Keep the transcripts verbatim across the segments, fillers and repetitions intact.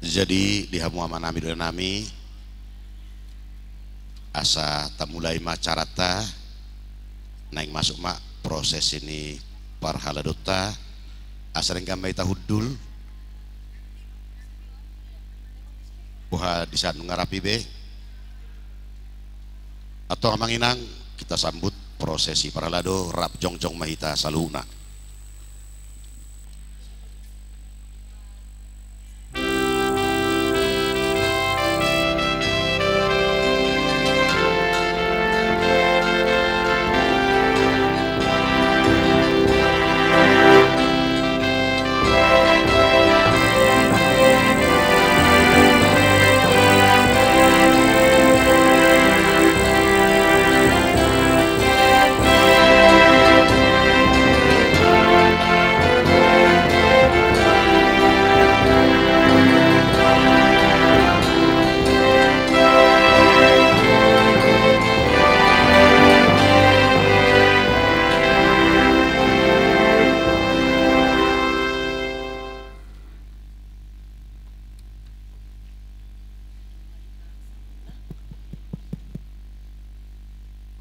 Jadi di hamu amanami dohot inanami, asa tamulai ma acaranta. Naeng masuk ma prosesi ni parhaladonta. Asa denggan ma hita hundul. Boha di saat nunga rapi be. Antong amang inang, kita sambut prosesi parhalado, rap jongjong ma hita saluhutna.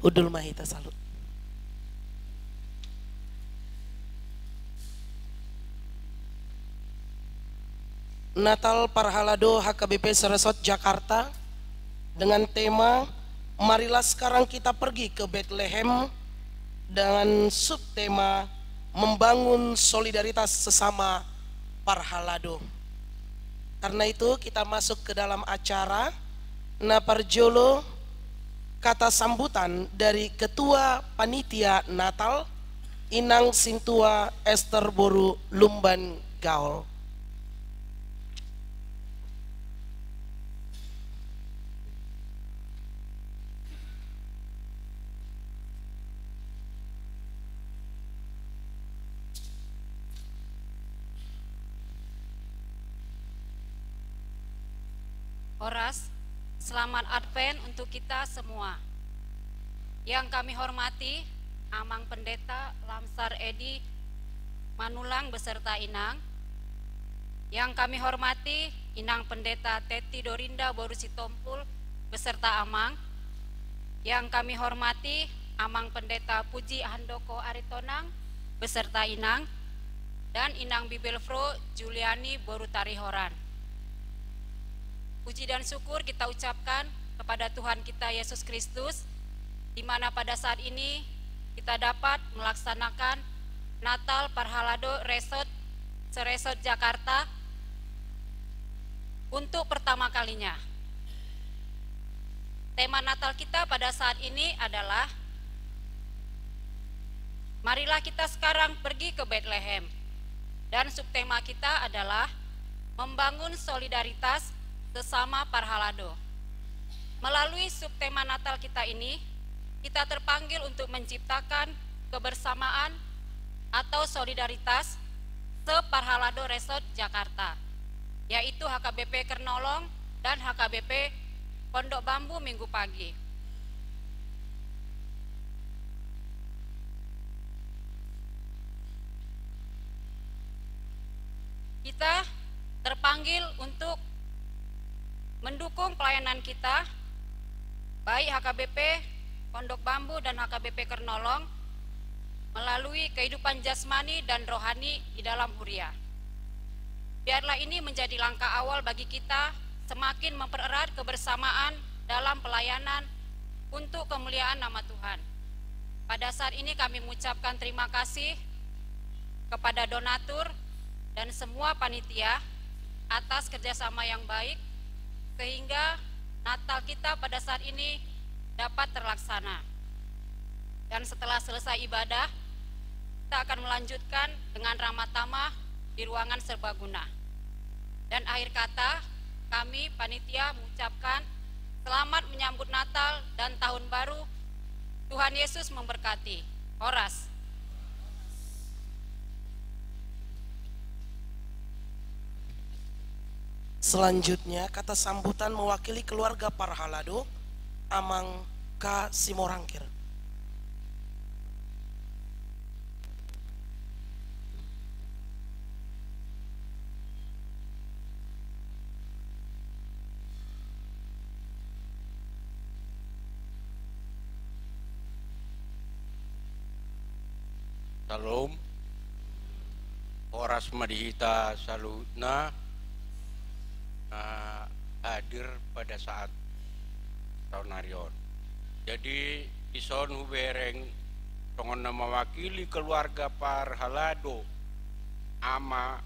Hundul ma hita saluhut. Natal Parhalado H K B P se-Resort Jakarta dengan tema Marilah Sekarang Kita Pergi ke Betlehem dengan subtema Membangun Solidaritas Sesama Parhalado. Karena itu, kita masuk ke dalam acara. Na parjolo, kata sambutan dari Ketua Panitia Natal, Inang Sintua Ester boru Lumban Gaol. Horas, selamat Advent untuk kita semua. Yang kami hormati Amang Pendeta Lamsar Edi Manulang beserta Inang. Yang kami hormati Inang Pendeta Teti Dorinda boru Sitompul beserta Amang. Yang kami hormati Amang Pendeta Puji Handoko Aritonang beserta Inang, dan Inang Bibelvrouw Juliani boru Tarihoran. Puji dan syukur kita ucapkan kepada Tuhan kita Yesus Kristus, di mana pada saat ini kita dapat melaksanakan Natal Parhalado Resort, se-Resort Jakarta untuk pertama kalinya. Tema Natal kita pada saat ini adalah Marilah Kita Sekarang Pergi ke Betlehem. Dan subtema kita adalah Membangun Solidaritas Sesama Parhalado. Melalui subtema Natal kita ini, kita terpanggil untuk menciptakan kebersamaan atau solidaritas se-Parhalado Resort Jakarta, yaitu H K B P Kernolong dan H K B P Pondok Bambu Minggu Pagi. Kita terpanggil untuk mendukung pelayanan kita, baik H K B P Pondok Bambu dan H K B P Kernolong, melalui kehidupan jasmani dan rohani di dalam huria. Biarlah ini menjadi langkah awal bagi kita semakin mempererat kebersamaan dalam pelayanan untuk kemuliaan nama Tuhan. Pada saat ini kami mengucapkan terima kasih kepada donatur dan semua panitia atas kerjasama yang baik, sehingga Natal kita pada saat ini dapat terlaksana. Dan setelah selesai ibadah, kita akan melanjutkan dengan ramah tamah di ruangan serbaguna. Dan akhir kata, kami panitia mengucapkan selamat menyambut Natal dan Tahun Baru. Tuhan Yesus memberkati. Horas. Selanjutnya, kata sambutan mewakili keluarga Parhalado, Amang K Simorangkir. Salam. Horas ma di hita saluhutna na hadir pada saat saonari on. Jadi, dison hubereng songon na mewakili keluarga parhalado, ama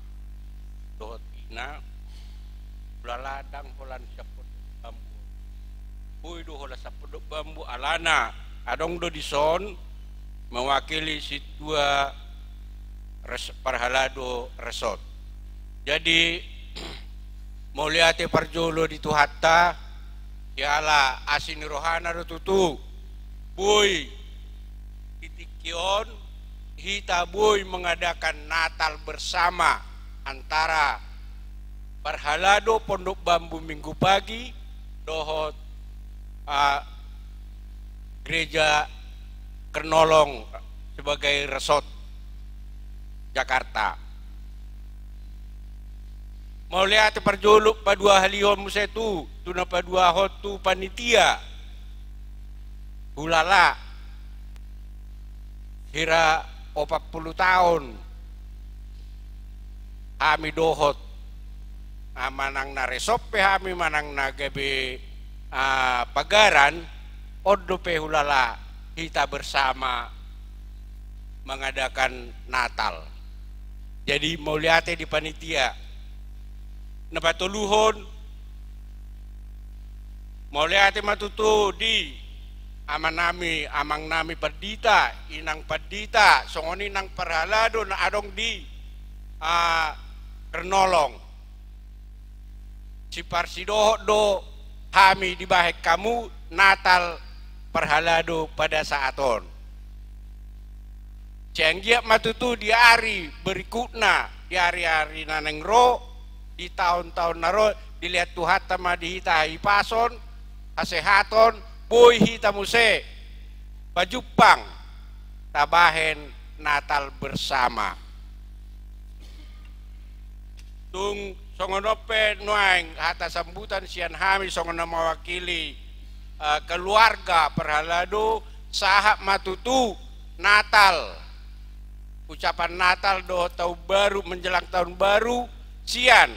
dohot ina, hulala ndang holan siap pondok bambu. Boi do holan siap pondok bambu, alana adong do dison mewakili sintua res-, parhalado resort. Jadi, mauliate parjolo di Tuhanta, siala asi ni rohana do tutu boi di tingki on hita boi mengadakan Natal bersama antara parhalado Pondok Bambu Minggu Pagi dohot, ah, Gereja Kernolong sebagai resort Jakarta. Mauliate parjolo paduahalihon muse tu, tu na paduahon tu panitia. Hulala hira opat pulu taon hami dohot, ah, manang na resort pe hami, manang na gabe, ah, pagaran, on dope hulala hita bersama mengadakan Natal. Jadi, mauliate di panitia. Na patoluhon, mauliate ma tutu di amanami, amangnami pandita, inang pandita, songon i nang parhalado na adong di, ah, Kernolong. Siparsidohot do hami dibahen hamu Natal parhalado pada saat on. Sai anggiat ma tutu di ari berikutna, di ari-ari na naeng ro, di taon-taon na ro, dilehon Tuhanta ma di hita hahipason, hasehaton, boi hita muse pajumpang tabahen Natal bersama. Tung songon on pe nuaeng hata sambutan sian hami songon na mewakili, eh, keluarga parhalado, sahat ma tutu Natal, ucapan Natal dohot tahun baru, menjelang tahun baru, sian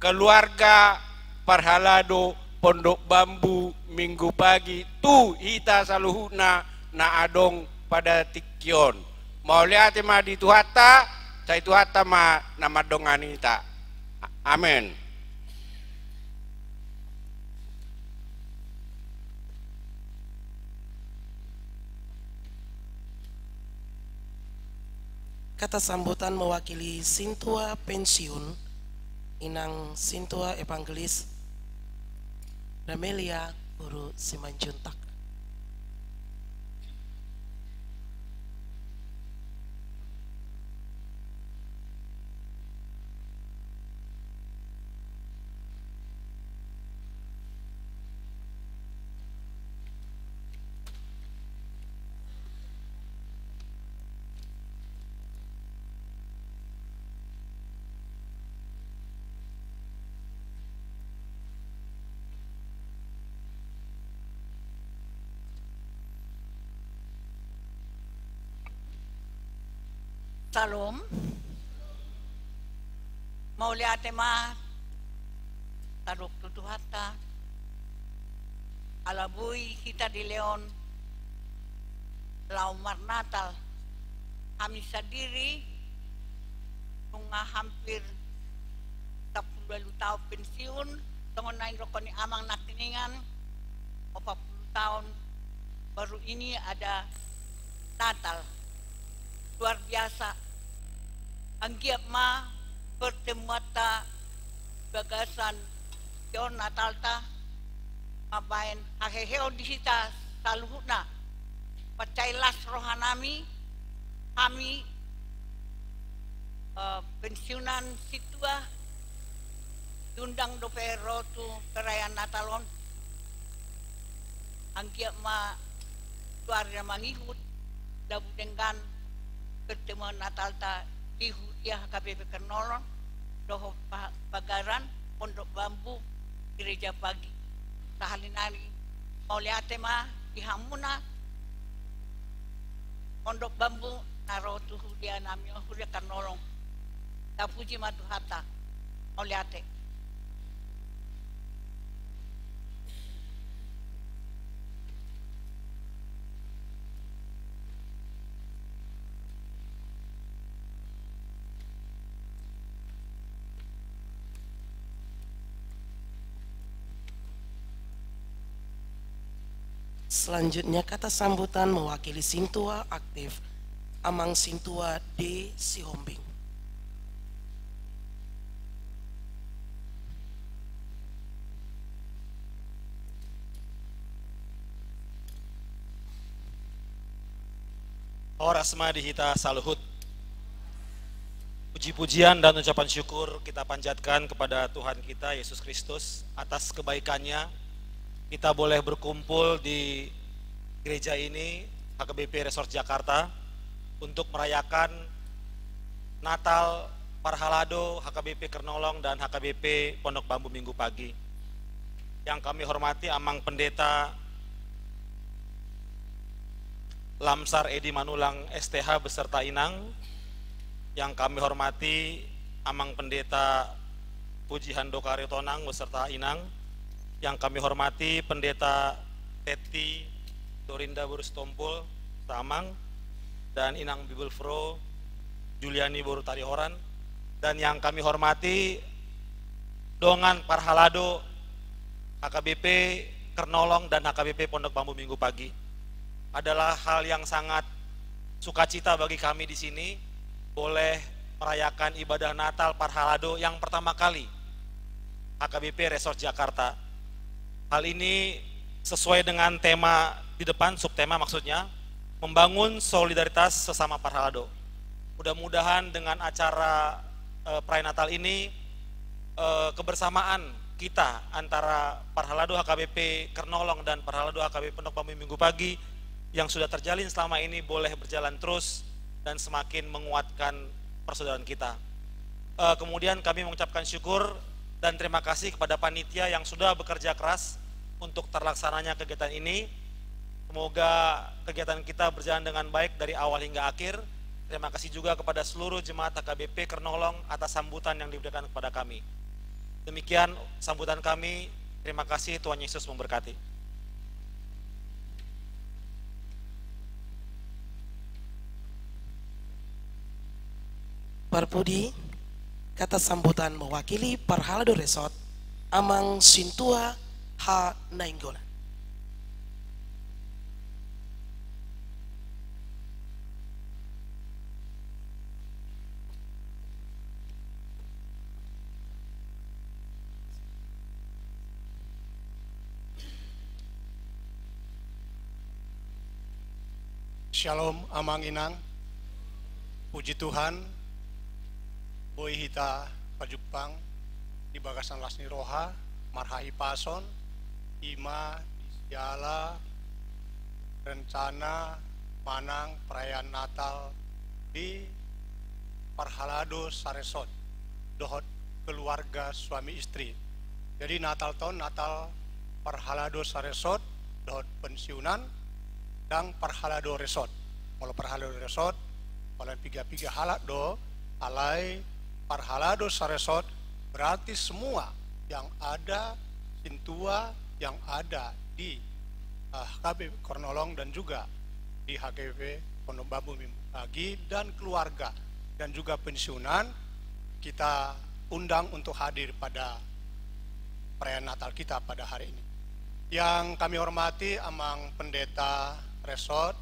keluarga parhalado Pondok Bambu Minggu Pagi tu hita saluhutna na adong pada tingki on. Mauliate ma di Tuhanta, sai Tuhanta ma na mandongani hita. Amen. Kata sambutan mewakili sintua pensiun, Inang Sintua Evangelis Ramelia Guru Simanjuntak. Salam. Mauliate ma tadok tu Tuhanta, ala boi hita dilehon laho marnatal. Hami sandiri nunga hampir sampulu ualu taon pensiun, songon na nidok ni amang nangkiningan, opat pulu taon baru ini ada Natal. Luar biasa. Anggiat ma pertemuanta bagasan tingki on Natalta mambahen haheheon di hita saluhutna. Mansai las rohanami, hami, eh, pensiunan sintua, diundang dope ro tu perayaan Natal on. Anggiat ma tu ari na mangihut, labu denggan pertemuan Natalta di huria H K B P Kernolong dohot pa-, pagaran Pondok Bambu Gereja Pagi. Sahali nari mauliate ma di hamuna Pondok Bambu na ro tu huria nami on, huria Karnolong. Tapuji ma Tuhanta. Mauliate. Selanjutnya kata sambutan mewakili Sintua aktif, Amang Sintua D Sihombing. Horas ma di hita saluhut. Puji-pujian dan ucapan syukur kita panjatkan kepada Tuhan kita, Yesus Kristus, atas kebaikannya. Kita boleh berkumpul di gereja ini, H K B P Resort Jakarta, untuk merayakan Natal Parhalado H K B P Kernolong dan H K B P Pondok Bambu Minggu Pagi. Yang kami hormati Amang Pendeta Lamsar Edi Manulang, S T H, beserta Inang. Yang kami hormati Amang Pendeta Puji Handoko Aritonang beserta Inang. Yang kami hormati Pendeta Teti Dorinda boru Sitompul, Amang, dan Inang Bibelvrouw Juliani boru Tarihoran. Dan yang kami hormati dongan parhalado H K B P Kernolong dan H K B P Pondok Bambu Minggu Pagi. Adalah hal yang sangat sukacita bagi kami di sini, boleh merayakan ibadah Natal parhalado yang pertama kali H K B P Resort Jakarta. Hal ini sesuai dengan tema di depan, subtema maksudnya, membangun solidaritas sesama parhalado. Mudah-mudahan dengan acara, eh, perayaan Natal ini, eh, kebersamaan kita antara Parhalado H K B P Kernolong dan Parhalado H K B P Pondok Bambu Minggu Pagi yang sudah terjalin selama ini boleh berjalan terus dan semakin menguatkan persaudaraan kita. Eh, kemudian kami mengucapkan syukur dan terima kasih kepada panitia yang sudah bekerja keras untuk terlaksananya kegiatan ini. Semoga kegiatan kita berjalan dengan baik dari awal hingga akhir. Terima kasih juga kepada seluruh jemaat H K B P Kernolong atas sambutan yang diberikan kepada kami. Demikian sambutan kami. Terima kasih, Tuhan Yesus memberkati. Parpudi, kata sambutan mewakili Parhalado Resort, Amang Sintua H Nainggolan. Syalom, Amang Inang. Puji Tuhan, boi hita pajumpang di bagasan las ni roha, marhahipason, i ma di siala rencana manang perayaan Natal di Parhalado Saresot dohot keluarga suami istri. Jadi Natal on Natal Parhalado Saresot dohot pensiunan, ndang Parhalado Resot. Molo Parhalado Resot, paling piga-piga halak do, alai Parhalado Saresot berarti semua yang ada, sintua yang ada di, eh, H K B P Kernolong dan juga di H K B P Pondok Bambu Minggu Pagi dan keluarga dan juga pensiunan, kita undang untuk hadir pada perayaan Natal kita pada hari ini. Yang kami hormati Amang Pendeta Resort,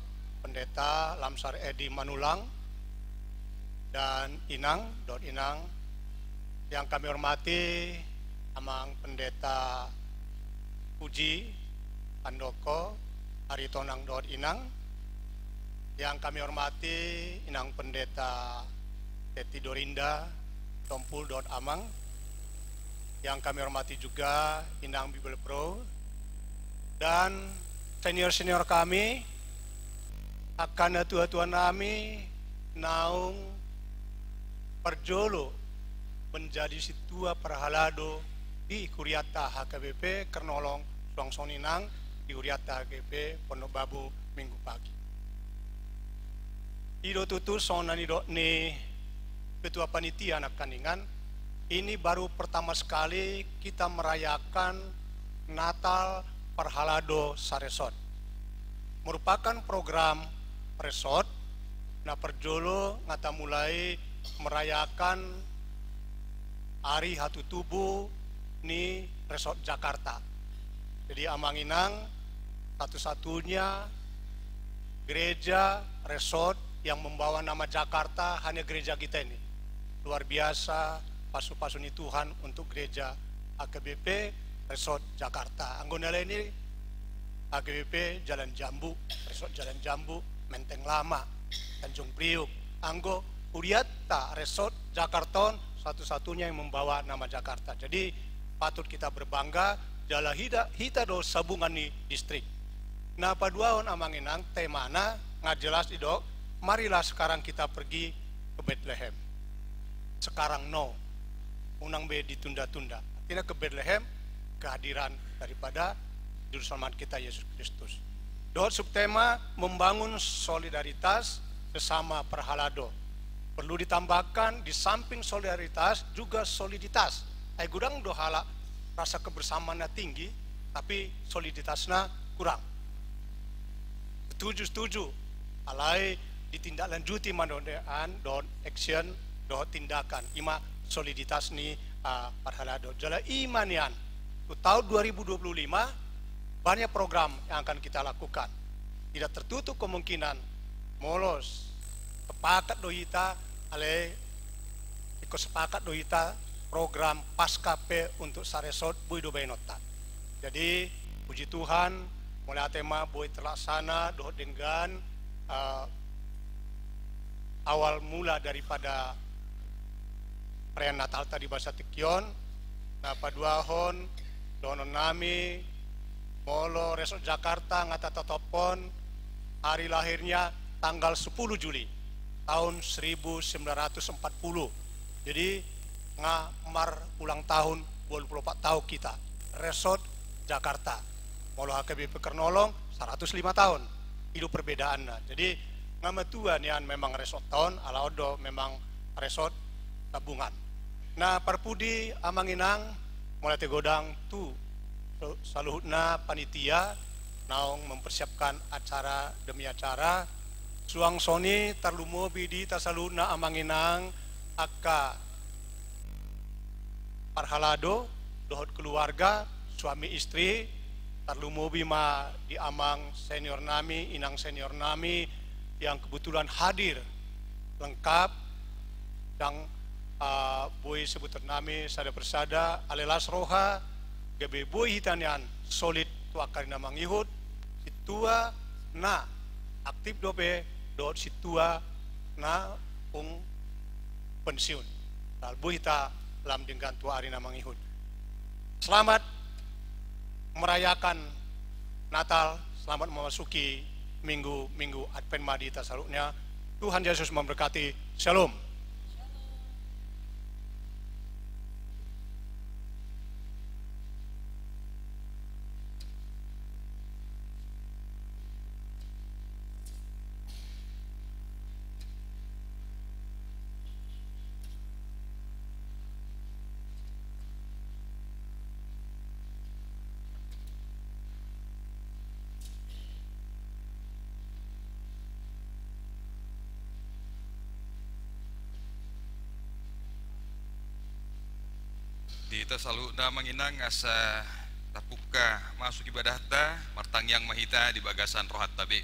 Pendeta Lamsar Edi Manulang, dan Inang, dohot Inang. Yang kami hormati Amang Pendeta Puji Handoko Aritonang dohot Inang. Yang kami hormati Inang Pendeta Teti Dorinda Sitompul dohot Amang. Yang kami hormati juga Inang Bibelvrouw dan senior-senior kami, angka natua-tua nami naung parjolo menjadi sintua parhalado di hurianta H K B P Kernolong, suang songon i nang di hurianta H K B P Pondok Bambu Minggu Pagi. I do tutu songon na nidok ni ketua panitia nangkaningan, ini baru pertama sekali kita merayakan Natal Parhalado Saresort. Merupakan program resort na parjolo nga tamulai merayakan ari hatutubu ni Resort Jakarta. Jadi, Amang Inang, satu-satunya gereja resort yang membawa nama Jakarta hanya gereja kita ini. Luar biasa pasu-pasu ni Tuhan untuk gereja H K B P Resort Jakarta. Anggo na lain i H K B P Jalan Jambu, Resort Jalan Jambu, Menteng Lama, Tanjung Priuk. Anggo hurianta Resort Jakarta on satu-satunya yang membawa nama Jakarta. Jadi, patut kita berbangga, jala hita, hita do sabungan ni distrik. Na paduahon, Amang Inang, temana nga jelas didok, marilah sekarang kita pergi ke Betlehem. Sekarang now, unang be ditunda-tunda. Artinya ke Betlehem, kehadiran daripada Juru Selamat kita, Yesus Kristus. Dohot subtema, membangun solidaritas sesama parhalado. Perlu ditambahkan, di samping solidaritas, juga soliditas. Ai godang do halak rasa kebersamaan na tinggi, tapi soliditasna kurang. Setuju, setuju. Alai ditindaklanjuti ma dohot nian, dohot action, dohot tindakan. I ma soliditas ni, ah, parhalado. Jala i ma nian, tu tahun dua ribu dua puluh lima, banyak program yang akan kita lakukan. Tidak tertutup kemungkinan, molo sepakat do hita, alai ingkon sepakat do hita program Paskah pe untuk Saresort, boi do baenonta. Jadi, puji Tuhan, mauliate ma boi terlaksana dohot denggan, eh, awal mula daripada perayaan Natalta di bagasan tingki on. Na paduahon, dohonon nami, molo Resort Jakarta nga tatoptophon hari lahirnya tanggal sepuluh Juli tahun seribu sembilan ratus empat puluh. Jadi, nga marulang tahun, dua puluh empat tahun hita. Resort Jakarta. Molo H K B P Kernolong, seratus lima tahun. I do perbedaanna. Jadi, nga matua nian memang resortta on, ala on do memang resort tabungan. Na parpudi, Amang Inang, mauliate godang tu saluhutna panitia naung mempersiapkan acara demi acara. Suang songon i tarlumobi di hita saluhutna, Amang Inang, angka parhalado dohot keluarga, suami istri, tarlumobi ma di amang senior nami, inang senior nami yang kebetulan hadir lengkap, yang, ah, boi sebutan nami sada persada, alai las roha, gabe boi hita nian solid tu angka ari na mangihut, sintua na aktif dope dohot sintua naung pensiun. Lalu boi hita lam denggan tu ari na mangihut. Selamat merayakan Natal, selamat memasuki minggu-minggu Advent ma di hita saluhutna. Tuhan Yesus memberkati. Shalom. Di hita saluhutna, Amang Inang, asa tapungka masuk ibadahta, martangiang ma hita di bagasan rohanta be.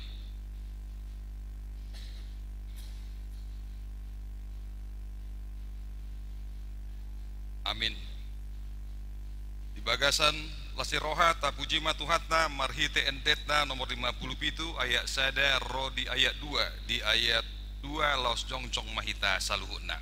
Amin. Di bagasan las ni roha, tapuji ma Tuhanta marhite endetna nomor lima puluh pitu ayat sada ro di ayat dua, di ayat dua laos jongjong ma hita saluhutna.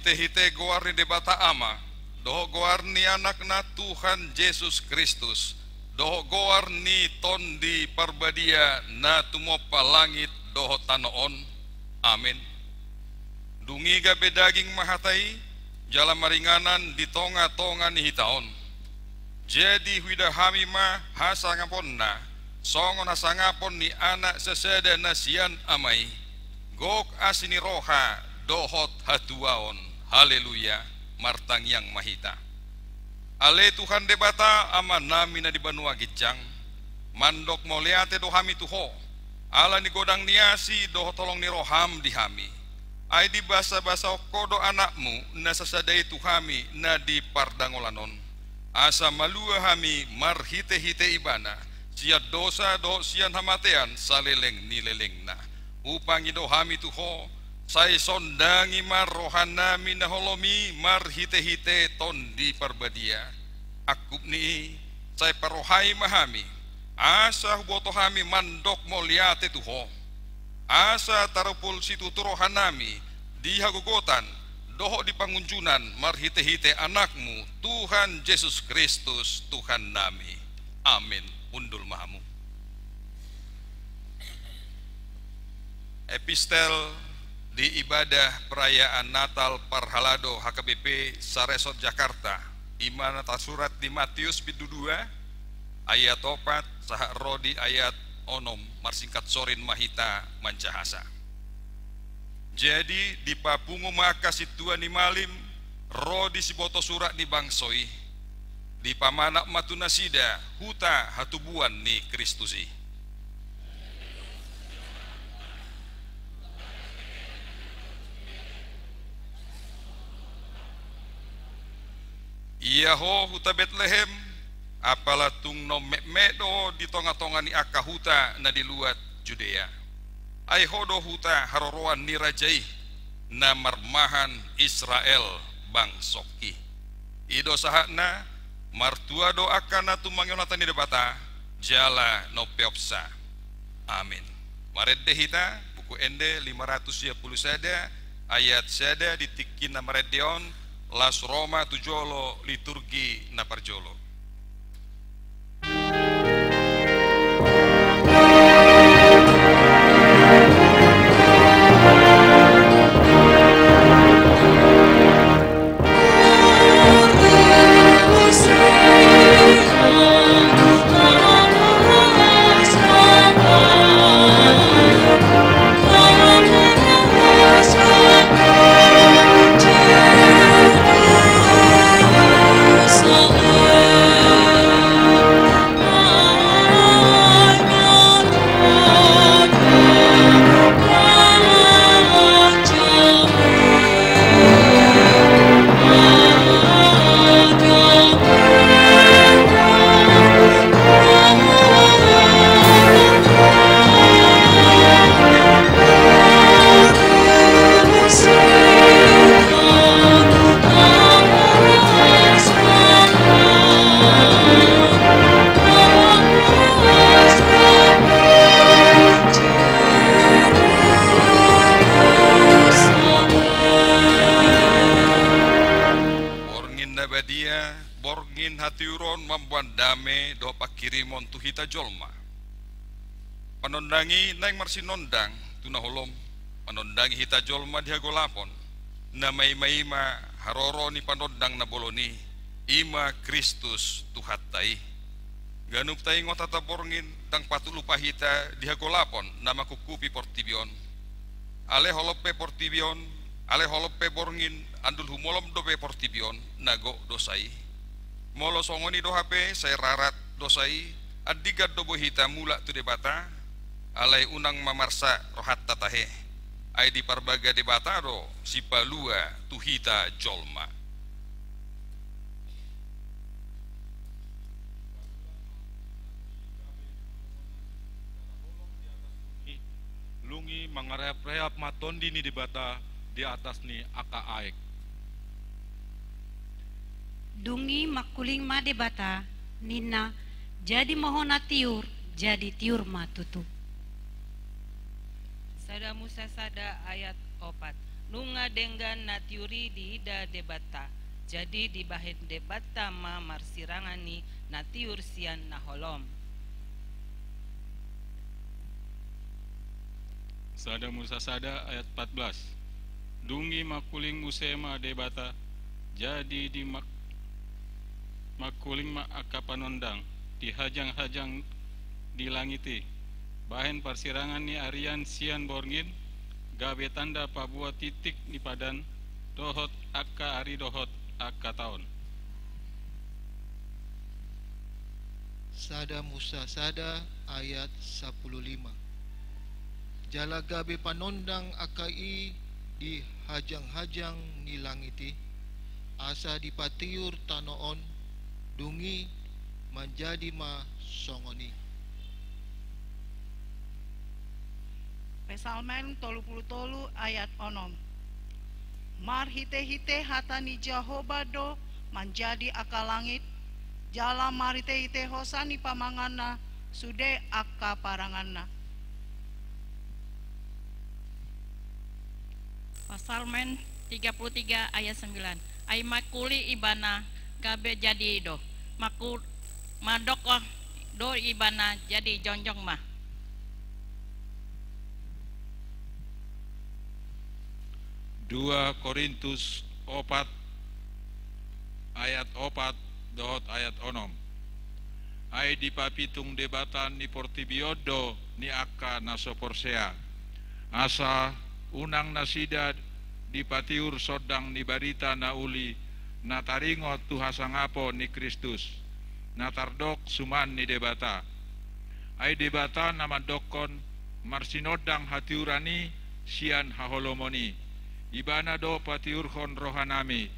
Marhitehite goar ni Debata Ama, dohot goar ni Anakna Tuhan Jesus Kristus, dohot goar ni Tondi Parbadia na tumompa langit dohot tano on. Amen. Dung i gabe daging ma hata i, jala maringanan di tongatonga ni hita on. Jadi huida hami ma hasangaponna, songon hasangapon ni anak sasada na sian Ama i, gok asi ni roha dohot hatuaon. Haleluya. Martangiang ma hita. Ale Tuhan Debata, Amanami na di banua ginjang, mandok mauliate do hami tu Ho, ala ni godang ni asi dohot holong ni roham di hami. Ai dibasabasahon Ho do Anakmu na sasada i tu hami na di pardangolan on, asa malua hami marhitehite Ibana sian dosa dohot sian hamatean saleleng ni lelengna. Hupangido hami tu Ho, sai sondangi ma rohanami na holom i marhitehite Tondi Parbadia. Angkup ni i, sai parrohai ma hami, asa huboto hami mandok mauliate tu Ho, asa tarupul situtu rohanami di hagogotan dohot di pangunjunan marhitehite Anakmu, Tuhan Jesus Kristus, Tuhannami. Amin. Hundul ma hamu. Epistel di ibadah perayaan Natal parhalado H K B P Saresot Jakarta, i ma na tarsurat di Matius bindu dua, ayat opat, sahat ro di ayat onom. Marsingkat sorin ma hita manjahasa. Jadi dipapungu ma angka sintua ni malim ro disiboto surat ni bangso i, dipamanat ma tu nasida huta hatubuan ni Kristus i. Ia ho huta Betlehem, apala tung na ummetmet do ho di tongatonga ni angka huta na di luat Judea. Ai ho do huta haroroan ni raja i, na marmahan Israel bangsongki. I do sahatna. Martua do angka na tumangihon hata ni Debata jala na umpeopsa. Amin. Marende hita Buku Ende lima ratus sia pulu sada, ayat sada, di tingki na marende on, laos ro ma tu jolo liturgi na parjolo. Borngin na badia, borngin hatiuron mamboan dame dohot panghirimon tu hita jolma. Panondang i naeng marsinondang tu na holom, manondangi hita jolma di hagolapon, na maimaima haroro ni panondang na bolon i, i ma Kristus Tuhanta i. Ganup taingot hata borngin, ndang patut lupa hita di hagolapon na mangkungkupi portibi on. Alai holom pe portibi on, alai holom pe borngin, andul humolom dope portibi on, na gok dosa i. Molo songon i do hape sai rarat dosa i, andingan do boi hita mulak tu Debata. Alai unang ma marsak rohanta tahe, ai diparbaga Debata do sipalua tu hita jolma. Dung i mangareapreap ma Tondi ni Debata di atas ni angka aek. Dung i mangkuling ma Debata, ninna, "Jadi ma hona tiur," jadi tiur ma tutu. Sada Musa sada ayat opat. Nunga denggan na tiur i diida Debata, jadi dibahen Debata ma marsirangan i na tiur sian na holom. Sada Musa sada ayat empat belas. Dung i mangkuling muse ma Debata, jadi di mak-, mangkuling ma angka panondang di hajang-hajang ni langit i, bahen parsirangan ni arian sian borngin, gabe tanda paboa titik ni padan, dohot angka ari dohot angka taon. Sada Musa sada ayat sampulu lima. Jala gabe panondang angka i di hajang-hajang ni langit i, asa dipatiur tano on, dung i manjadi ma songon i. Psalmen tolu pulu tolu ayat onom. Marhite-hite hata ni Jahowa do manjadi angka langit, jala marhite-hite hosa ni pamanganna sude angka paranganna. Psalmen tiga pulu tiga ayat sembilan. Ai mangkuling ibana gabe jadi i do. Mangku-, mandok do ibana jadi jongjong ma. Dua Korintus opat ayat opat dohot ayat onom. Ai dipapitung Debata ni portibi on do ni angka na so porsea, asa unang nasida dipatiur sondang ni barita na uli na taringot tu hasangapon ni Kristus, na tardok suman ni Debata. Ai Debata na mandokkon, marsinondang hatiuran i sian haholomon i. Ibana do patiurhon rohanami,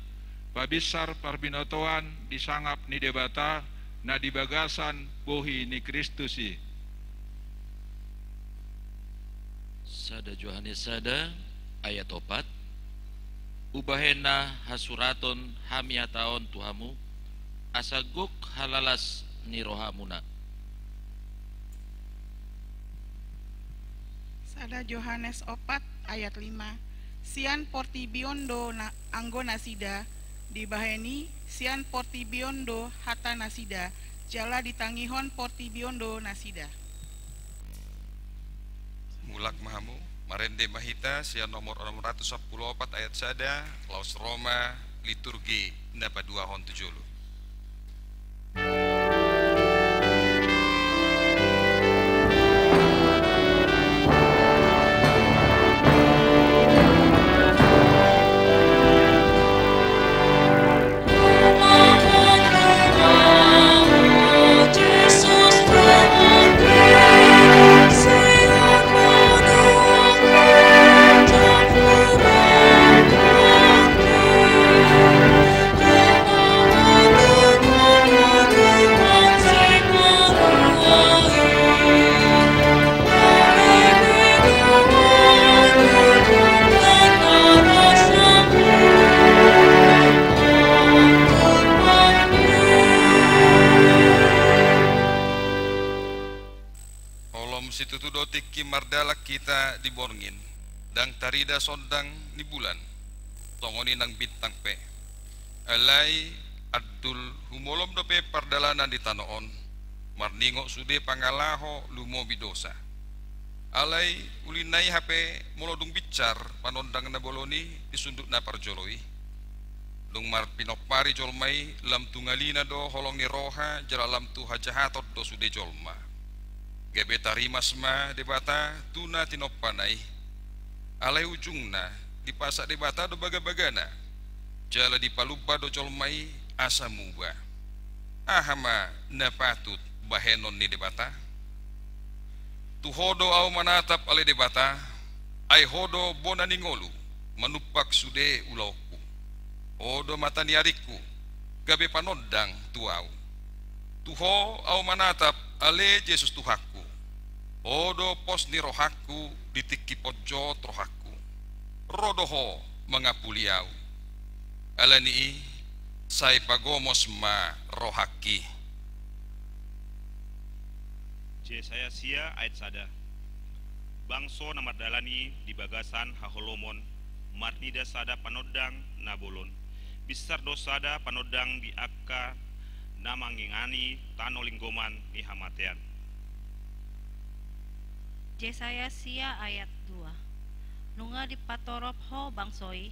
pabinsar parbinotoan di sangap ni Debata na di bagasan bohi ni Kristus i. Sada Johannes sada ayat opat. Hubahen na hasuraton hami hata on tu hamu, asa gok halalas ni rohamuna. Sada Johannes opat ayat lima. Sian portibi on do na, anggo nasida, dibahen i sian portibi on do hata nasida, jala ditangihon portibi on do nasida. Mulak ma hamu, marende ma hita sian nomor onom ratus sampulu opat ayat sada, laos ro ma liturgi na paduahon tu jolo. Holom situtu do tingki mardalan hita di borngin, ndang tarida sondang ni bulan, songon i nang bintang pe. Alai andul humolom dope pardalanan di tano on, marningot sude pangalaho lumobi dosa. Alai uli na i hape molo dung binsar panondang na bolon i di sundut na parjolo i. Dung marpinompari jolma i, lam tu ngalina do holong ni roha jala lam tu hajahaton do sude jolma. Gabe tarimas ma Debata tu na tinompana i. Alai ujungna, dipasahat Debata do bagabagana, jala dipalumba do jolma i asa muba. Aha ma na patut bahenon ni Debata? Tu Ho do ahu manatap ale Debata, ai Ho do bona ni ngolu, manumpak sude ulaonku. Ho do mata ni aringku, gabe panondang tu ahu. Tu Ho ahu manatap ale Jesus Tuhanku. Ho do pos ni rohangku di tingki ponjot rohangku. Ro do Ho mangapuli ahu. Alani i, sai pagomos ma rohangki. Jesaya sia ayat sada. Bangso na mardalani di bagasan haholomon, marnida sada panondang na bolon. Binsar do sada panondang di angka na mangingani tano linggoman ni hamatean. Jesaya sia ayat dua. Nunga dipatorop ho bangso i,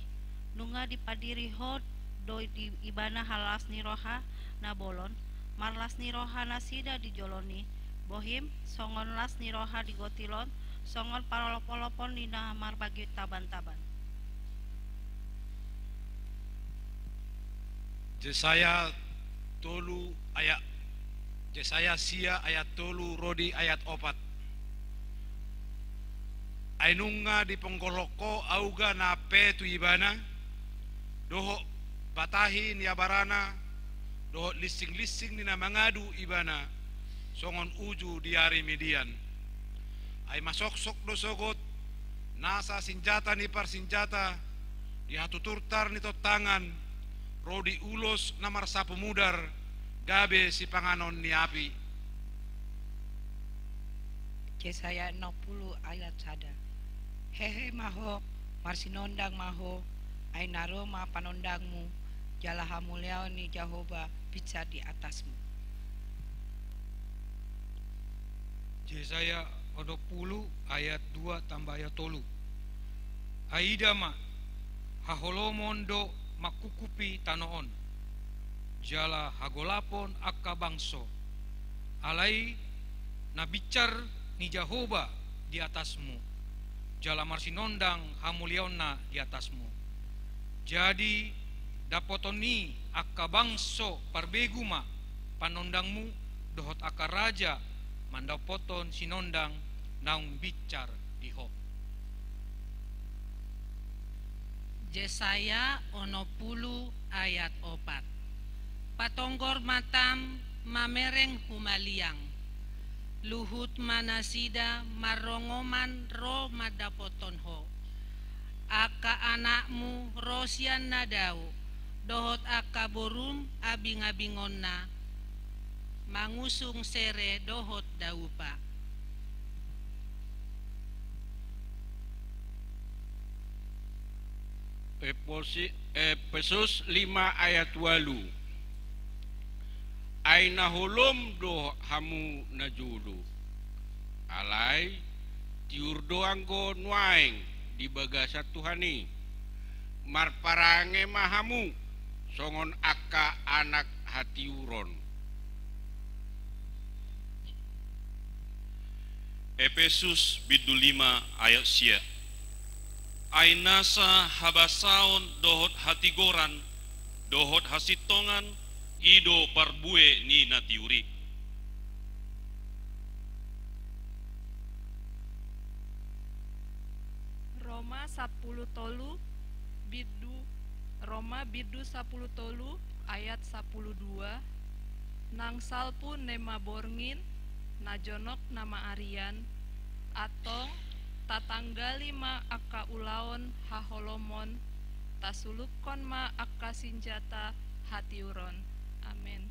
nunga dipadiri ho do di ibana las ni roha na bolon, marlas ni roha nasida di jolon i, bohim, songon las ni roha di gotil on, songon parolopolopon ni na marbagi tabantaban. Jesaya tolu ayat, Jesaya sia ayat tolu ro di ayat opat. Ai nunga diponggolhon ho auga na pe tu ibana, dohot batahi ni abarana, dohot linsing-linsing ni na mangadu ibana, songon uju di ari Midian. Ai masoksok do sogot nasa sinjata ni parsinjata, di hatuturtar ni tontangan, ro di ulos na marsapu mudar, gabe sipanganon ni api. Jesaya onom pulu ayat sada. Hehe ma ho, marsinondang ma ho, ai na ro ma panondangmu, jala hamuliaon ni Jahowa binsar di atasmu. Jesaya onom pulu ayat dua tambah ayat tolu. Ai ida ma, haholomon do mangkukupi tano on, jala hagolapon angka bangso. Alai na binsar ni Jahowa di atasmu, jala marsinondang hamuliaonna di atasmu. Jadi dapoton ni angka bangso parbegu ma panondangmu, dohot angka raja mandapothon sinondang naung binsar di ho. Jesaya onom pulu ayat opat. Patonggor matam mamereng humaliang. Luhut ma nasida marrongoman ro mandapothon ho. Angka anakmu ro sian na dao, dohot angka borum abingabingonna, mangusung sere dohot daupa. Eposi-, Epesus lima ayat ualu. Ai na holom do hamu najolo. Alai tiur do anggo nuaeng di bagasan Tuhan i. Marparange ma hamu songon angka anak hatiuron. Epesus bindu lima ayat sia. Ai nasa habasaon dohot hatigoran dohot hasintongan, i do parbue ni na tiur i. Roma sampulu tolu bindu, Roma bindu sampulu tolu ayat sampulu dua. Nang salpu naeng ma borngin, na jonok na maarian, antong tatanggali ma angka ulaon haholomon, tasulupkon ma angka sinjata hatiuron. Amen.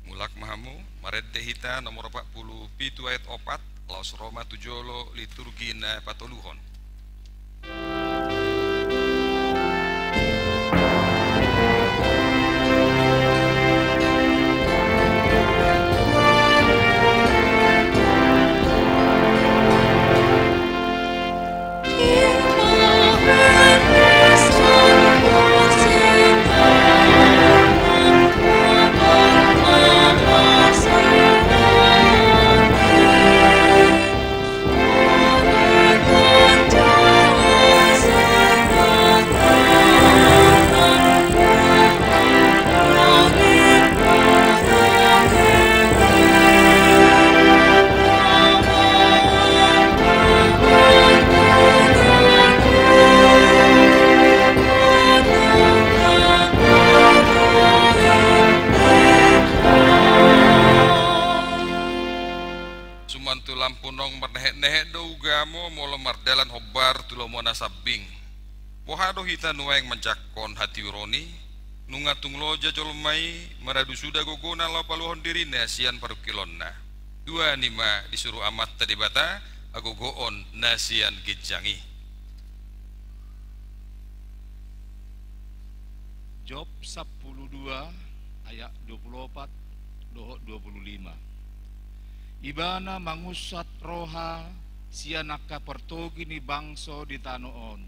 Mulak ma hamu, marende hita nomor opat pulu pitu ayat opat, laos ro ma tu jolo liturgi na patoluhon. Suman tu lampu nong marnehet-nehet do ugamo molo mardalan hombar tu lomo na sambing. Boha do hita nuaeng manjangkon hatiuron i? Nunga tung loja jolma i, maradu suda gogona laho paluahon dirina sian parungkilonna. Dua nima disuru Amanta Debata, hagogoon na sian ginjang i. Job sampulu dua ayat dua pulu opat dohot dua pulu lima. Ibana mangunsat roha sian angka partogi ni bangso di tano on,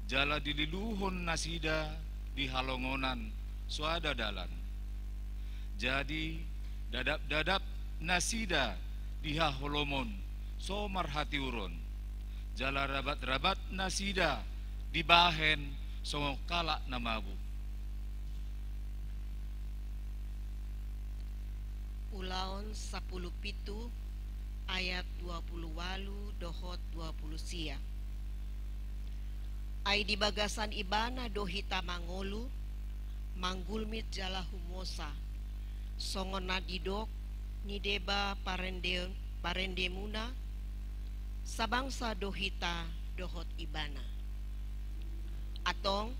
jala dililuhon nasida di halongonan so ada dalan. Jadi dadapdadap nasida di haholomon so marhatiuron, jala rabatrabat nasida dibahen songon halak na mabuk. Ulaon sampulu pitu ayat dua pulu ualu dohot dua pulu sia. Ai di bagasan Ibana do hita mangolu, manggulmit jala humosa, songon na didok ni deba parende-, parendemuna, sabangsa do hita dohot Ibana. Antong,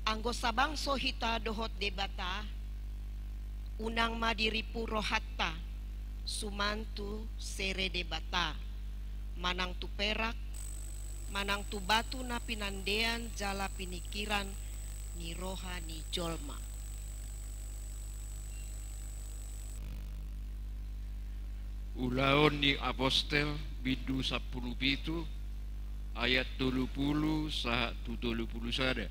anggo sabangso hita dohot Debata, unang ma diripu rohanta, suman tu sere Debata, manang tu perak, manang tu batu na pinandean jala piningkiran ni roha ni jolma. Ulaon ni Apostel, bindu sampulu pitu, ayat tolu pulu sahat tu tolu pulu sada.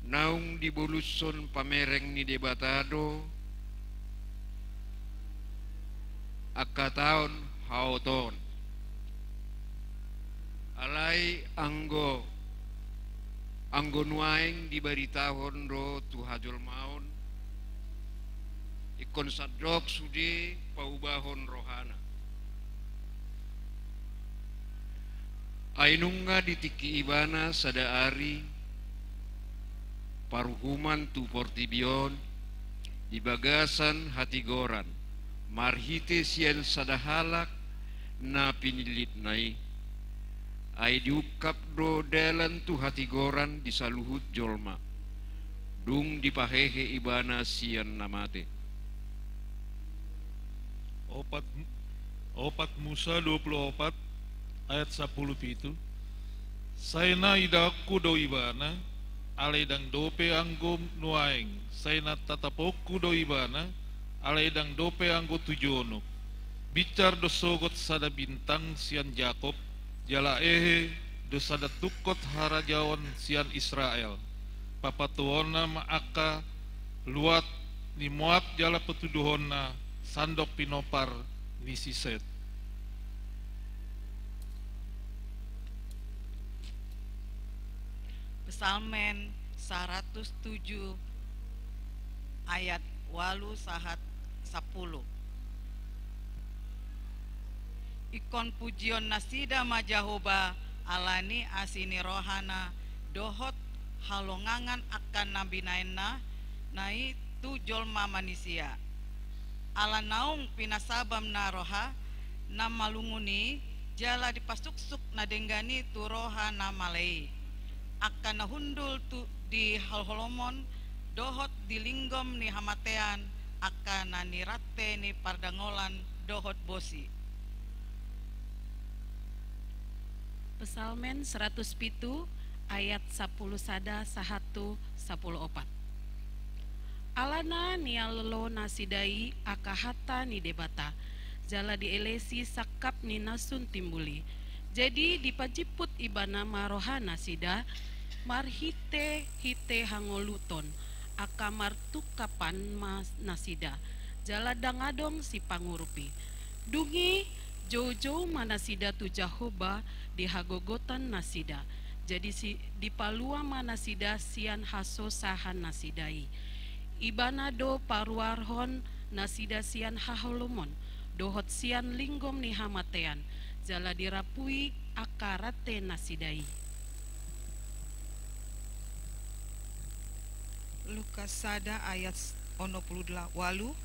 Naung dibolushon pamereng ni Debata do angka taon haotoon. Alai anggo, anggo nuaeng dibaritahon do tu hajolmaon, ingkon sandok sude paubahon rohana. Ai nunga ditingki Ibana sada ari paruhuman tu portibi on di bagasan hatigoran, marhite sian sada halak na pinillitna i. Ai diungkap do dalan tu hatigoran di saluhut jolma, dung dipahehe Ibana sian na mate. Opat, opat Musa dua pulu opat ayat sampulu pitu. Sai na idaonku do Ibana, alai ndang dope anggo nuaeng, sai na tataponku do Ibana, alai ndang dope anggo tu jonok. Binsar do sogot sada bintang sian Jakob, jala ehe do sada tungkot harajaon sian Israel. Papatuhonna ma angka luat ni Moab jala patuduhonna sandok pinompar ni si Set. Psalmen saratus tujuh ayat ualu sahat sampulu. Ingkon pujion nasida ma Jahowa ala ni asi ni rohana dohot halongangan angka na binahenna na i tu jolma manisia. Ala naung pinasabamna roha na malungun i jala dipasuksuk na denggan i tu roha na male i. Angka na hundul tu di haholomon dohot di linggom ni hamatean, angka na nirante ni pardangolan dohot bosi. Psalmen saratus pitu ayat sampulu sada sahat tu sampulu opat. Alana nialolo nasida i angka hata ni Debata, jala dielesi sangkap ni na sun timbul i. Jadi dipajimput Ibana ma roha nasida, marhitehite hangoluton, angka martungkapan ma nasida, jala ndang adong sipangurupi. Dung i joujou ma nasida tu Jahowa di hagogotan nasida. Jadi si, dipalua ma nasida sian hasosahan nasida i. Ibana do paruarhon nasida sian haholomon, dohot sian linggom ni hamatean, jala dirapui angka rante nasida i. Lukas sada ayat onom pulu dua ualu.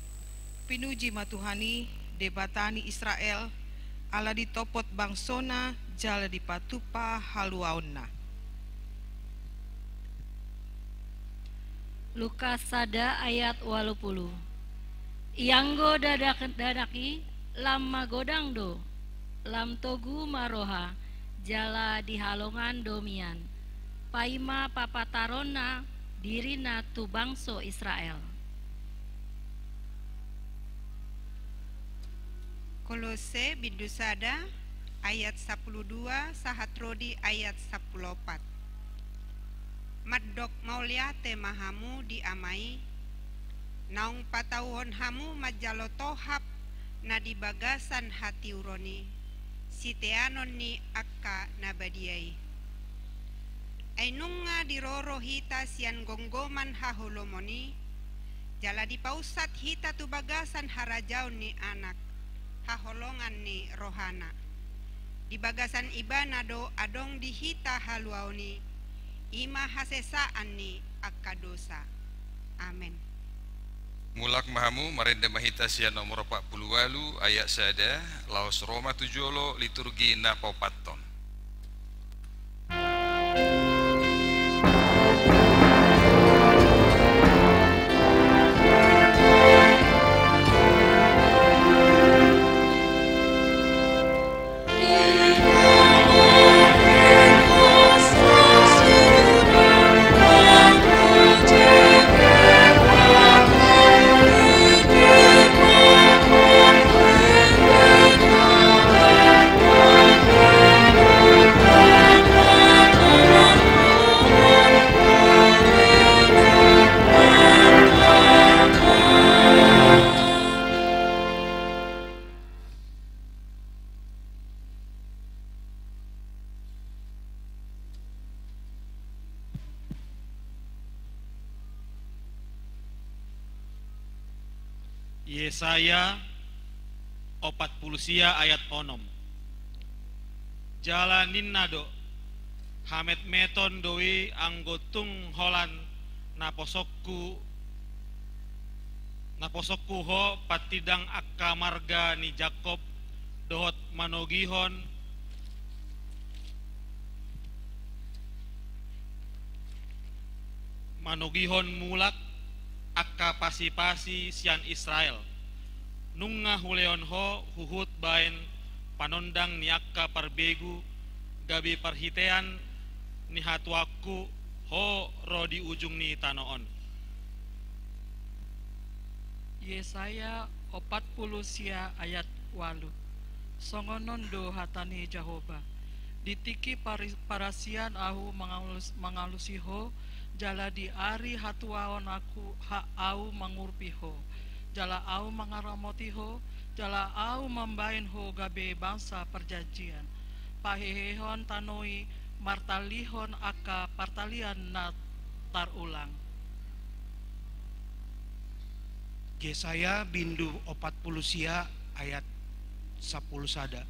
Pinuji ma Tuhan i, Debata ni Israel, ala ditopot bangsona jala dipatupa haluaonna. Lukas sada ayat ualu pulu. Ianggo dadak, dadak i lam magodang do, lam togu ma roha, jala di halongan do mian. Paima papataronna dirina tu bangso Israel. Kolose bindu sada ayat sampulu dua sahat ro di ayat sampulu opat. Mandok mauliate ma hamu di Ama i, naung patauhon hamu manjalo tohap na di bagasan hatiuron i, siteanon ni angka na badia i. Ai nunga diroro hita sian gomgoman haholomon i, jala dipausat hita tu bagasan harajaon ni Anak, haholongan ni rohana. Di bagasan Ibana do adong di hita haluaon i, i ma hasesaan ni angka dosa. Amen. Mulak ma hamu, marende ma hita sian nomor opat pulu ualu ayat sada, laos ro ma tu jolo liturgi na paopathon. Yesaya opat pulu sia ayat onom. Jala ninna do: Hametmeton do i anggo tung holan naposongku, naposongku ho patindang angka marga ni Jakkob, dohot manogihon, manogihon mulak angka pasipasi sian Israel. Nunga hulehon ho huhut baen panondang ni angka parbegu, gabe parhitean ni hatuaonku ho ro di ujung ni tano on. Yesaya opat pulu sia ayat ualu. Songon on do hata ni Jahowa: Di tingki pari-, parasian ahu mangalus-, mangalusi ho, jala di ari hatuaon aku ha-, ahu mangurupi ho, jala ahu mangaramoti ho, jala ahu mambaen ho gabe bangsa parjanjian, pahehehon tano i, martallihon angka partallian na tarulang. Jesaya bindu opat pulu sia ayat sampulu sada.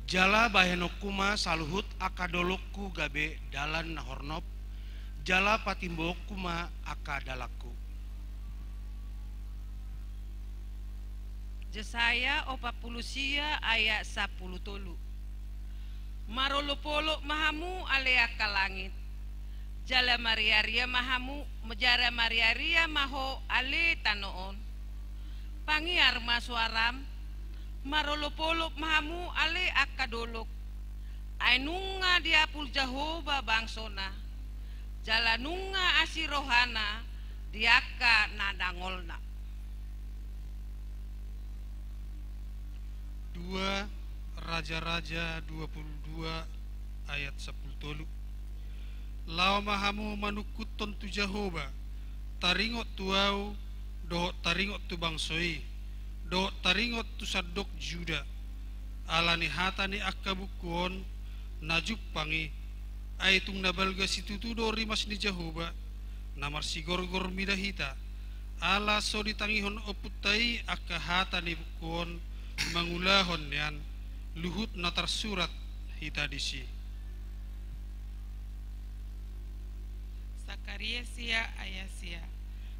Jala bahenonku ma saluhut angka dolokku gabe dalan na hornop, jala patimboonku ma angka dalanku. Jesaya opat pulu sia ayat sampulu tolu. Marolopolop ma hamu ale angka langit, jala mariaria ma hamu, jala mariaria ma ho ale tano on. Pangiar ma soaram, marolopolop ma hamu ale angka dolok. Ai nunga diapul Jahowa bangsona, jala nunga asi rohana di angka na dangolna. Dua Raja-raja dua pulu dua ayat sampulu tolu. Laho ma hamu manungkunhon tu Jahowa, taringot tu ahu, dohot taringot tu bangso i, dohot taringot tu sandok Juda. Ala ni hata ni angka buku on na jumpang i, ai tung na balga situtu do rimas ni Jahowa, na marsigorgor mida hita. Ala so ditangihon ompunta i angka hata ni buku on mangulahon nian, luhut na tarsurat hita disi. Sakaria sia ayat sia.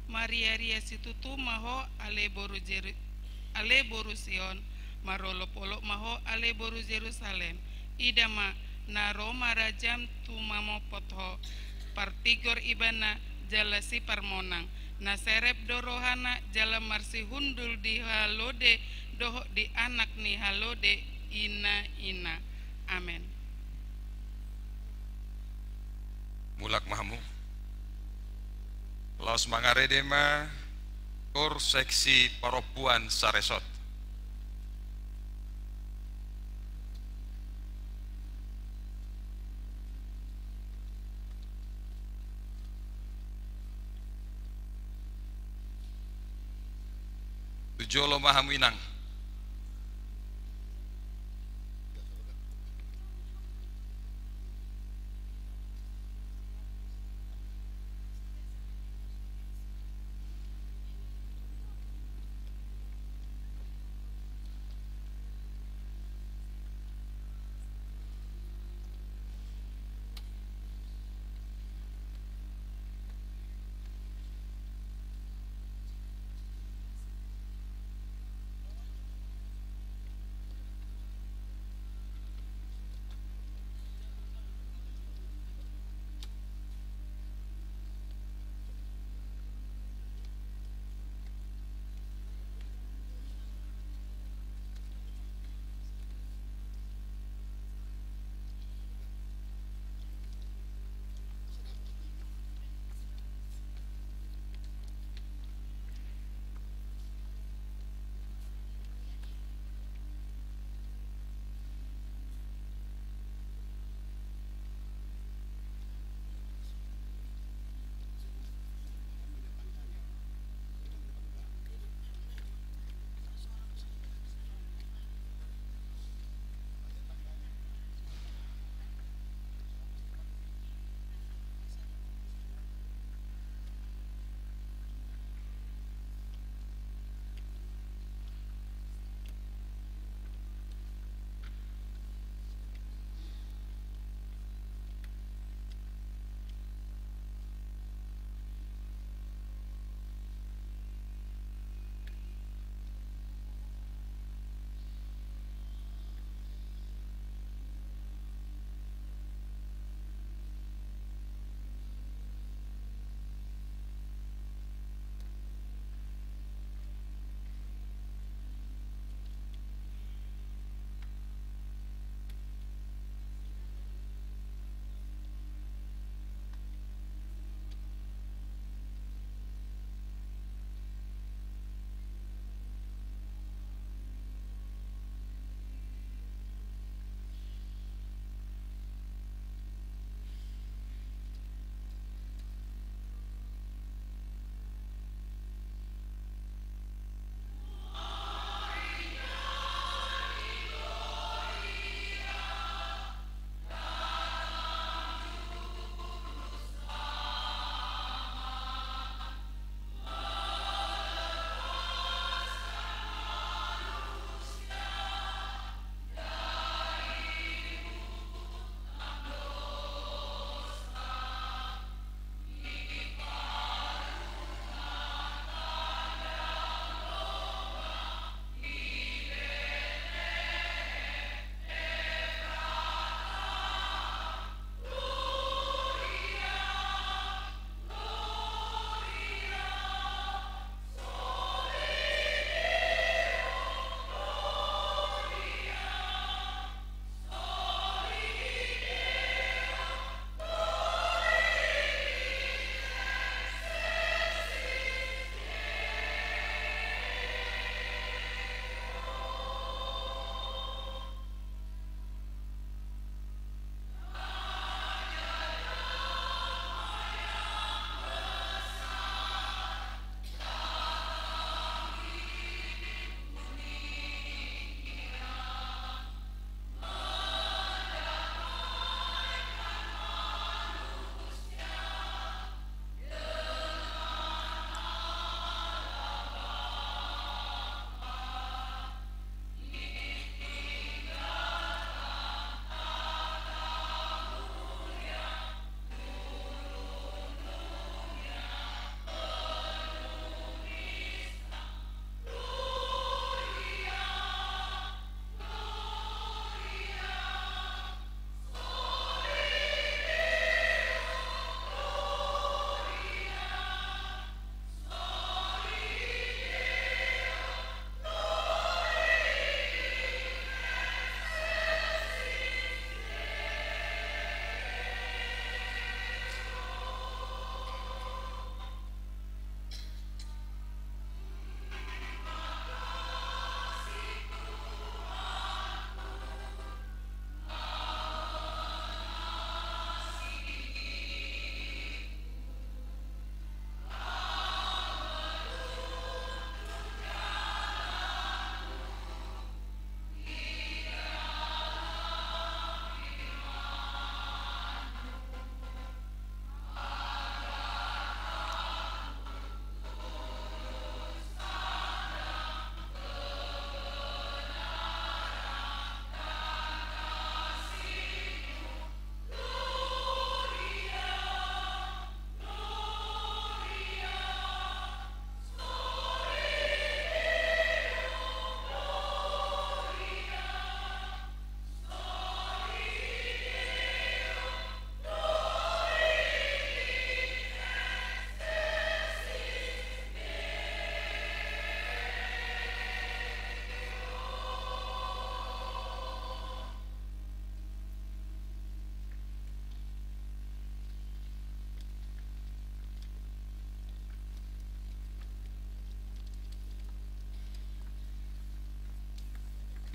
Mariaria situtu ma ho ale boru Jeru-, ale boru Sion, marolopolop ma ho ale boru Jerusalem. Ida ma, na ro ma rajam tumompa ho, partigor ibana jala siparmonang, na serep do rohana jala marsihundul di halode dohot di anak ni halode ina-ina. Amen. Mulak ma hamu. Laos mangarede ma Kor Seksi Parompuan Saresot. Tu jolo ma hamu, Inang.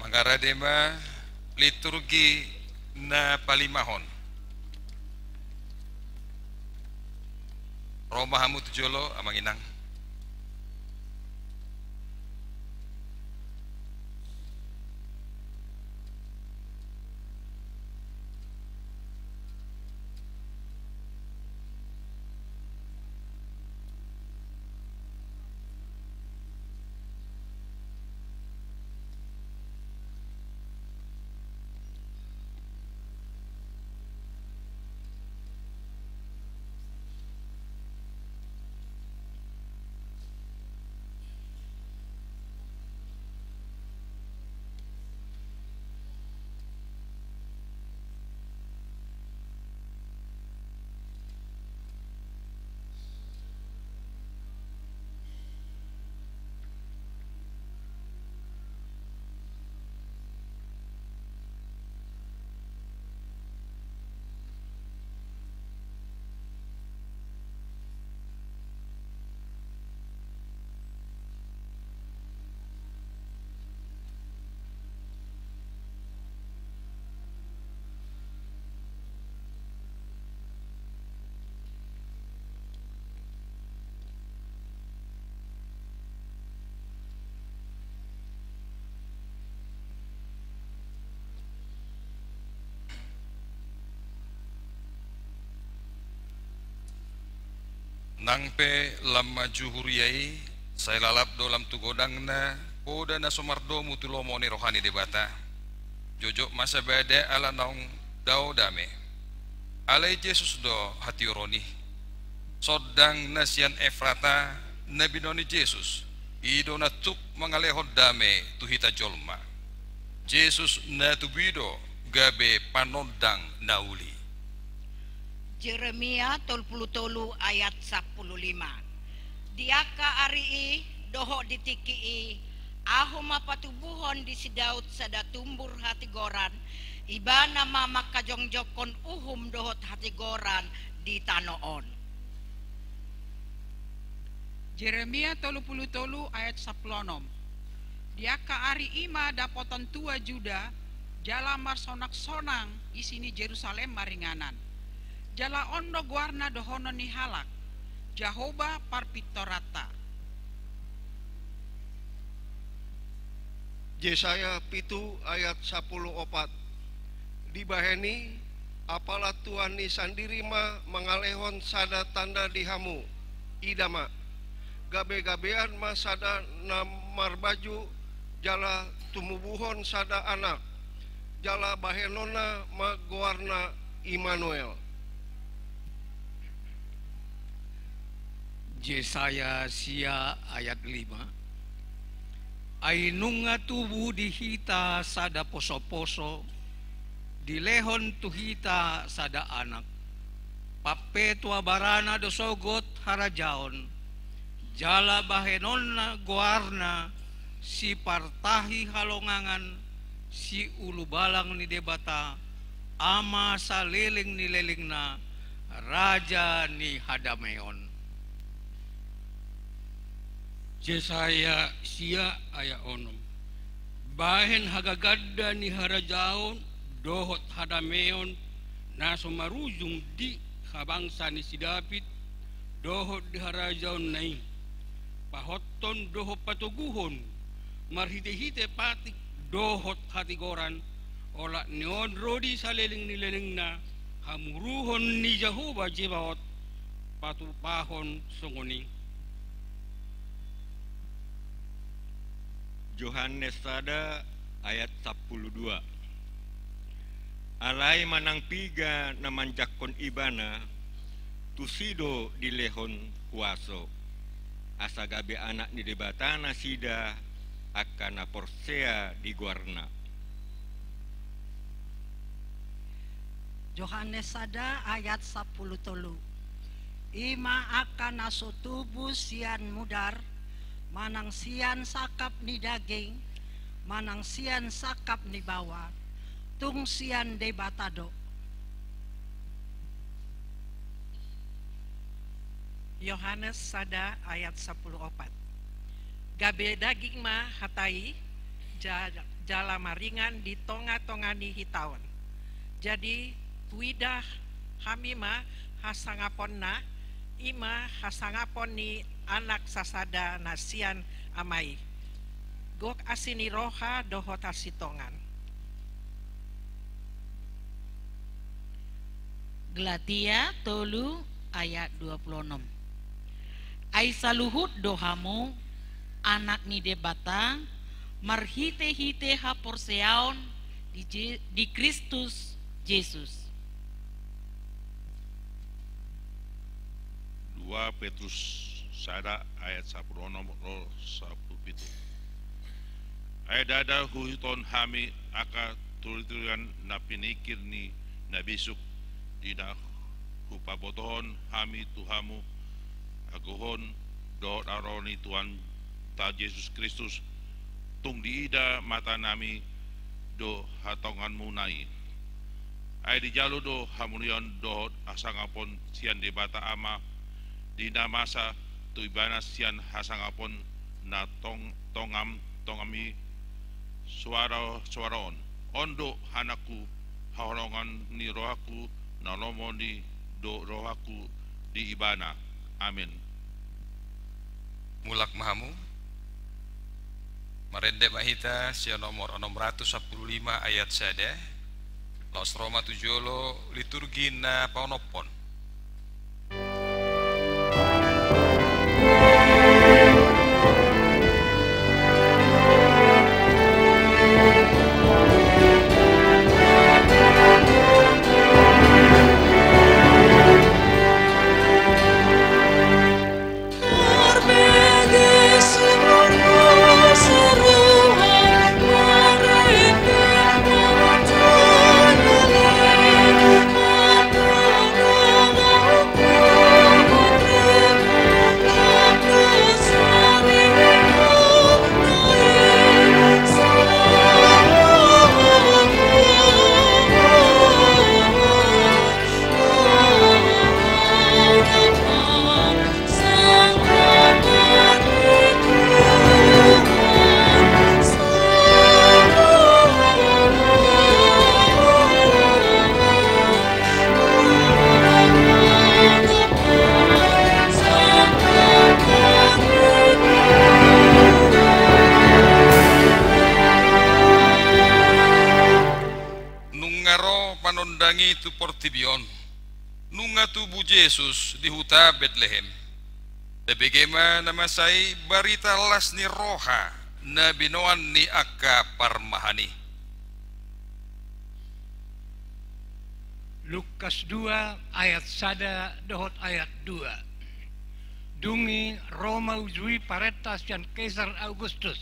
Nga rade ma liturgi na palimahon. Ro ma hamu tu jolo, amang inang. Nang pe lam ma juhur ia i, sai lalap do lam tu godangna poda na so mardomu tu lomo ni roha ni Debata. Jojok ma sabada ala naung dao dame. Alai Jesus do hatiuron i. Sondang na sian Efrata na binoan ni Jesus, i do na tuk mangalehon dame tu hita jolma. Jesus na tubu i do gabe panondang na uli. Jeremia tolu pulu tolu ayat sampulu lima. Di angka ari i dohot di tingki i, Ahu ma patubuhon di si Daud sada tumbur hatigoran, ibana ma mangkajongjongkon uhum dohot hatigoran di tano on. Jeremia tolu pulu tolu ayat sampulu onom. Di angka ari i ma dapotan tua Juda, jala marsonaksonang isi ni Jerusalem maringanan. Jala on do goarna dohonon ni halak, Jahowa parpintoranta. Jesaya pitu ayat sampulu opat. Dibahen i, apala Tuhan i sandiri ma mangalehon sada tanda di hamu. Ida ma, gabegabean ma sada na marbaju jala tumubuhon sada anak, jala bahenonna ma goarna Immanuel. Jesaya sia ayat lima. Ai nunga tubu di hita sada posoposo, dilehon tu hita sada anak. Pampetua barana do sogot harajaon, jala bahenonna goarna Sipartahi Halongangan, Siulubalang ni Debata, Ama saleleng ni lelengna, Raja ni hadameon. Jesaya sia ayat onom. Bahen hagaganda ni harajaon dohot hadameon na so marujung di habangsa ni si David dohot di harajaonna i, pahothon dohot patoguhon marhitehite patik dohot hatigoran, olat ni on ro di saleleng ni lelengna hamuruhon ni Jahowa Zebaot, patupahon songon i. Johannes sada ayat sampulu dua. Alai manang piga na manjangkon Ibana, tusi do dilehon huaso, asa gabe anak ni Debata nasida angka na porsea di goarna. Johannes sada ayat sampulu tolu. I ma angka na so tubu sian mudar, manang sian sangkap ni daging, manang sian sangkap ni baoa, tung sian Debata do. Johannes sada ayat sampulu opat. Gabe daging ma hata i, ja-, jala maringan di tonga-tonga ni hita on. Jadi, huida hami ma hasangaponna, i ma hasangapon ni Anak sasada na sian Ama i. Gok asi ni roha dohot hasintongan. Galatia tolu ayat dua puluh enam. Ai saluhut do hamu anak ni Debata marhite-hite haporseaon di Je-, di Kristus Jesus. Dua Petrus sada ayat sampulu onom ro sampulu pitu. Ai ndada huihuthon hami angka turiturian na piningkir ni na bisuk, di na hupabotohon hami tu hamu agohon dohot haroro ni Tuhanta Jesus Kristus, tung diida matanami do hatongamuna i. Ai dijalo do hamuliaon dohot hasangapon sian Debata Ama, di na masa tu Ibana sian hasangapon na tong-, tongam-, tongam i soara-, soara on. On do anakku, haholongan ni rohangku, na lomo ni do rohangku di Ibana. Amen. Mulak ma hamu. Marende ma hita sian nomor onom ratus sampulu lima ayat sada. Laos ro ma tu jolo liturgi na paonomhon. Nunga ro panondang i tu portibi on. Nunga tubu Jesus di huta Betlehem. Tabege ma na masa i barita las ni roha na binoan ni angka parmahan i. Lukas dua ayat sada dohot ayat dua. Dung i ro ma uju i parenta sian Kesar Augustus,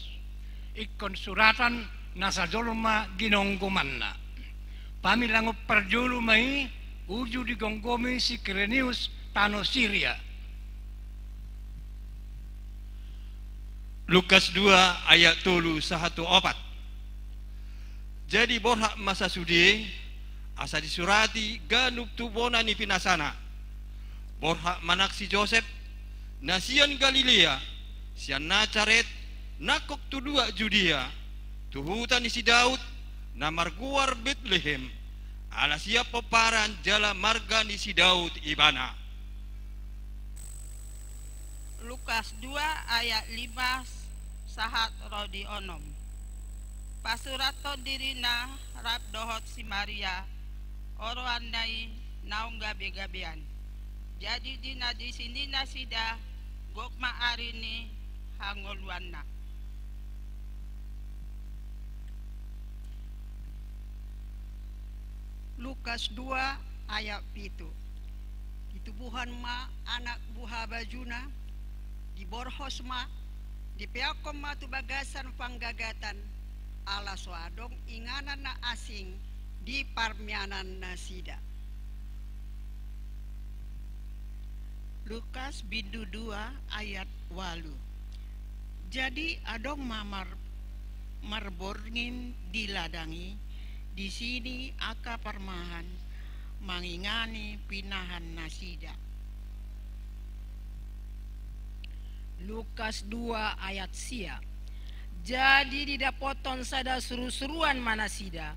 ingkon suratan na sajolma ginonggomanna. Pamilangon parjolo ma i uju digomgomi si Kirenius tano Siria. Lukas dua ayat tolu sahat tu opat. Jadi borhat ma sasude, asa disurati ganup tu bona ni pinasana. Borhat ma nang si Josep, na sian Galilea, sian Nasaret, nangkok tu luat Judea, tu huta ni si Daud, na margoar Betlehem, ala sian pomparan jala marga ni si Daud ibana. Lukas dua ayat lima sahat ro di onom. Pasurathon dirina rap dohot si Maria, oroanna i naung gabegabean. Jadi di na disi ni nasida, gok ma ari ni hangoluanna. Lukas dua ayat pitu. Ditubuhon ma anak buhabajuna, diborhos ma, dipeakhon ma tu bagasan panggagatan, ala so adong inganan na asing di parmianan nasida. Lukas bindu dua ayat walu. Jadi adong ma mar-, marborngin di ladang i, disi ni angka parmahan mangingani pinahan nasida. Lukas dua ayat sia. Jadi didapothon sada surusuruan ma nasida,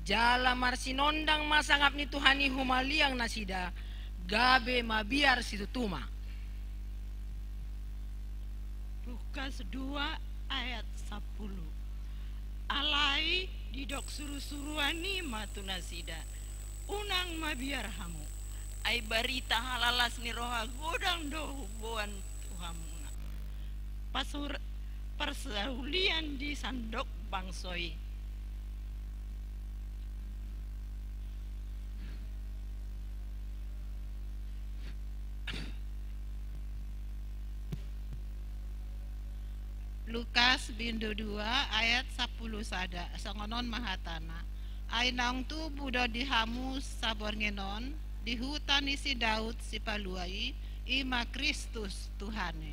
jala marsinondang ma sangap ni Tuhan i humaliang nasida, gabe mabiar situtu ma. Lukas dua ayat sapuluh. Alai didok surusuruan i ma tu nasida: Unang mabiar hamu, ai barita halalas ni roha godang do huboan tu hamuna. Pasur-, parsaulian di sandok bangso i. Lukas bindu dua ayat sapuluh sada, songon on ma hatana: Ai naung tubu do di hamu saborngin on, di huta ni si Daud Sipalua i, i ma Kristus Tuhan i.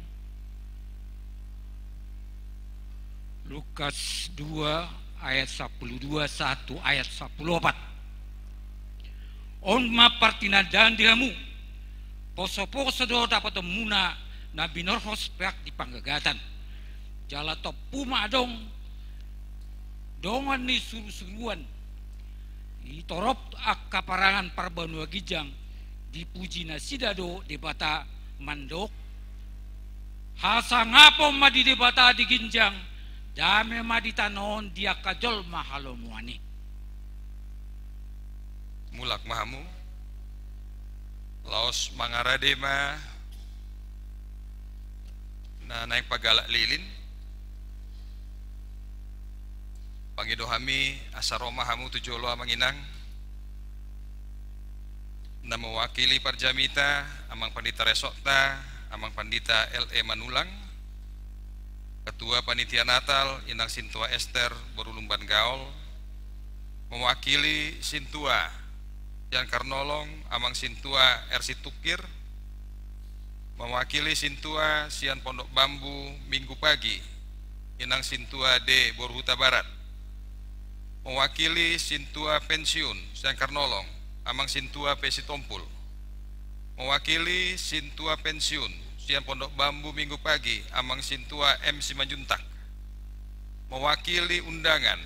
Lukas dua ayat sapuluh dua sahat tu ayat sapuluh opat. On ma partinandaan di hamu: Posoposo do dapotonmuna na binorhos peak di panggagatan, jala tompu ma adong dongan ni surusuruan i torop angka parangan parbanua ginjang. Dipuji nasida do Debata mandok: Hasangapon ma di Debata di ginjang, dame ma di tano on di angka jolma halomoan i. Mulak ma hamu, laos mangarade ma na naeng pagalak lilin. Pangido hami asa ro ma hamu tu jolo, amang inang, na mewakili parjamita, amang pandita resokta, amang pandita L E Manulang, ketua panitia Natal, inang sintua Ester boru Lumban Gaol, mewakili sintua sian Karnolong, amang sintua R. Situkir, mewakili sintua sian Pondok Bambu Minggu Pagi, inang sintua D. boru Hutabarat, mewakili sintua pensiun sian Karnolong, amang sintua P. Sitompul, mewakili sintua pensiun sian Pondok Bambu Minggu Pagi, amang sintua M. Simanjuntak, mewakili undangan,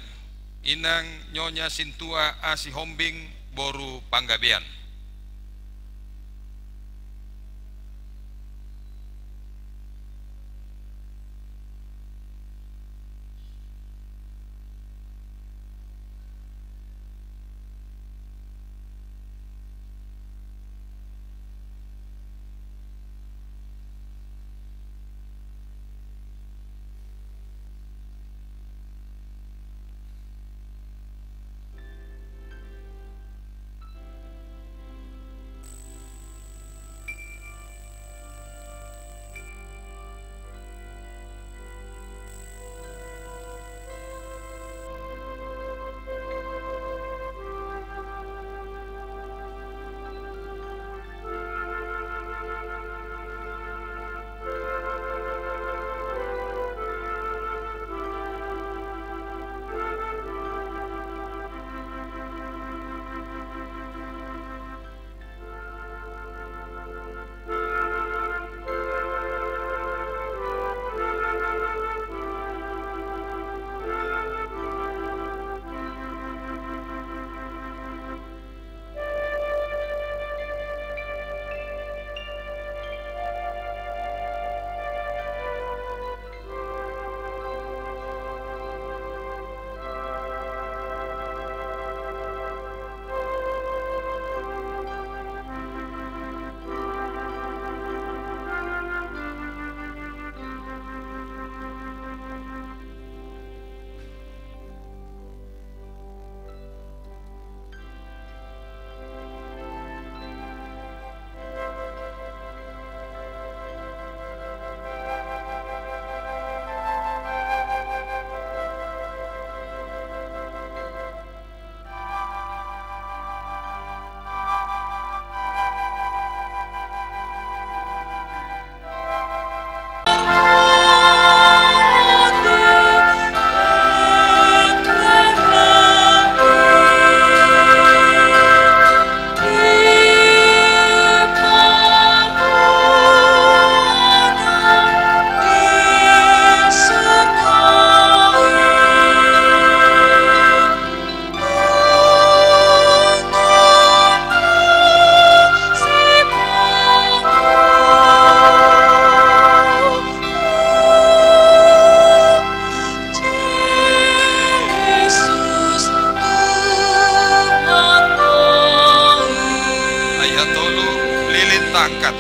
inang Nyonya Sintua A. Sihombing boru Panggabean. angkat.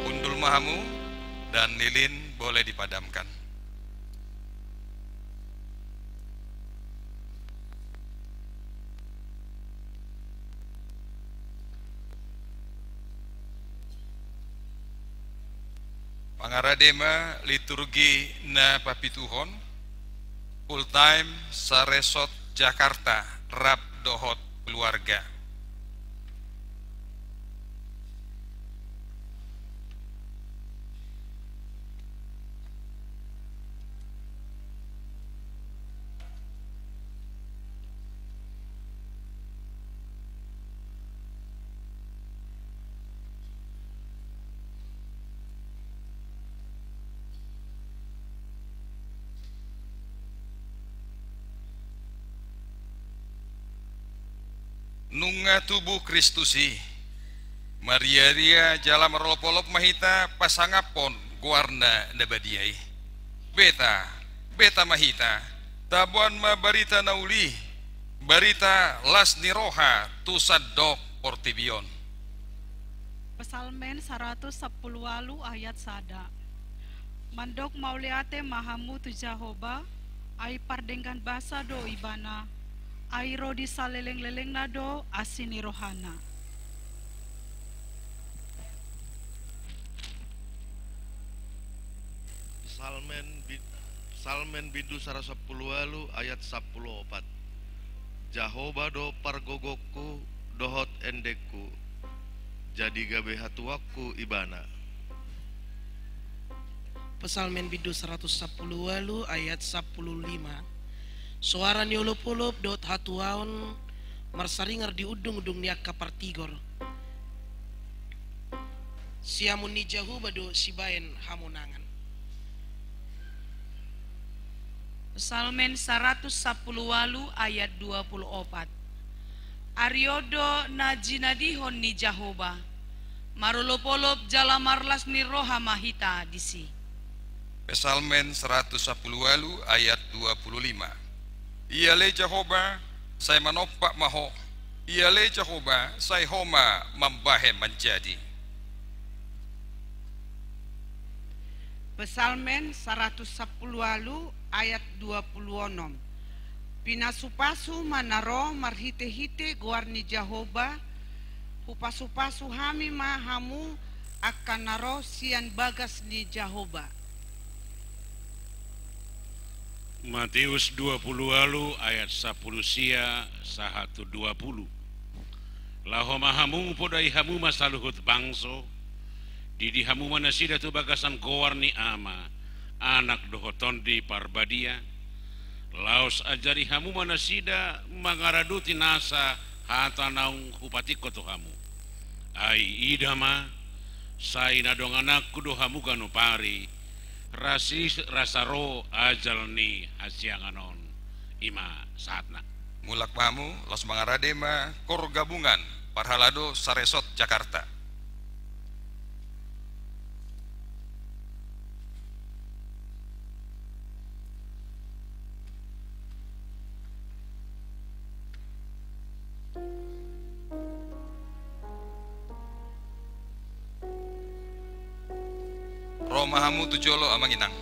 Hundul ma hamu, dan lilin boleh dipadamkan. Pangarade ma liturgi na papituhon, Full Time Saresot Jakarta, rap dohot keluarga. Nunga tubu Kristus i, marriaria jala marolopolop ma hita pasangaphon goarna na badia i. Beta, beta ma hita, taboan ma barita na uli, barita las ni roha tu sandok portibi on. Psalmen saratus sampulu ualu ayat sada. Mandok mauliate ma hamu tu Jahowa, ai pardenggan basa do Ibana, ai ro di salelenglelengna do asi ni rohana. Psalmen bi-, Psalmen bindu saratus sampulu ualu ayat sampulu opat. Jahowa do pargogongku dohot endengku, jadi gabe hatuaonku Ibana. Psalmen bindu saratus sampulu ualu ayat sampulu lima. Soara ni olopolop dohot hatuaon marsaringar di undungundung ni angka partigor. Siamun ni Jahowa do sibaen hamonangan. Psalmen saratus sampulu ualu ayat dua pulu opat. Ari on do na jinadihon ni Jahowa, marolopolop jala marlas ni roha ma hita disi. Psalmen saratus sampulu ualu ayat dua pulu lima. Ia ale Jahowa, sai manompak ma Ho. Ia ale Jahowa, sai Ho ma mambahen manjadi. Psalmen saratus sampulu ualu ayat dua pulu onom. Pinasupasu ma na ro marhitehite goar ni Jahowa, hupasupasu hami ma hamu angka na ro sian bagas ni Jahowa. Mateus dua pulu ualu ayat sampulu sia sahat tu dua pulu. Laho ma hamu, podai hamu ma saluhut bangso, didi hamu ma nasida tu bagasan goar ni Ama, Anak dohot Tondi Parbadia. Laos ajari hamu ma nasida mangaradoti nasa hata naung hupatingko tu hamu. Ai ida ma, sai na dongananku do hamu ganup ari, rasi-, rasa ro ajal ni hasiangan on. I ma sahatna. Mulak ma hamu, laos mangarade ma Kor Gabungan, Parhalado Saresot Jakarta. Ro ma hamu tu jolo, amang inang.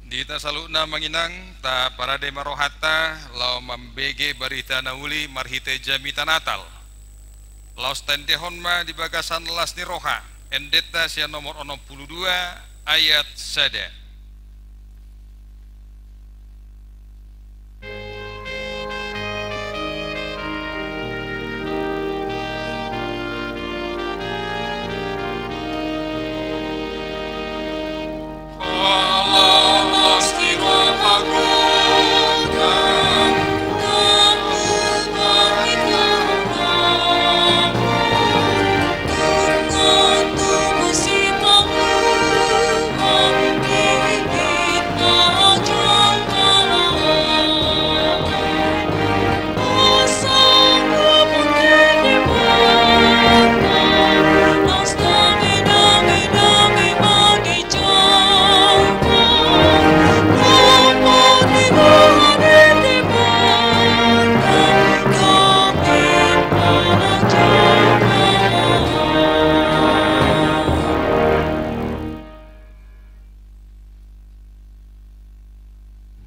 Di hita saluhutna amang inang, taparade ma rohanta laho mambege barita na uli marhite jamita Natal. Laos taendehon ma di bagasan las ni roha, endenta sian nomor onom pulu dua ayat sada.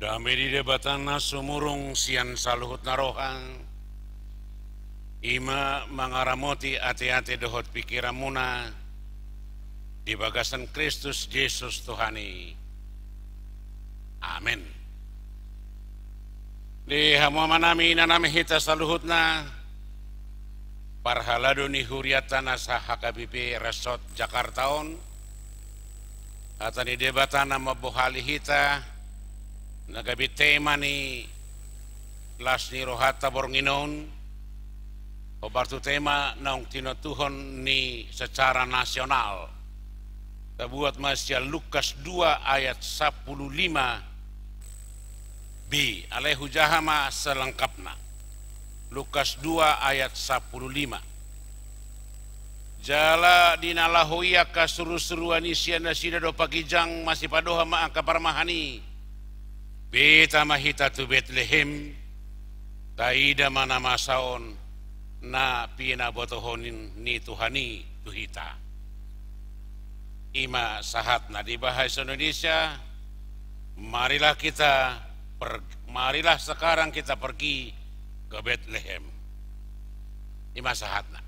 Dame ni Debata na sumurung sian saluhutna roha, i ma mangaramoti ateate dohot pingkiranmuna di bagasan Kristus Jesus Tuhan i. Amen. Di hamu amanami, inanami, hita saluhutna, parhalado ni hurianta na sa-H K B P Resort Jakarta on, hata ni Debata na mambohali hita, na gabe tema ni las ni rohanta borngin on, hombar tu tema naung tinontuhon ni secara nasional. Tabuat ma sian Lukas dua ayat sampulu lima B, alai hujaha ma selengkapna. Lukas dua ayat sampulu lima. Jala di na laho i angka surusuruan i sian nasida dompak ginjang masipadohan ma angka parmahan i: Beta ma hita tu Betlehem, taida ma na masa on, na pinabotohon ni Tuhan i tu hita. I ma sahatna di bahasa Indonesia. Marilah kita per-, marilah sekarang kita pergi ke Betlehem. I ma sahatna.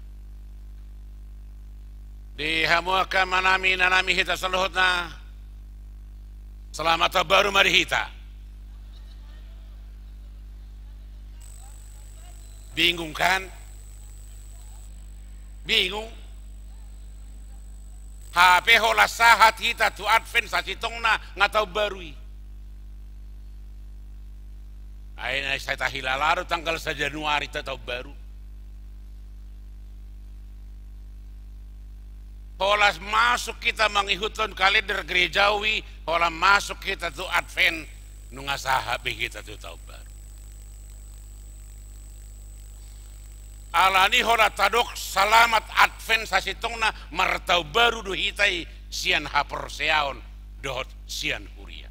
Di hamu angka amanami, inanami, hita saluhutna, selamat tahun baru ma di hita. Bingung kan? Bingung? Hape holan sahat hita tu Advent, sasintongna nga tahun baru i. Ai na sai tahilala do tanggal sada Januari tu tahun baru. Holan masuk hita mangihuthon kalender gerejawi, holan masuk hita tu Advent, nunga sahat be hita tu tahun baru. Alani holan tadok selamat Advent, sasintongna martahun baru do hita i sian haporseaon dohot sian huria.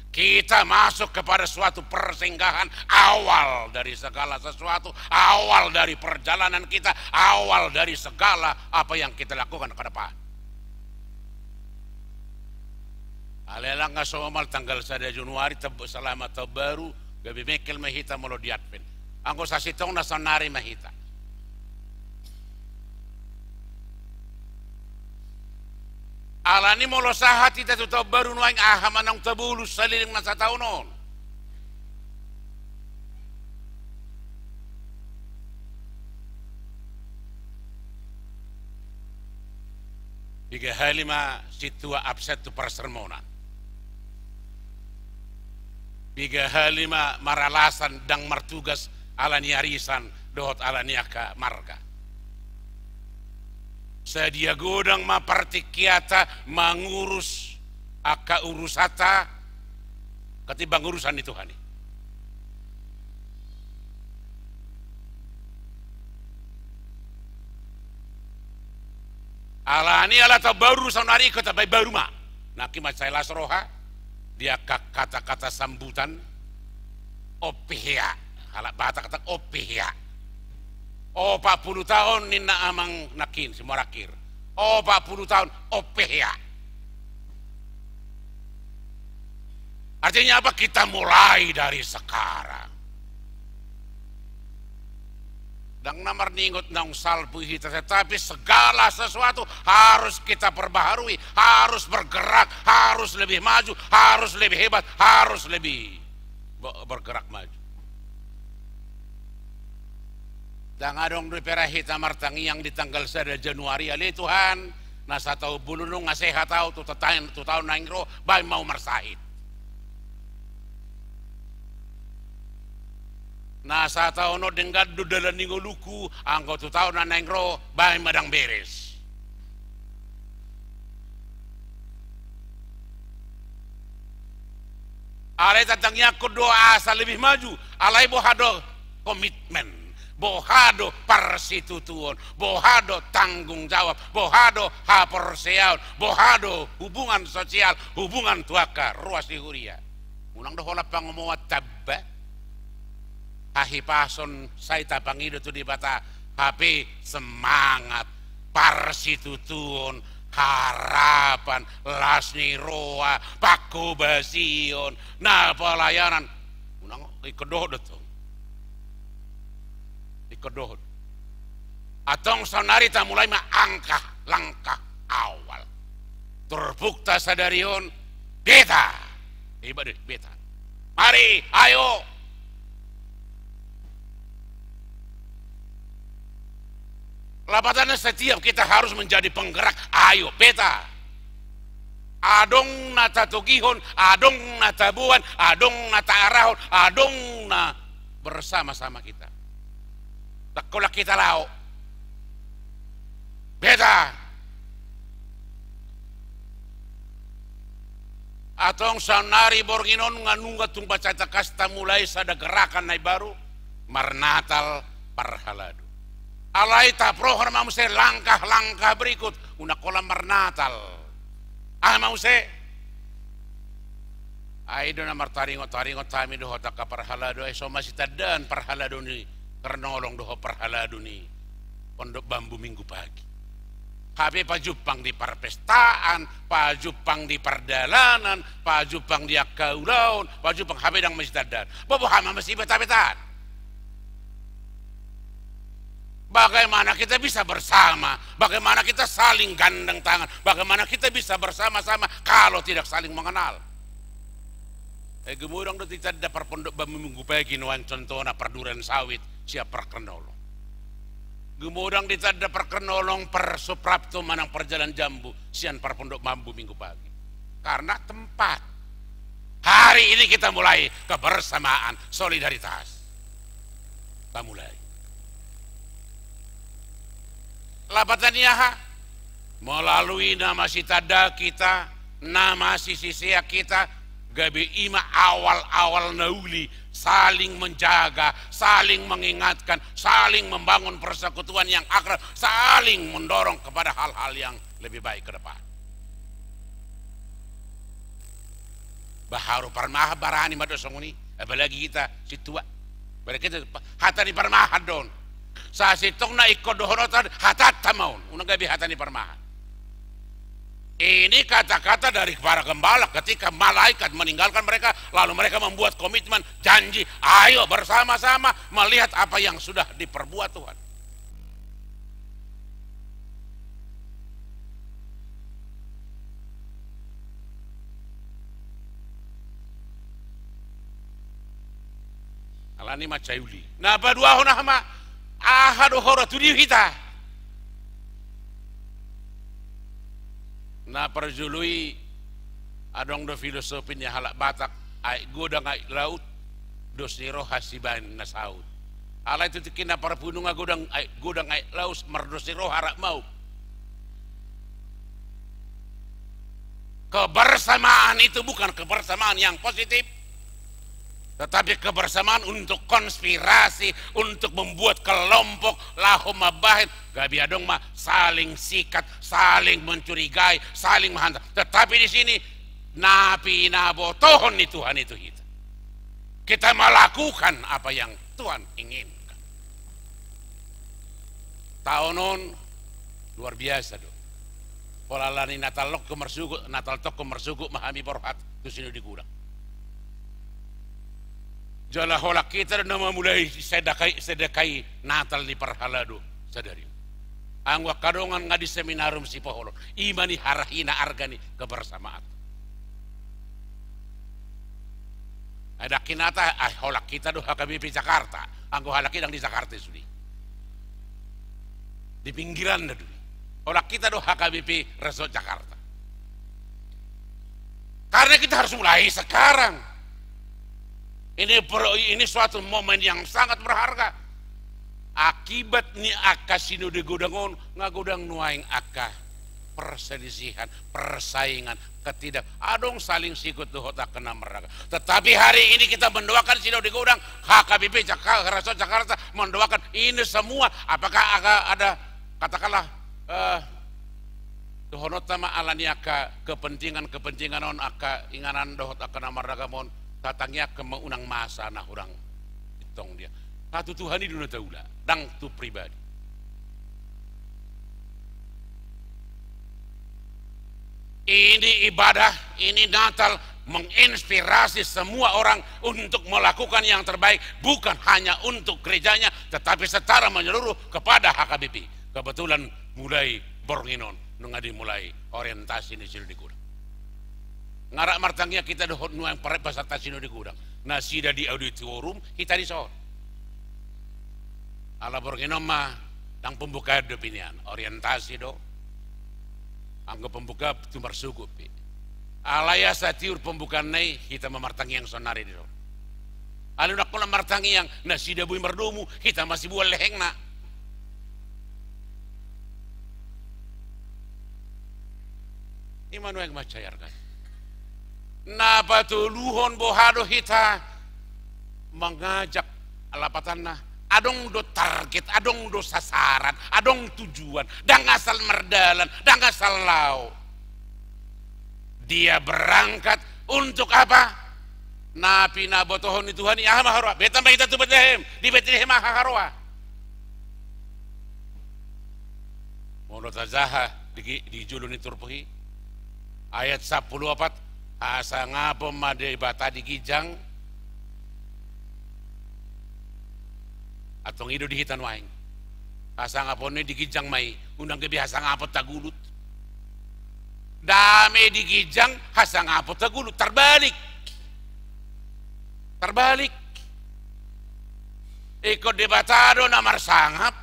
Kita masuk kepada suatu persinggahan, awal dari segala sesuatu, awal dari perjalanan kita, awal dari segala apa yang kita lakukan ke depan. Alai lang nga somal tanggal sada Januari, teb-, selamat tahun baru, gabe mengkel ma hita molo di Advent. Anggo sasintongna saonari ma hita. Alani molo sahat hita tu tahun baru nuaeng, aha ma naung tabolus saleleng na sataon on? Piga hali ma sintua absen tu parsermonan. Piga hali ma maralasan ndang martugas alani arisan dohot alani angka marga. Sadia godang ma partingkianta mangurus angka urusanta, ketimbang urusan ni Tuhan i. Alani ala tahun baru saonari, ingkon tambai baru ma. Nangkin mansai las roha di angka kata-kata sambutan. Ope hea. Halak Batak kata ope hea. Opat pulu taon ninna amang nangkin, si Muara Angkir. Opat pulu taon, ope hea. Artinya apa? Kita mulai dari sekarang. Ndang na marningot naung salpu hita, tetapi segala sesuatu harus kita perbaharui, harus bergerak, harus lebih maju, harus lebih hebat, harus lebih be-, bergerak maju. Ndang adong dope ra hita martangiang di tanggal sada Januari, ale Tuhan, na sataon bolon on nga sehat au tu ta-, tu taon naeng ro, baen ma au marsahit. Na sataon on denggan do dalan ni ngolungku, anggo tu taon na naeng ro, baen ma ndang beres. Alai tatangiangkon do asa lebih maju, alai boha do komitmen, boha do parsitutuon, boha do tanggung jawab, boha do haporseaon, boha do hubungan sosial, hubungan tu angka ruas ni huria. Unang do holan pangomoan tamba. Hahipason sai tapangido tu Debata, hape semangat, parsitutuon, harapan, las ni roha, pangkobasion, na pelayanan. Unang, ingkon dohot do tong. Ingkon dohot. Antong saonnari tamulai ma angka langkah awal. Turpukta sadari on, beta. Iba deh, beta. Mari, ayo. Lapatanna, setiap kita harus menjadi penggerak. Ayo, beta. Adong na tatogihon, adong na taboan, adong na taarahon, adong na bersama-sama kita. Ndang holan hita laho. Beta. Antong saonnari borngin on nga nunga tung mansai tangkas tamulai sada gerakan na imbaru, marnatal parhalado. Alai taprohor ma muse langkah-langkah berikut, unang holan marnatal. Aha ma muse? Ai do na martaringot-taringot hami dohot angka parhalado, ai so masitandaan parhalado ni Kernolong dohot parhalado ni Pondok Bambu Minggu Pagi. Hape pajumpang di parpestaan, pajumpang di pardalanan, pajumpang di angka ulaon, pajumpang hape ndang masitandaan. Boha ma muse beta-betaan. Bagaimana kita bisa bersama? Bagaimana kita saling gandeng tangan? Bagaimana kita bisa bersama-sama kalau tidak saling mengenal? Eh, gemodang do ditanda parpondok bambu Minggu Pagi nuaeng contohna parduren sawit sian parkernolong. Gemodang ditanda parkernolong, parsuprapto manang parjalan jambu sian parpondok bambu Minggu Pagi. Karena tempat. Hari ini kita mulai kebersamaan, solidaritas. Tamulai. Lapatanna aha? Melalui na masitandaan hita, na masisisean hita, gabe i ma awal-awal na uli, saling menjaga, saling mengingatkan, saling membangun persekutuan yang akrab, saling mendorong kepada hal-hal yang lebih baik ke depan. Baharu parmahan barani ma do songon i, apalagi hita sintua. Berarti hita hata ni parmahan do on. Sasintongna ingkon dohononta hatanta ma on, unang gabe hata ni parmahan. Ini kata-kata dari para gembala ketika malaikat meninggalkan mereka, lalu mereka membuat komitmen, janji, ayo bersama-sama melihat apa yang sudah diperbuat Tuhan. Alani mansai uli. Na paduahon aha ma? Aha do hora tu dia hita? Na parjolo i, adong do filosofi ni halak Batak, aek godang aek laut, dos ni roha sibaen na saut. Alai tu tingki na parpudi nunga godang aek, godang aek laut, mardos ni roha rap maup. Kebersamaan itu bukan kebersamaan yang positif, tetapi kebersamaan untuk konspirasi, untuk membuat kelompok, laho mambahen, gabe adong ma saling sikat, saling mencurigai, saling menghantam. Tetapi di sini, na pinabotohon ni Tuhan itu hita. Kita melakukan apa yang Tuhan inginkan. Taon on luar biasa do. Pola alani Natal tongkin marsogot, Natal tongkin marsogot ma hami borhat tu Sinode Gudang. Jala holan hita do na mamulai sedekah, sedekah Natal ni parhalado sadari on. Anggo angka dongan nga di seminarium sipaholon, i ma niarahina arga ni kebersamaan. Ai ndang hinata, ai holan hita do H K B P Jakarta, anggo halak i ndang di Jakarta i sude. Di pinggiranna do i. Holan hita do H K B P Resort Jakarta. Karena kita harus mulai sekarang. Ini pro-, ini suatu momen yang sangat berharga. Akibat ni angka sinode godang on, nga godang nuaeng angka perselisihan, persaingan, ketidak, adong saling sikut dohot angka na marragam. Tetapi hari ini kita mendoakan sinode godang, H K B P Jaka-, Resort Jakarta mendoakan ini semua. Apakah ada, ada, katakanlah, eh, dohononta ma ala ni angka kepentingan-kepentingan on, angka inganan dohot angka na marragam on, tatangiangkon ma unang masa na hurang intong dia. Satu Tuhan i do na taula, ndang tu pribadi. Ini ibadah, ini Natal menginspirasi semua orang untuk melakukan yang terbaik, bukan hanya untuk gerejanya, tetapi secara menyeluruh kepada H K B P. Kebetulan mulai borngin on, nunga dimulai orientasi ni sinode godang. Nga rap martangiang hita dohot nuaeng parpasarta sinode godang. Nasida di auditorium, hita dison. Ala borngin on ma, ndang pembukaan dope nian, orientasi do. Anggo pembukaan tu marsogot pe. Alai asa tiur pembukaanna i, hita ma martangiang sonari dison. Alai ndang holan martangiang, nasida boi mardomu, hita ma siboan lehengna. I ma nuaeng mansai arga. Na patoluhon, boha do hita mangajak, lapatanna, adong do target, adong do sasaran, adong tujuan, ndang asal mardalan, ndang asal laho. Dia berangkat untuk apa? Na pinabotohon ni Tuhan i aha ma haroa? Beta ma hita tu Betlehem, di Betlehem aha haroa? Molo tajaha di, di jolo ni turpuk i, ayat sampulu opat, hasangapon ma Debata di ginjang. Antong i do di hita nuaeng. Hasangapon i di ginjang ma i, unang gabe hasangapon tagulut. Dame di ginjang, hasangapon tagulut, tarbalik. Tarbalik. Ingkon Debata do na marsangap,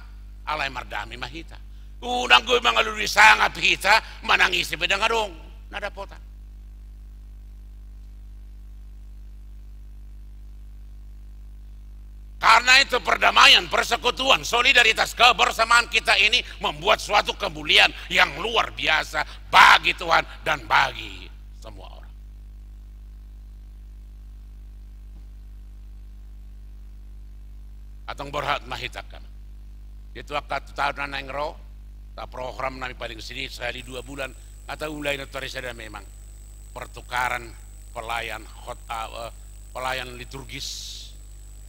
alai mardame ma hita. Unang gabe mangalului sangap hita, manang ise pe ndang adong na dapotan. Karena itu perdamaian, persekutuan, solidaritas, kebersamaan kita ini membuat suatu kemuliaan yang luar biasa bagi Tuhan dan bagi semua orang. Antong borhat ma hita angka. Di tu angka taon na naeng ro, ta program nami paling sedikit sahali dua bulan, atau mulai na tori sada memang pertukaran pelayan hot-, eh, pelayan liturgis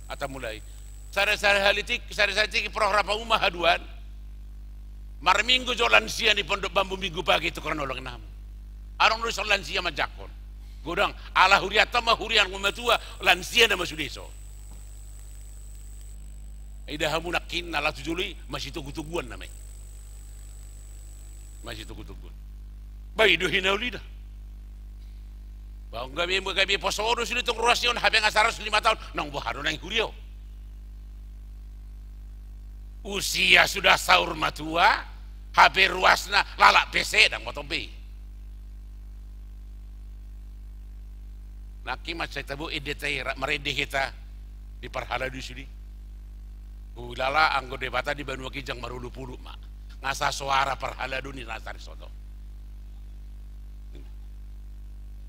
atau mulai. Sada-sada hali tik, sada-sada tik program pauma haduan. Marminggu jo lansia ni Pondok Bambu, Minggu pagi tu kronologi namu. Adong do dison lansia manjangkon. Godang, ala hurianta ma huria na matua, lansia nama sude dison. Ida hamu nangkin na laho tu jolo i, masitogu-toguan nama i. Masitogu-toguan. Ba i do hinaulina. Ba gabe, gabe poso do sude tong ruas i on, hape nga saratus lima taon, nang boha do naeng huria on. Usia sudah saur matua, hape ruasna lalap pe sedang motong be. Nangkin mansai tabo ende ta i, rap marende hita di parhalado i sude. Hulala anggo Debata di banua ginjang marolopolop ma. Nga sasoara parhalado ni na tarsongon on.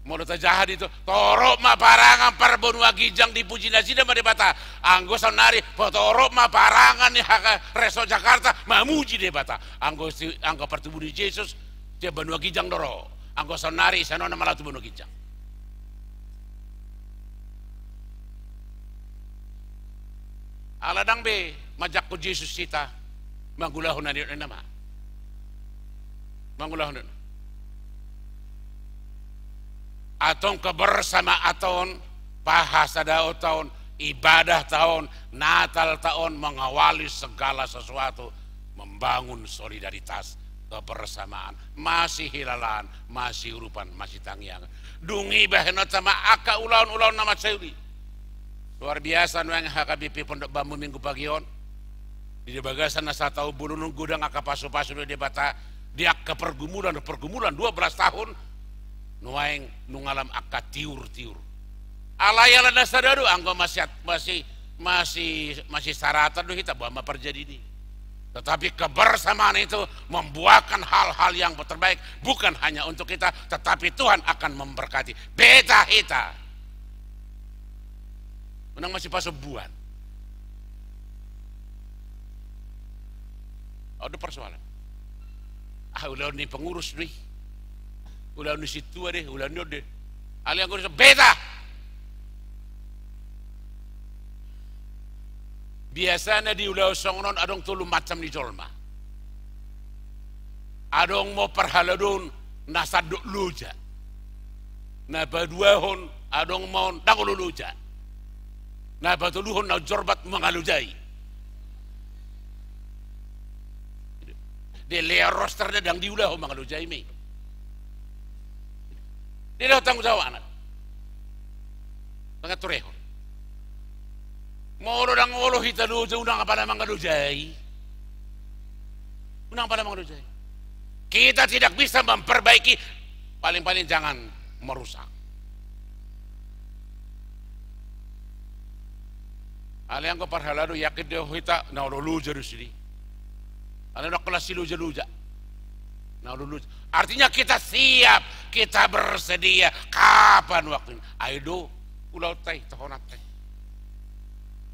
Molo tajaha di to, torop ma parangan parbanua ginjang, dipuji nasida ma Debata. Anggo saonnari, torop ma parangan ni H K, Resort Jakarta mamuji Debata. Anggo si, anggo partubu ni Jesus, sian banua ginjang do ro. Anggo saonnari, sian on ma laho tu banua ginjang. Ala ndang be manjangkon Jesus hita, mangulahon na nidok ni na ma. Mangulahon na. Antong kebersamaanta on, pahasadaonta on, Ibadahta on, Natalta on mengawali segala sesuatu, membangun solidaritas, kebersamaan, masihilalaan, masiurupan, masitangiangan. Dung i bahenonta ma angka ulaon-ulaon na mansai uli. Luar biasa nuaeng H K B P Pondok Bambu Minggu pagi on. Di bagasan na sataon bolon on godang angka pasu-pasu ni Debata di angka pergumulan, pergumulan dua belas tahun. Nuaeng nunga lam angka tiur-tiur. Alai ala na sada do, anggo masih, masih, masih, masih saratan do hita, boha ma parjadi ni. Tetapi kebersamaan itu membuahkan hal-hal yang terbaik, bukan hanya untuk kita, tetapi Tuhan akan memberkati. Beta hita. Unang masipasombuan. Adong persoalan. Ah, ulaon ni pengurus do i. Ulaon ni sintua do i, ulaon ni on do i. Alai anggo beta. Biasana di ulaon songon on adong tolu macam ni jolma. Adong ma on parhaladoon na sandok loja. Na paduahon adong ma on ndang olo loja. Na patoluhon na jorbat mangalojai. Dilehon roster na ndang diulahon mangalojai ma i. Dilehon tanggung jawab anak. Pangaturehon. Molo ndang olo hita loja, unang apala mangalojai. Unang apala mangalojai. Kita tidak bisa memperbaiki, paling-paling jangan merusak. Alai anggo parhalado, yakin do hita na olo loja do sude. Alai ndang kelas si loja-loja. Na olo loja. Artinya kita siap, kita bersedia. Kapan waktunya? Ai do ulaonta i, tohononta i.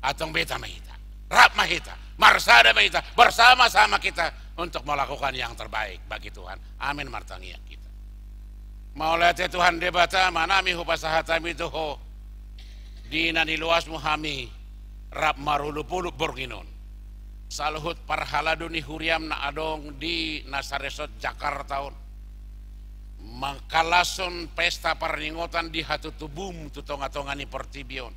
Antong beta ma hita. Rap ma hita. Marsada ma hita. Bersama-sama kita untuk melakukan yang terbaik bagi Tuhan. Amin, martangiang hita. Mauliate Tuhan Debata, Amanami, hupasahat hami tu Ho, di na niloasMu hami rap marolopolop borngin on. Saluhut parhalado ni huriaM na adong di Nasaresot Jakarta on, mangkalashon pesta parningotan di hatutubuM tu tongatonga ni portibi on.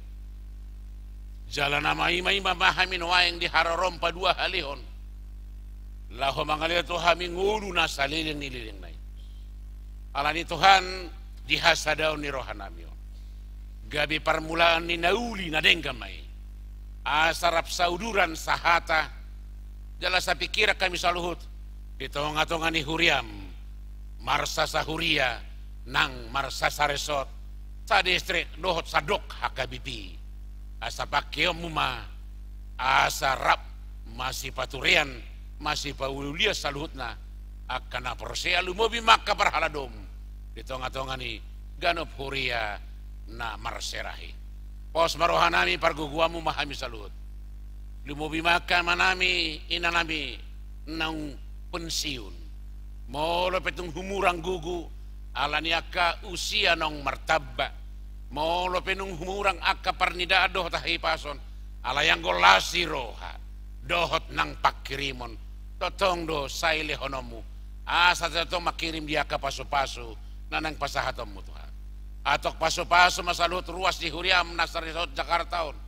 Jala na maimaima ma hami nuaeng di haroroM paduahalihon, laho mangalehon tu hami ngolu na saleleng ni lelengna i. Alani Tuhan, di hasadaon ni rohanami on, gabe parmulaan ni na uli na denggan ma i. Asa rap sauduran, sahata, jala sapingkiran hami saluhut di tongatonga ni huriaM, marsasahuria nang marsasaresot, sadistrik dohot sandok H K B P. Asa pangkeonMu ma, asa rap masipaturean, masipauliulian saluhutna angka na porsea, lumobi ma angka parhaladoM di tongatonga ni ganup huria na marserahi. Pos ma rohanami, pargogoanMu ma hami saluhut. Lumobi ma angka amanami, inanami naung pensiun. Molo pe tung humurang gogo, alani angka usia naung martamba. Molo pe naung humurang angka parnidaan dohot hahipason, alai anggo las ni roha dohot nang pangkirimon, tongtong do sai lehononMu. Asa tongtong mangkirim di angka pasupasu na naeng pasahatonMu, Tuhan. Antong pasupasu ma saluhut ruas ni huriaM Nasaresot Jakarta on,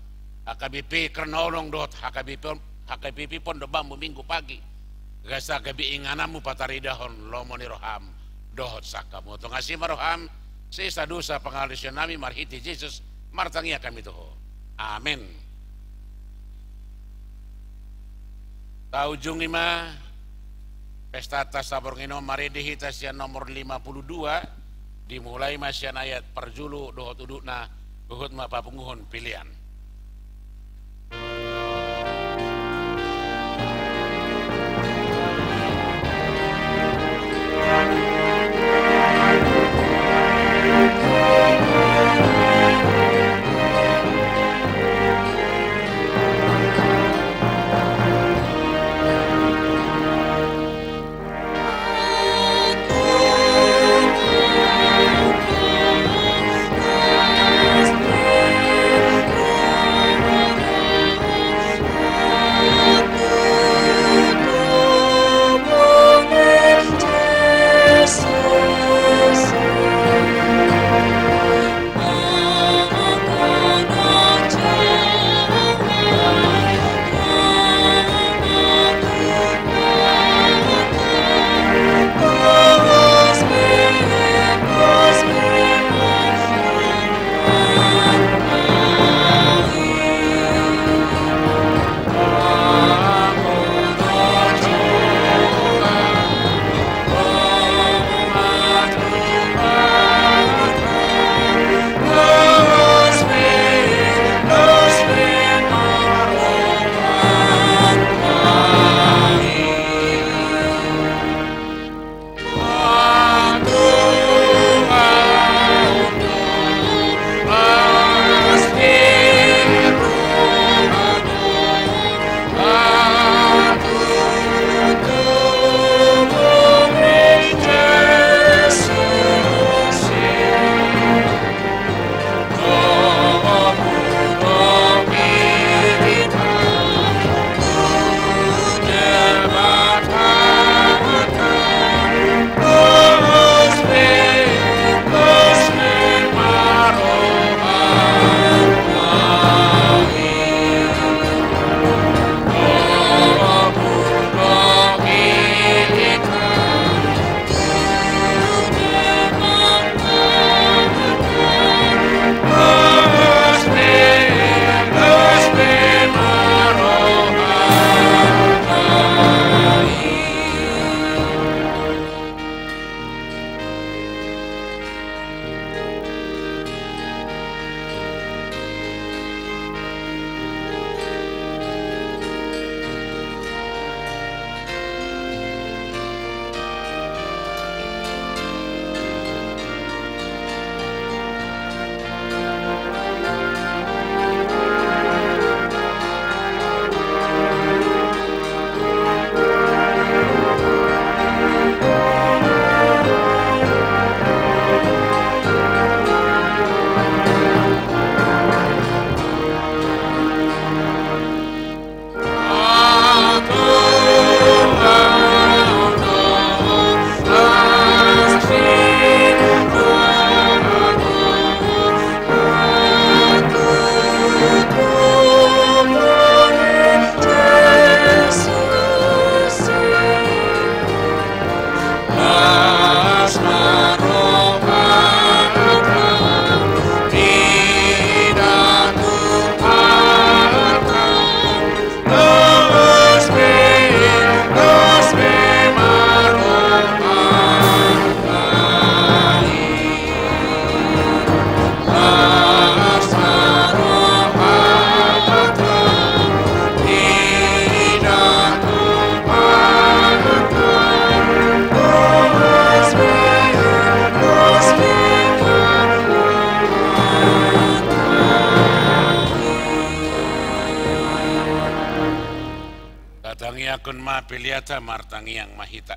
H K B P Kernolong dohot H K B P on, H K B P Pondok Bambu Minggu Pagi. Asa gabe ingananMu pataridahon lomo ni rohaM dohot sangkapMu. Antong asi ma rohaM, sesa dosa pangalaosionnami marhite Jesus, martangiang hami tu Ho. Amen. Taujungi ma pestanta saborngin on, marende hita sian nomor lima puluh dua, dimulai ma sian ayat parjolo dohot udutna, huhut ma papunguhon pelean. Tundun ma peleanta, martangiang ma hita.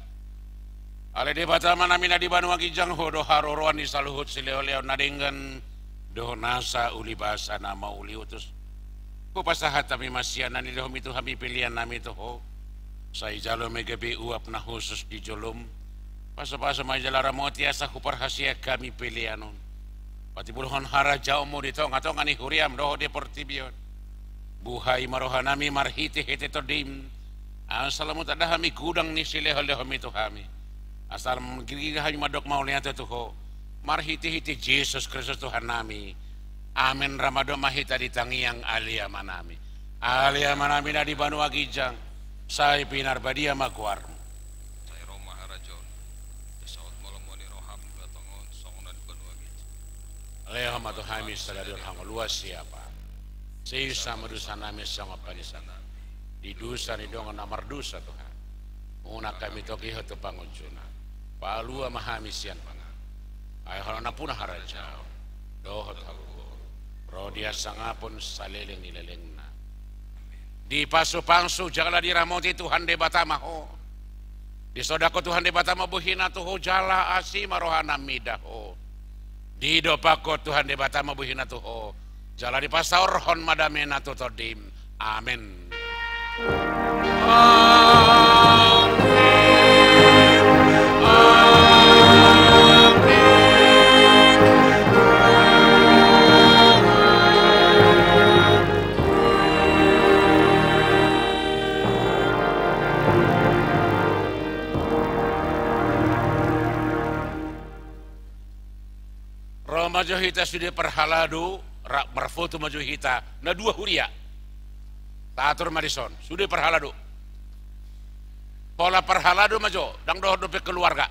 Ale Debata Amanami na di banua ginjang, Ho do haroroan ni saluhut silehonlehon na denggan dohot nasa ulibasa na mauliutus. Hupasahat hami ma sian na nilehonMi tu hami peleannami tu Ho. Sai jalo ma i gabe uap na hushus di jolom. Pasupasu ma i jala ramoti asa huparhaseang hami pelean on. Patimbulhon harajaonMu di tongatonga ni huriaM dohot di portibi on. Buhai ma rohanami marhitehite TondiM. Asa lam tanda hami godang ni silehonlehonMi tu hami. Asa lam girgir hami mandok mauliate tu Ho. Marhitehite Jesus Kristus Tuhannami. Amen. Ra mandok ma hita di tangiang Ale Amanami. Ale Amanami na di banua ginjang, sai pinarbadia ma goarMu. Sai ro ma harajaonMu. Sai saut ma lomo ni rohaM di tonga on songon na di banua ginjang. Lehon ma tu hami sadari on hangoluan siapari. Sesa ma dosanami songon panesanami di dosa ni dongan na mardosa tu hami. Unang hami togihon tu pangunjunan. Palua ma hami sian pangago. Ai Ho do nampuna harajaon dohot hagogoon, ro di hasangapon saleleng ni lelengna. Dipasupasu jala diramoti Tuhan Debata ma ho. Disodang Ho Tuhan Debata ma bohiNa tu ho jala asi ma rohaNa mida ho. Didompakhon Tuhan Debata ma bohiNa tu ho jala dipasaorhon ma dameNa tu tondim. Amen. Amen. Amen. Ro ma jo hita sude parhalado, ra-, marfoto ma jo hita na dua huria. Taatur ma dison sude parhalado. Pola parhalado ma jo, ndang dohot dope keluarga.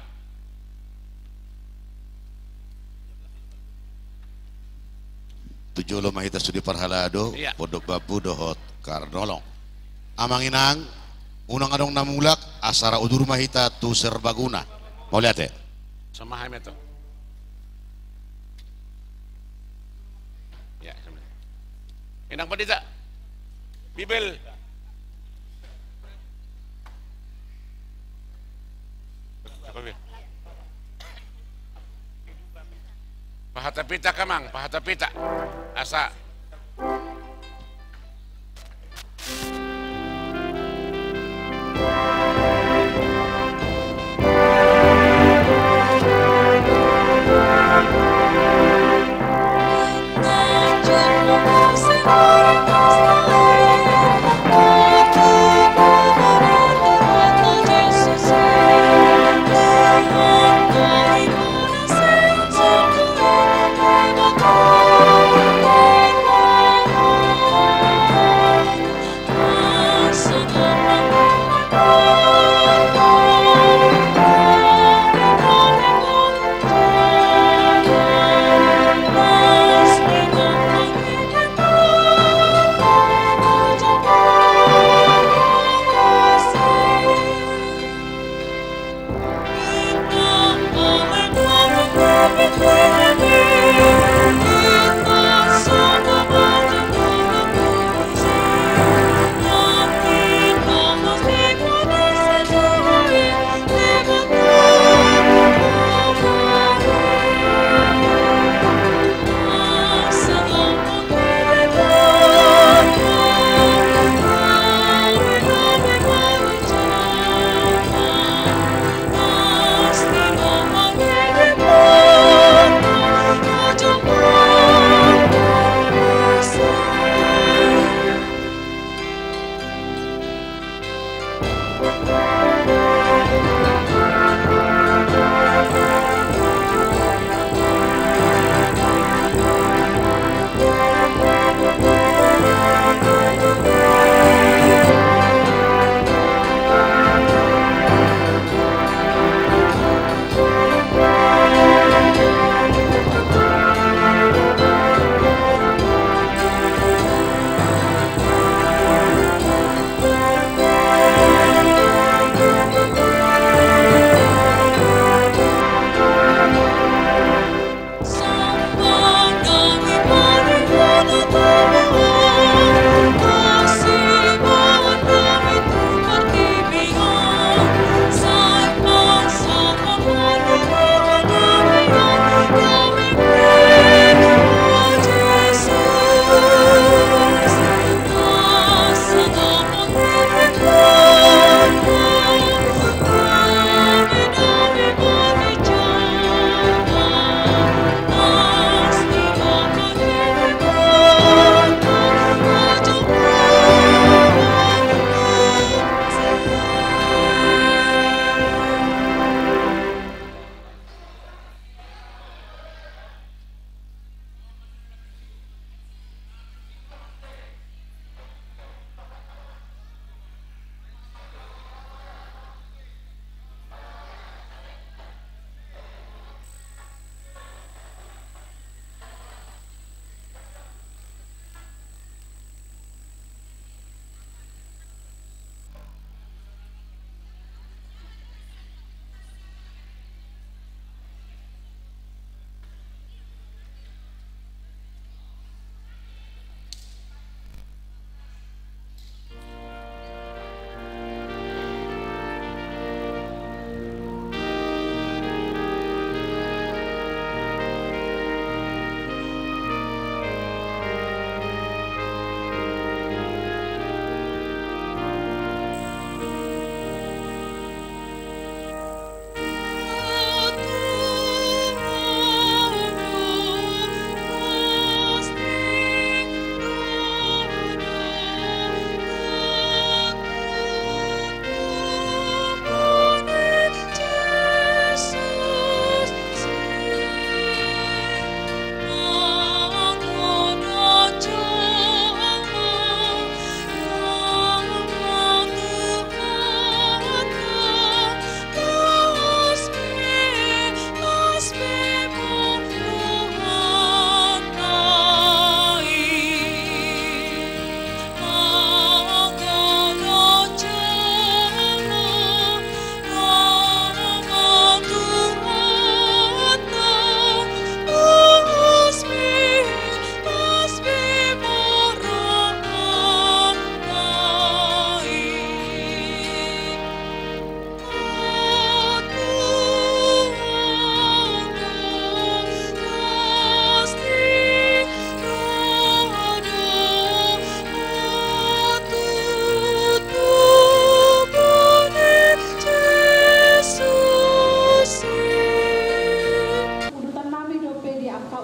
Tu jolo ma hita sude parhalado, iya, pondok bambu dohot karnolong. Amang inang, unang adong na mulak, asa ra udur ma hita tu serbaguna. Mauliate. Sama hami tu. Ya, sama. Inang Pandita. Bibel. Pahatapita, Amang, pahatapita. Asa.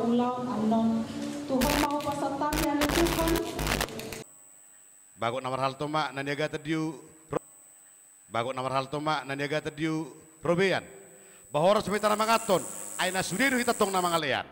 Ulaon annon. Tuhan ma hupasahat hami ale Tuhan. Bagot na marhalto ma na niagatan di ro-, bagot na marhalto ma na niagatan di robean. Ba horas ma hita na manganhon, ai na sude do hita tong na mangalean.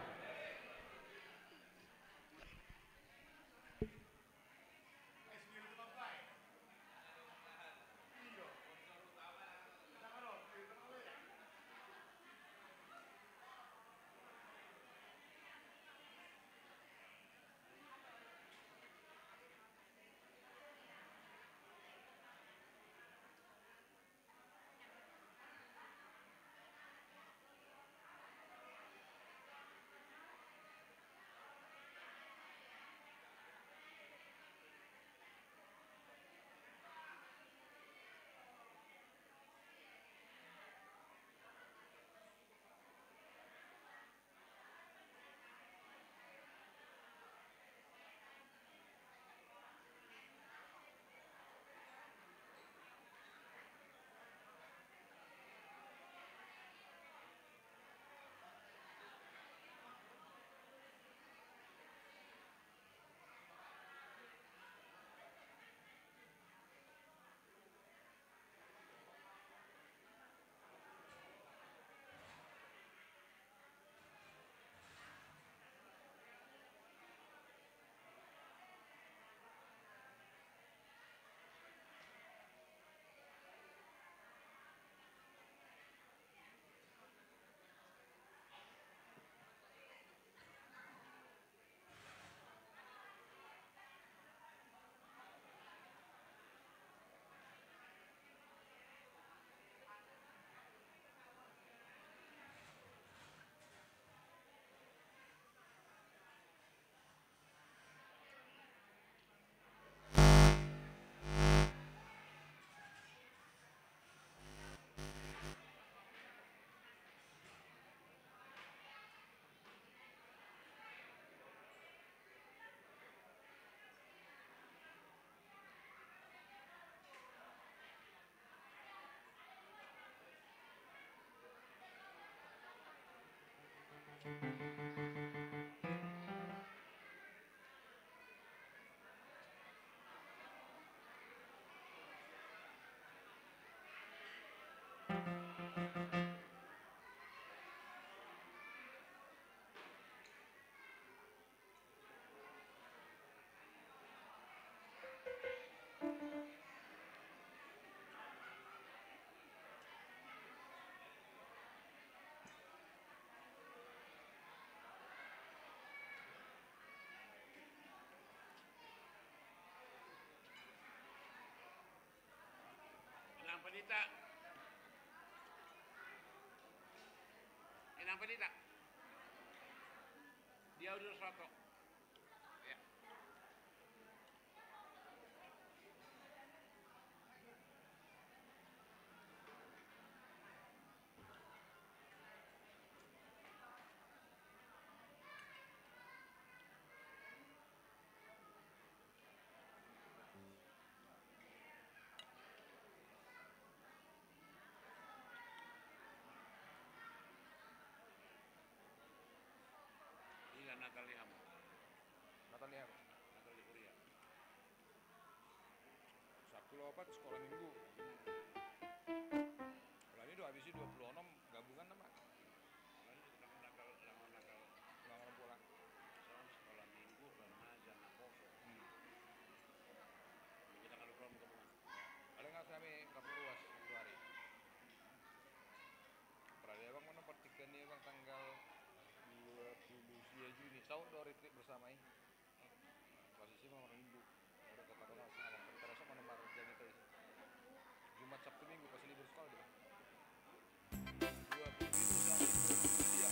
Inang Pendeta. Inang Pendeta. Dia udah soto. Ya. Ila Natal ni hamu. Natal ni hamu. Natal ni Korea. Sabtu lopat sekolah minggu. Bulan ini dua, habis ini dua puluh enam gabungan nama. Ulang pola. Sekolah minggu, remaja, na poso. Hmm. Kita kalau belum gabungan. Paling nggak kami kapu ruas satu hari. Padahal ya bang, mana pertigaan ya bang, tanggal dua puluh dua Juni. Saud do retreat bersama ini. Posisi mah orang Hindu. Udah kata orang sama, terasa mana marga gitu. Jumat, Sabtu, Minggu pas libur sekolah dia. Dua puluh tujuh sampai dua puluh tujuh dia.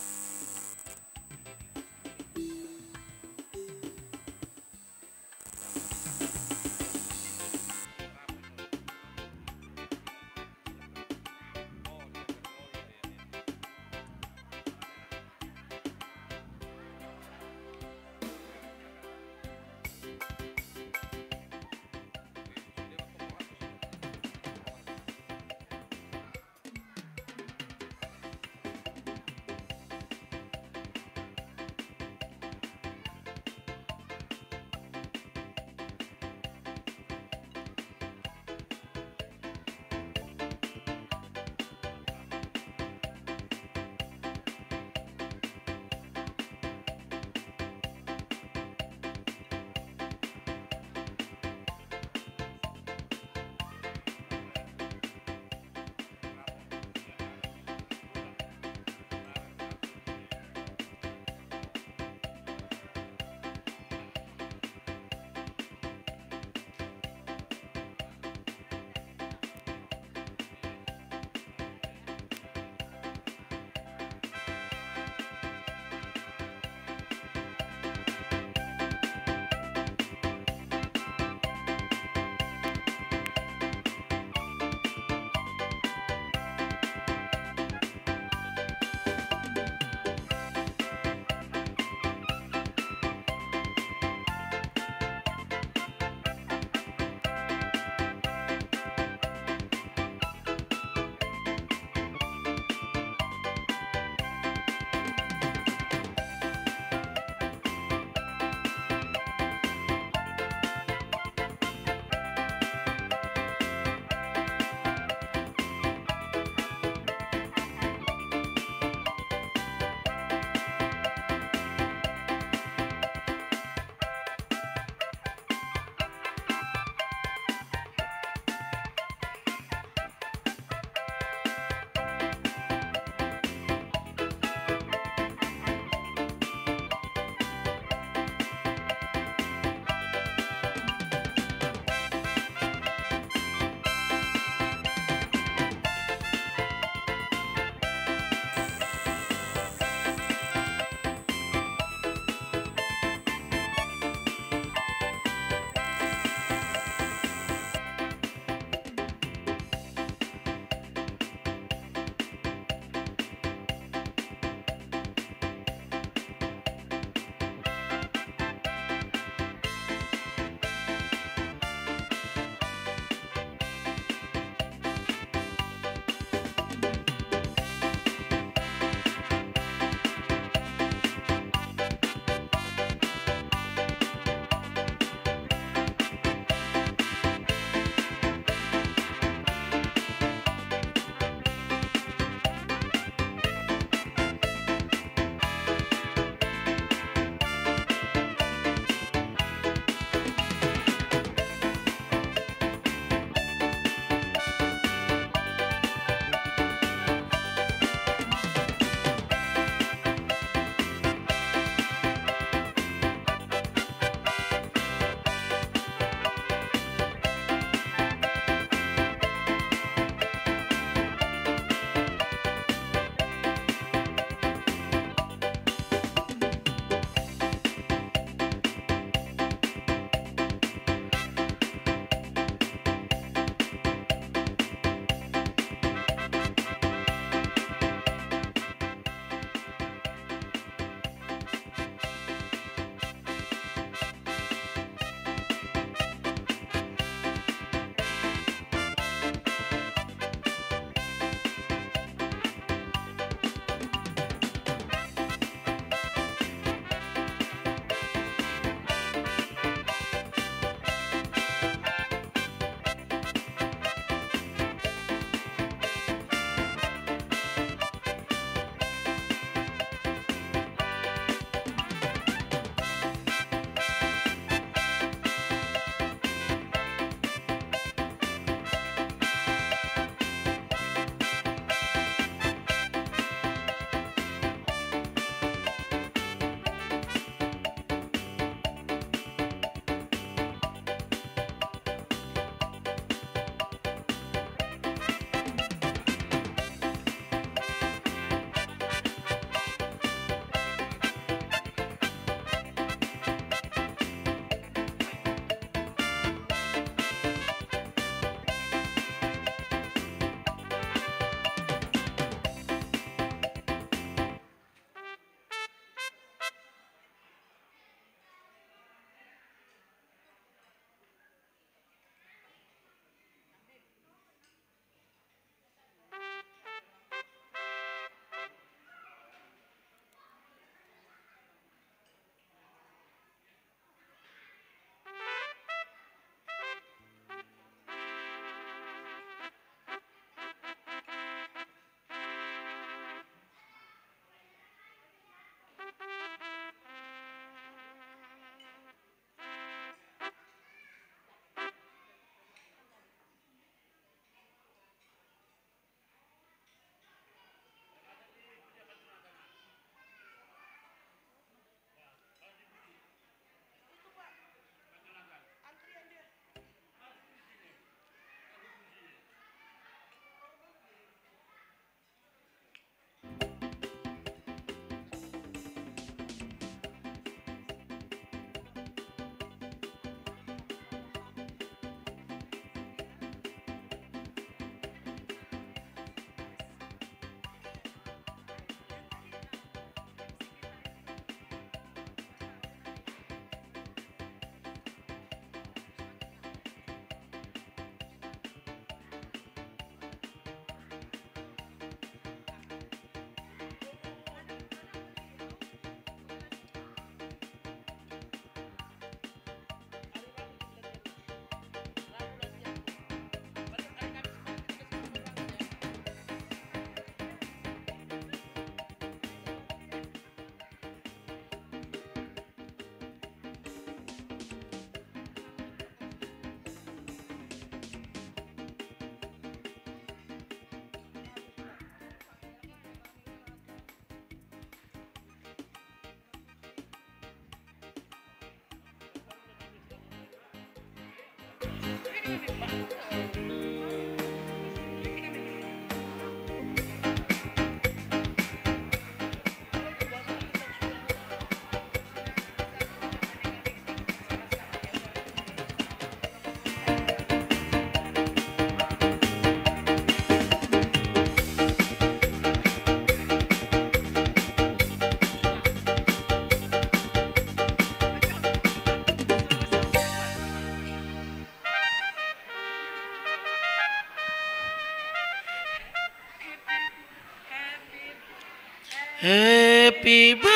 Happy birthday.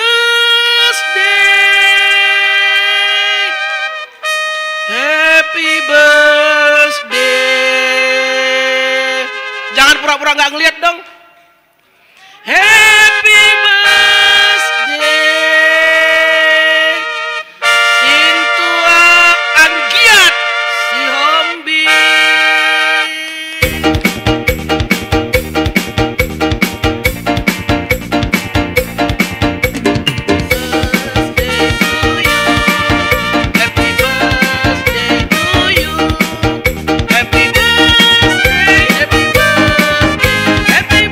Happy birthday. Jangan pura-pura nggak ngeliat dong. Happy birthday. Sintua Anggiat Sihombing. Happy birthday to you. Happy birthday, happy birthday, happy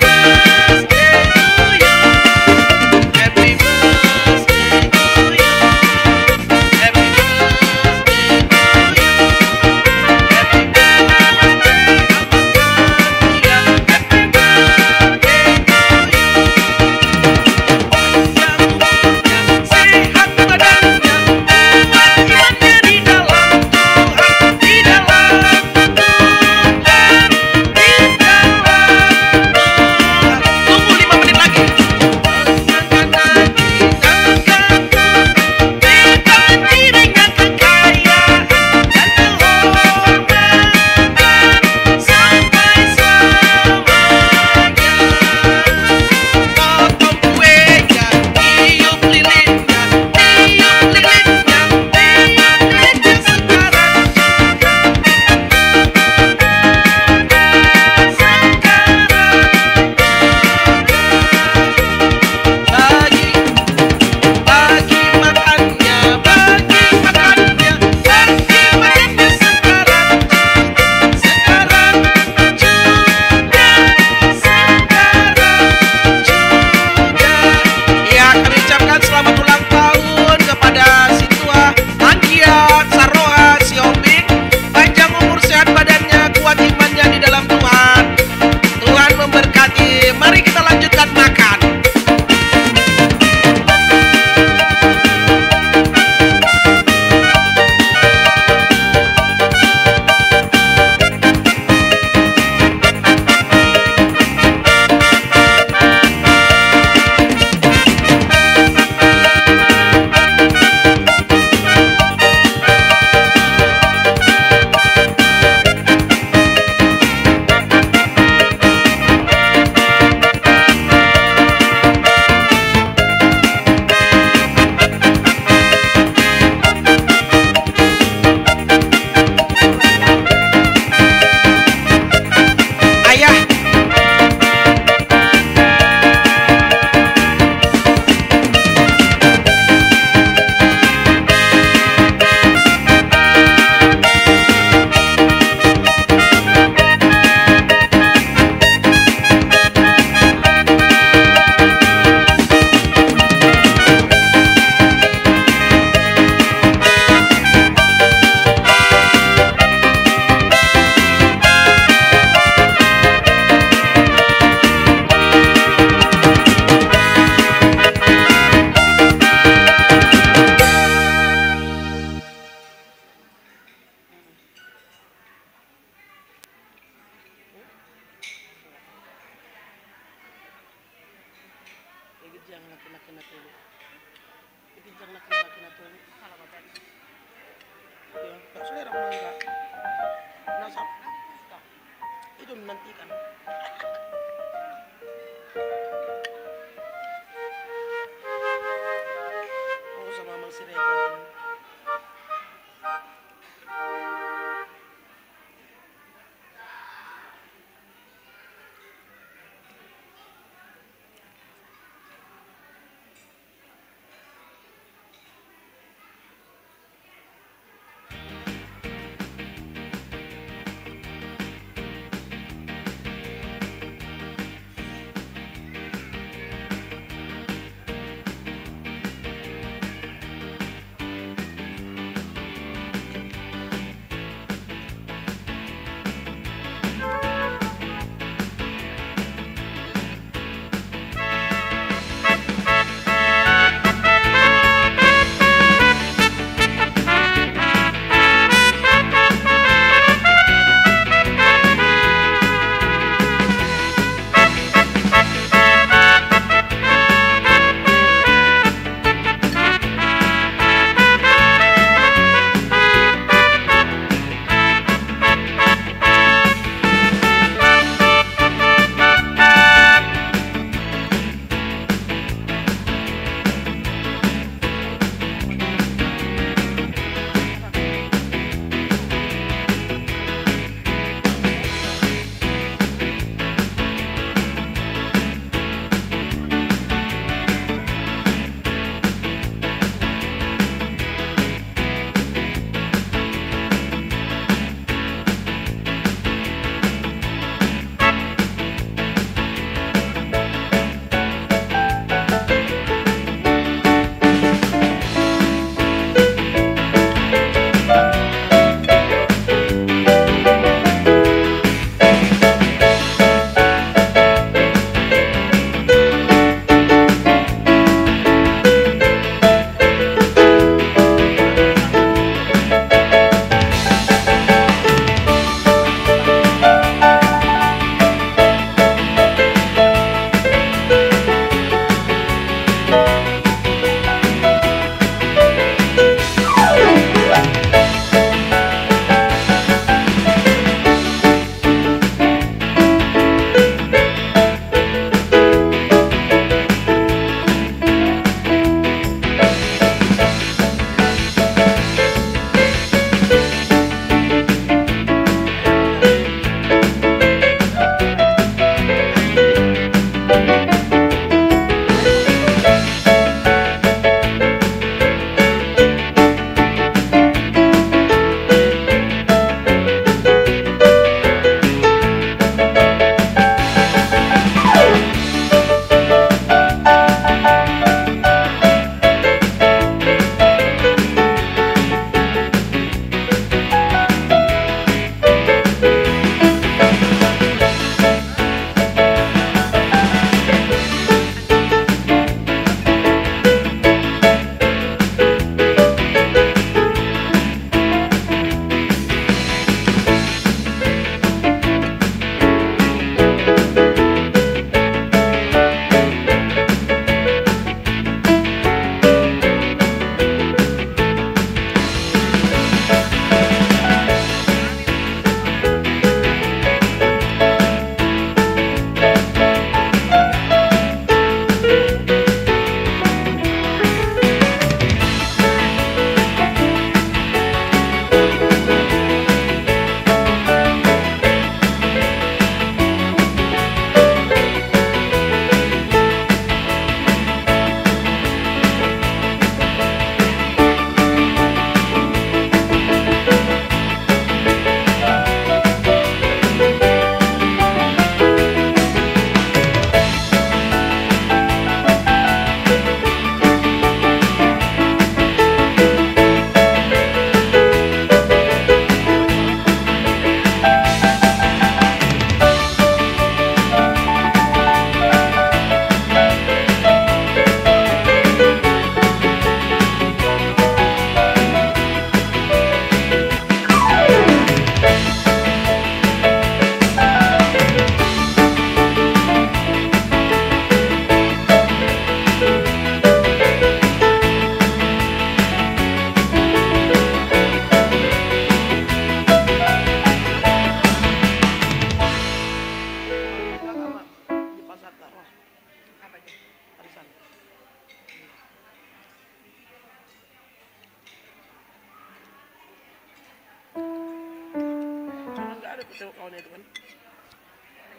Itu kawannya itu kan.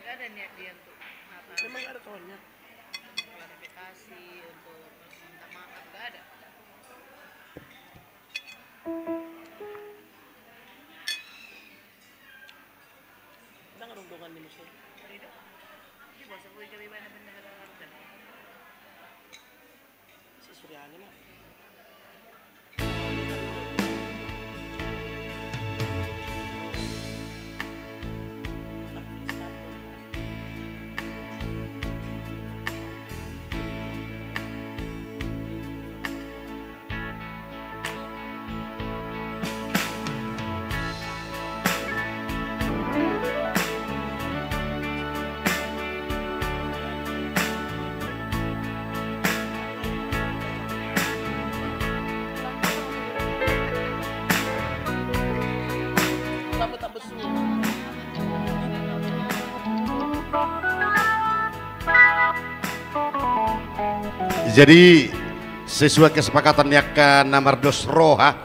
Nggak ada niat dia untuk apa. Memang nggak ada kawannya. Klarifikasi, untuk minta maaf, nggak ada. Nggak ada hubungan ini, sih. Tidak. Ini bahasa gue kali mana bendahara Ardan. Si Suryani mah. Jadi, sesuai kesepakatan ni angka na mardos roha,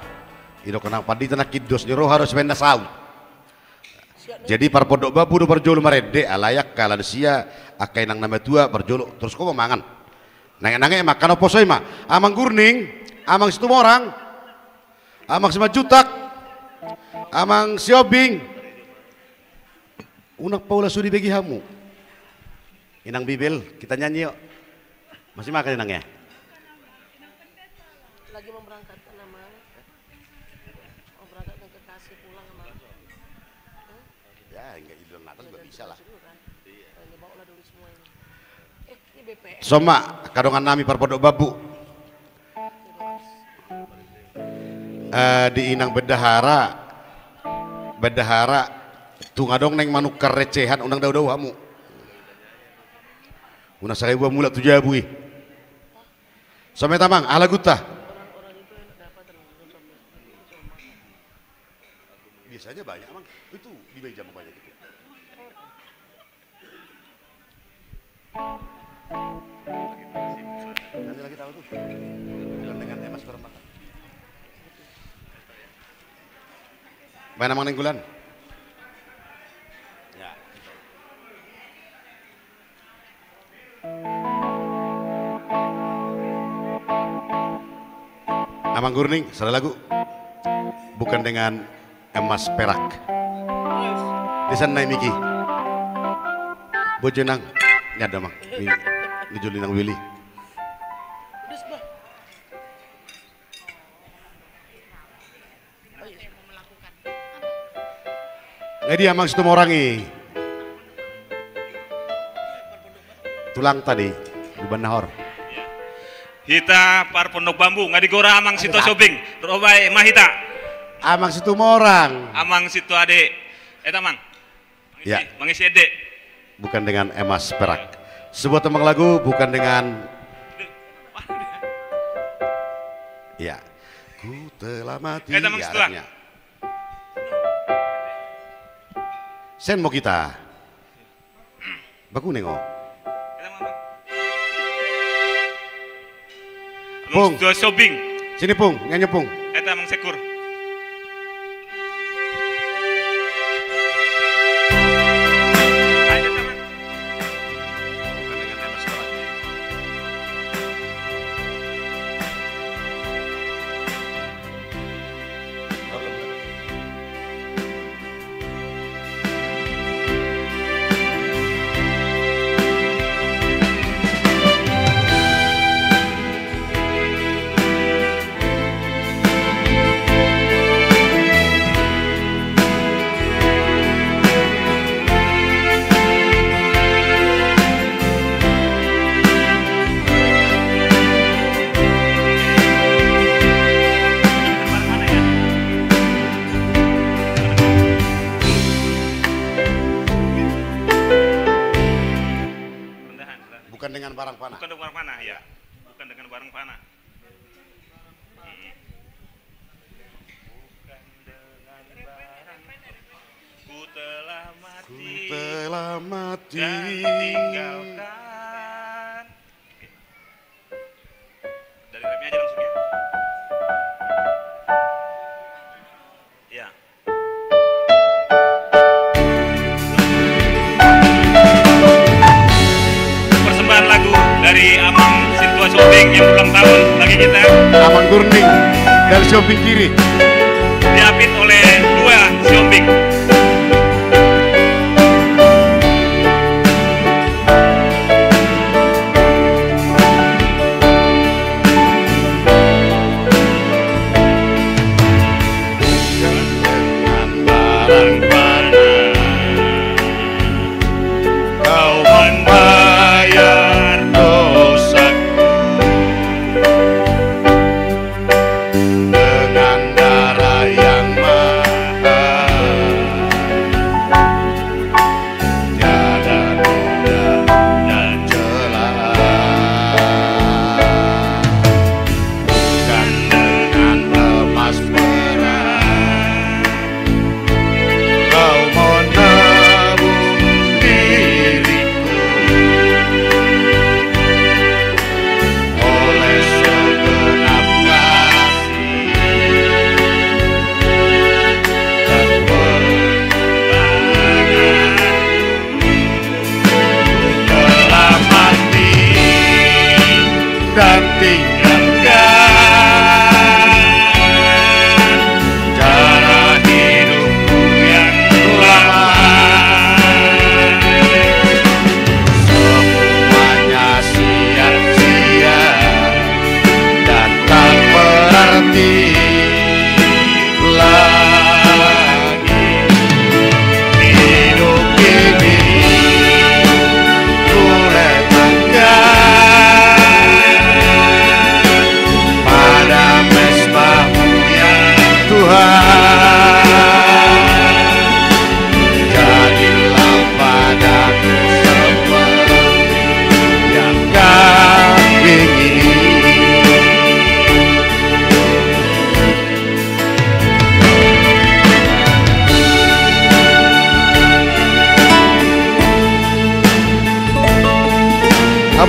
didok nang pandita nangkin dos ni roha do sibaen na saut. Jadi parpondok bambu do parjolo marende, alai angka Lansia, angka inang na matua parjolo, torus ho ma mangan. Nange-nange ma angka na umposo i ma. Amang Gurning, Amang Situmorang, Amang Simanjuntak, Amang Sihombing. Unang paula sude bagi hamu. Inang Bibel, kita nyanyi yuk. Masih makan inang ya? Lagi mau berangkat, Amang. Mau berangkat ke Bekasi pulang, Amang. Ya, enggak, di luar Natal juga bisa lah. Ini bawa lah dulu semua ini. Eh, ini B P M. Soma, angka dongan nami parpondok bambu. Eh, di inang bendahara, bendahara, tung adong naeng manukar recehan, unang dao-dao hamu. Unang sagai buat mulak tu jabu i. Soma i amang, aha laguta? Biasanya banyak, Amang. Itu di meja banyak itu. Nanti lagi tahu tuh. Bukan dengan Emas Permata. Mana Amang Nainggolan? Ya. Amang Gurning, sada lagu. Bukan dengan emas perak. Di sana naik Miki. Bojo nang. Ini ada, Mang. Ini, ini Juli nang Willy. Nggak dia, Amang Situmorang i. Tulang tadi, di Bannahor. Hita parpondok bambu, nggak digora Amang Sito Sobing. Robai, ma hita. Amang Situmorang. Amang Situ Ade. Eta, Mang. Ya. Mangisi ende. Bukan dengan emas perak. Sebuah tembang lagu bukan dengan. Ya. Ku telah mati. Eh, tembang ya, setelah. Artinya. Sen mo kita. Baku nengo. Pung. Tua Sobing. Sini, Pung. Nyanyi, Pung. Eta, Mang Sekur. Bukan dengan barang panah. Bukan dengan barang panah, ya. Bukan dengan barang panah. Hmm. Bukan dengan barang. Ku telah mati. Ku telah mati. Dan tinggalkan. Oke. Dari refnya aja langsung ya. Ya. Amang Gurning dari Siombing Kiri. Diapit oleh dua Siombing. Dengan barang panah Kau membayar dosaku dengan darah yang mahal. Tiada noda dan celah. Bukan dengan emas perak Kau menebus diriku oleh segenap kasih dan pengorbanan. Dalam hati dan tinggalkan cara hidupku yang lama. Semuanya sia-sia dan tak berarti lagi. Hidup ini kuletakkan pada mezbah-Mu, ya Tuhan. Jadilah padaku seperti yang Kau ingini.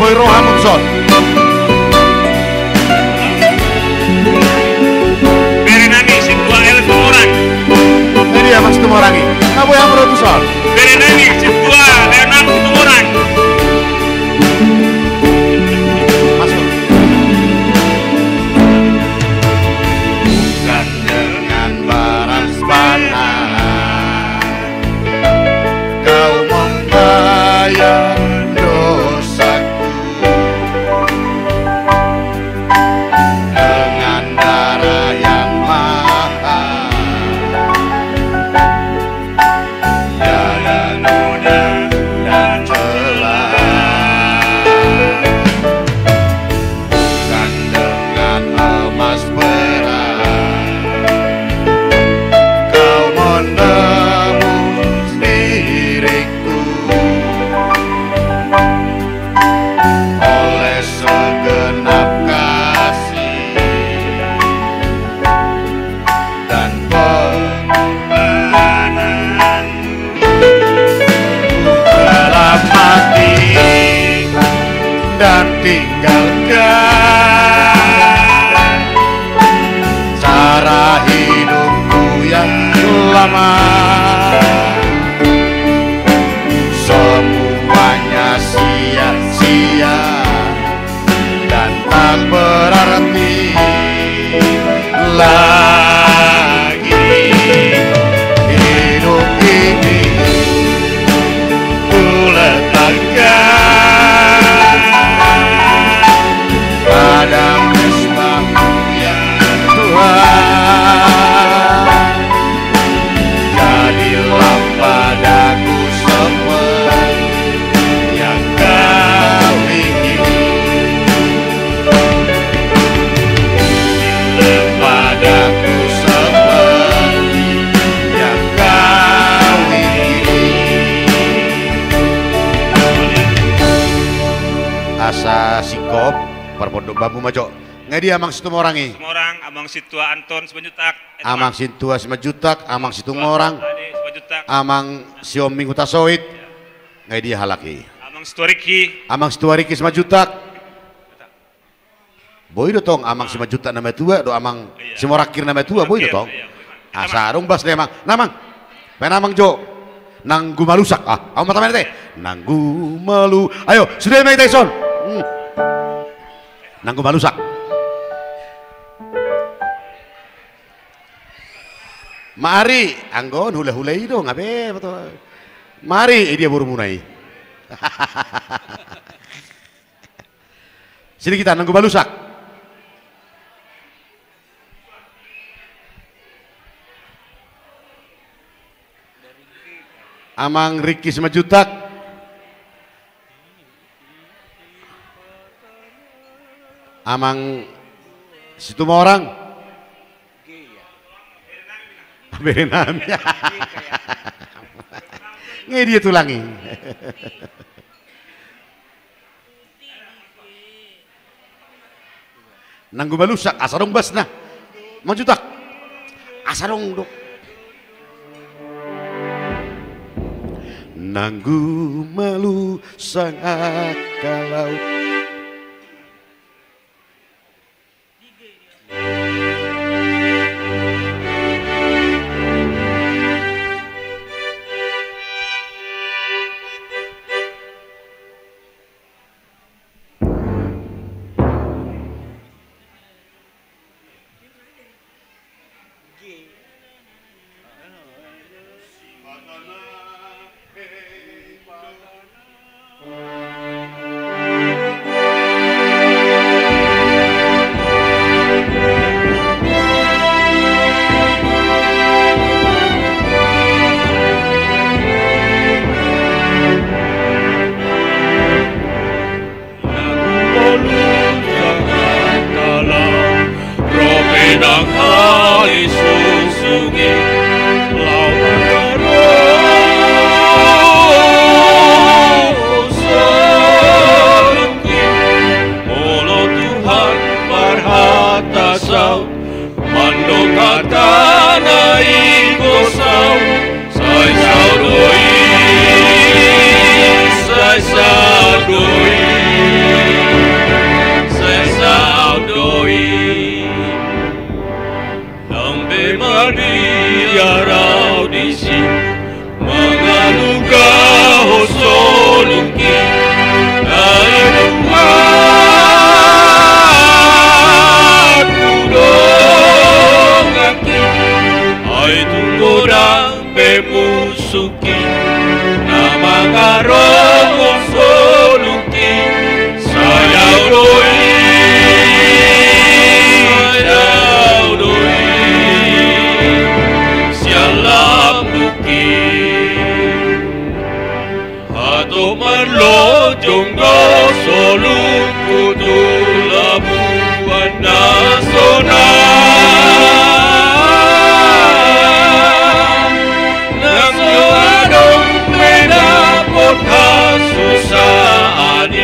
Boi rohamu tuson. Bere nami Sintua L Situmorang. Ini ya, Mas Situmorang i. Boi hamu ro tuson. Bere nami Sintua Leonard Situmorang. Masuk. Bukan dengan barang panah Kau membayar dosaku dengan darah yang mahal. Tiada noda dan celah. Bukan dengan emas perak Kau menebus diriku oleh segenap kasih dan pengorbanan. Gelap hati dan tinggalkan cara hidupku yang lama. Semuanya sia-sia dan tak berarti lagi. Hidup ini kuletakkan pada mezbah-Mu, ya Tuhan. Jadilah padaku seperti yang Kau ingini. Jadilah padaku seperti yang Kau ingini. Asa singkop, parpondok bambu ma jo. Nga i dia Amang Situmorang i? Situmorang, Amang Sintua Anton Simanjuntak. Eh, Amang Sintua Simanjuntak, Amang Situmorang, Ade Simanjuntak, Amang Siombing Hutasoit. Nga i dia halak i? Amang Sintua Riki. Amang Sintua Riki Simanjuntak. Boi do tong Amang Simanjuntak na matua do Amang Simorangkir na matua, boi do tong. Asa dung bas ni Amang. Nah, Amang. Baen Amang jo. Nanggu malusak. Ah, au ma tama ni te. Nanggu malu. Ayo, sude ma hita dison. Hmm. Nanggu malusak. Mari, anggo on hulahula i do, nga be, betul. Mari, eh, dia borumuna i. Sini kita, Nanggu Balusak. Amang Riki Simanjuntak. Amang Situmorang. Bere nami. Nge dia tulangi. Nanggu Balusak, asa dong basna. Manjutak. Asa dong do. Nanggu Balusak angka laut. Ro pe dang hali sungsungi, laho mangarohon sungsungi. Molo Tuhan marhata saut, mandok hatana ingkon saut. Sai saut do i, sai saut do i, sai saut do i. Ndang be mabiar ahu disi, mangalugahon soluki. Ai Tuhanku, donganki, ai tung godang pe musuki na mangarohon soluki. Sai ahu do i, sai ahu do i, sian lambungki. Hatop marlojong do soluku tu labuan na sonang. Nang so adong pe dapot hasusaan i,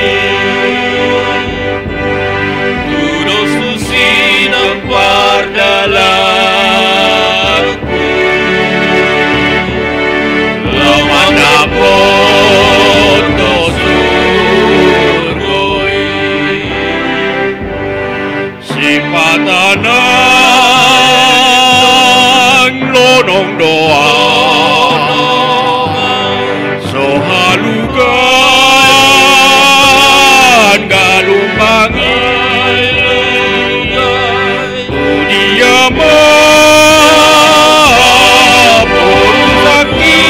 tudos tusi nang pardalanku, laho mandapothon surgo i. Sipata nang lonong do ahu, so halugaon galumbang i. Tu dia ma boru sangki,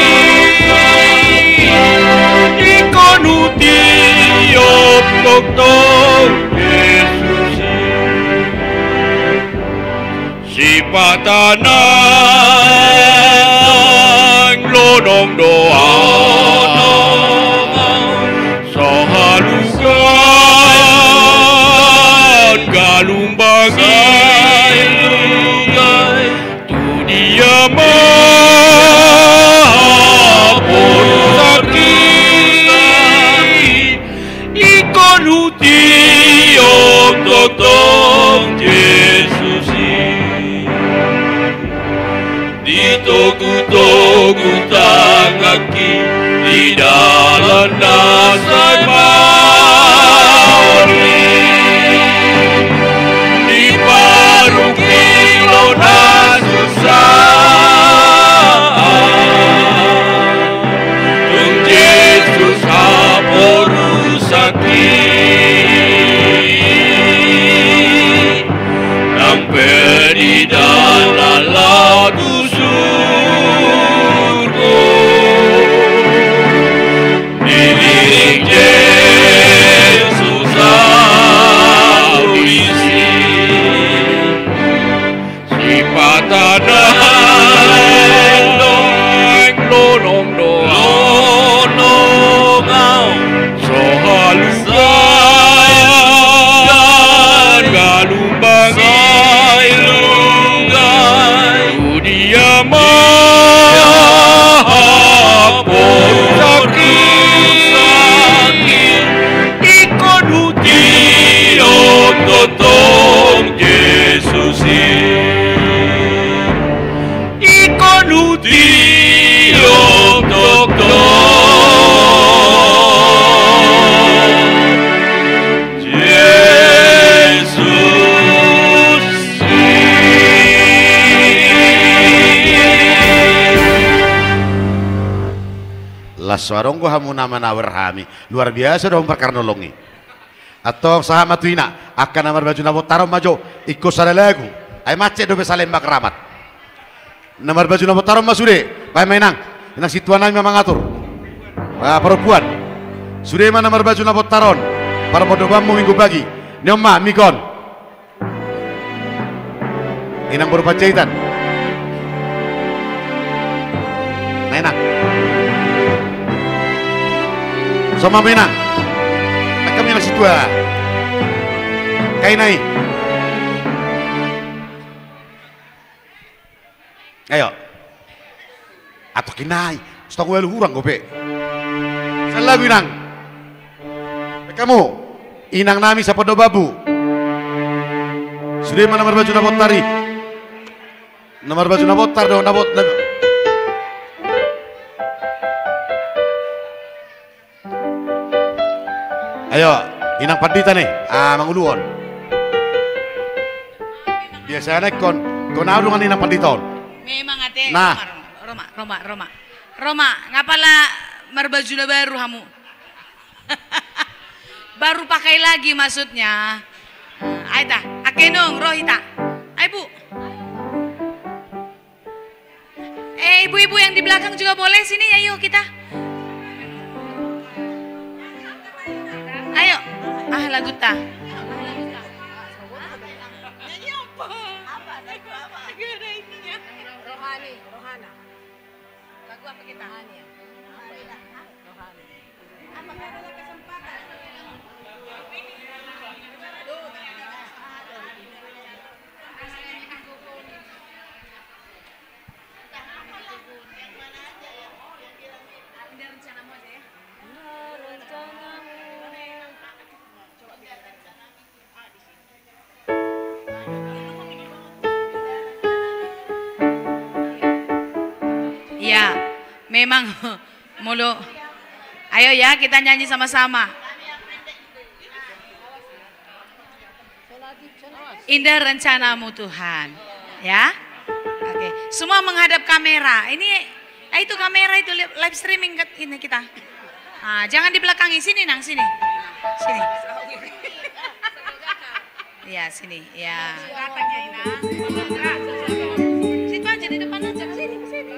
ingkon hutiop tongtong Jesus i. Sipata nang lonong do ahu, so halugaon galumbang i. Tu dia ma boru sangki, ingkon hutiop tongtong Jesus i. Ditogutogu tanganki di dalan na sai maol i, diparungkil on hasusaan. Tung Jesus haporusangki, nang pe di dalan laho tu surgo. So adong do hamu na manawer hami. Luar biasa do hamu parkarnolong i. Antong sahat ma tu ina, angka na marbaju na bontar on ma jo, ingkon sada lagu. Ai mansai dope Salemba Keramat. Na marbaju na bontar on ma sude, baen ma inang. Inang sintua nami ma mangatur. Ah, parompuan. Sude ma na marbaju na bontar on. Parmondobanmu Minggu pagi. Nion ma, mik on. Inang boru Panjaitan. Na inang. Somal ma inang. Angka ma inang sintua. Kai nai. Ayo. Atau kinai, setong walu hurang gope. Selagu inang. Kamu, inang nami sapondo babu. Sude ma na marbaju na bontar i. Na marbaju na bontar do, na bot-, na- Ayo, inang pandita ne, ah, manguluhon. Biasa na ingkon, ingkon au dongan inang pandita on. Memang ate, nah. Roma, Roma, Roma, Roma. Roma, nga pala marbaju na baru hamu? Baru pakai lagi maksudnya. Ai ta, ake nung, ro hita. Ai bu. Eh, ibu-ibu yang di belakang juga boleh sini, ayo kita. Ayo. Ah, lagu ta. Rohani, Rohana. Lagu apa kita? Rohani. Ya, memang molo. Ayo ya, kita nyanyi sama-sama. Indah rencanamu Tuhan. Ya. Oke, semua menghadap kamera. Ini, ah, itu kamera itu, li-, live streaming kat-, ini kita. Ah, jangan di belakang ini, sini nang, sini. Sini. Iya, sini. Iya. Situ aja, di depan aja. Sini, sini.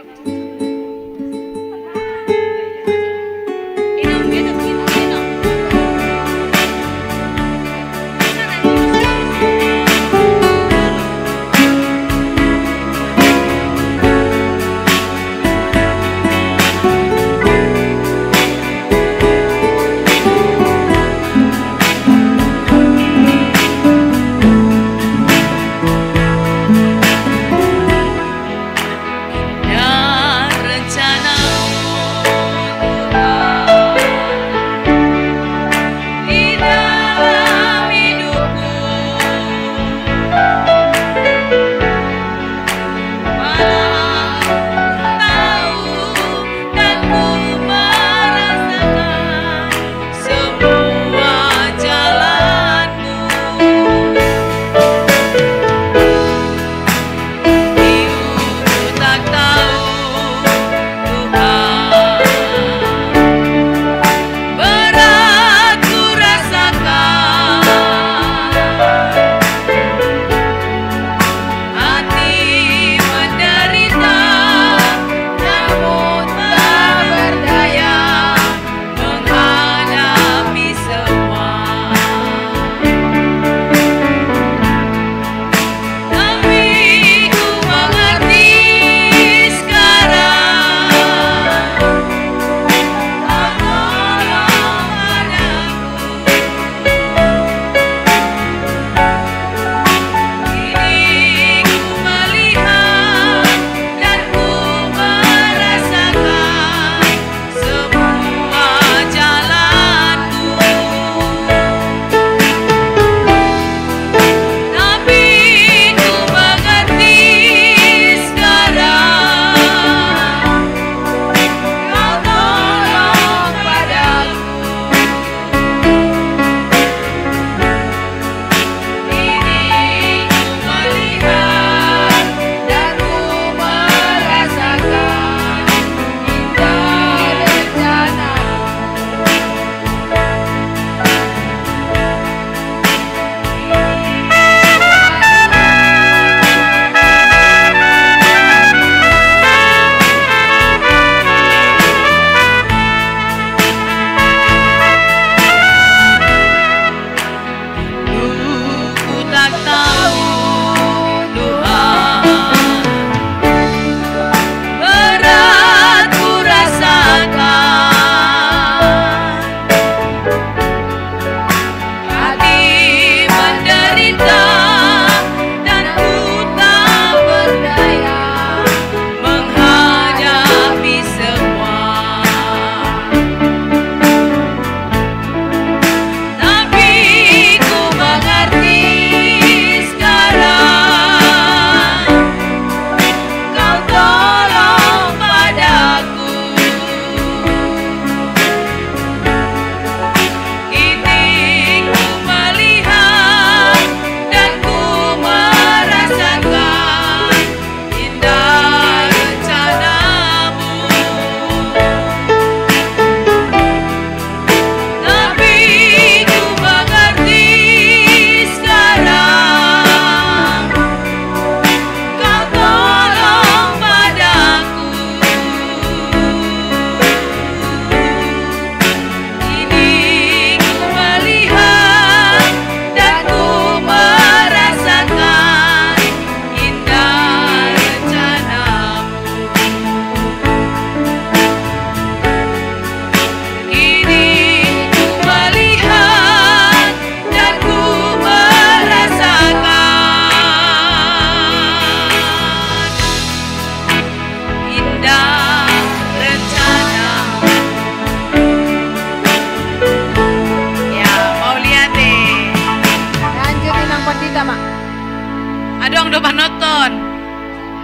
do panonton.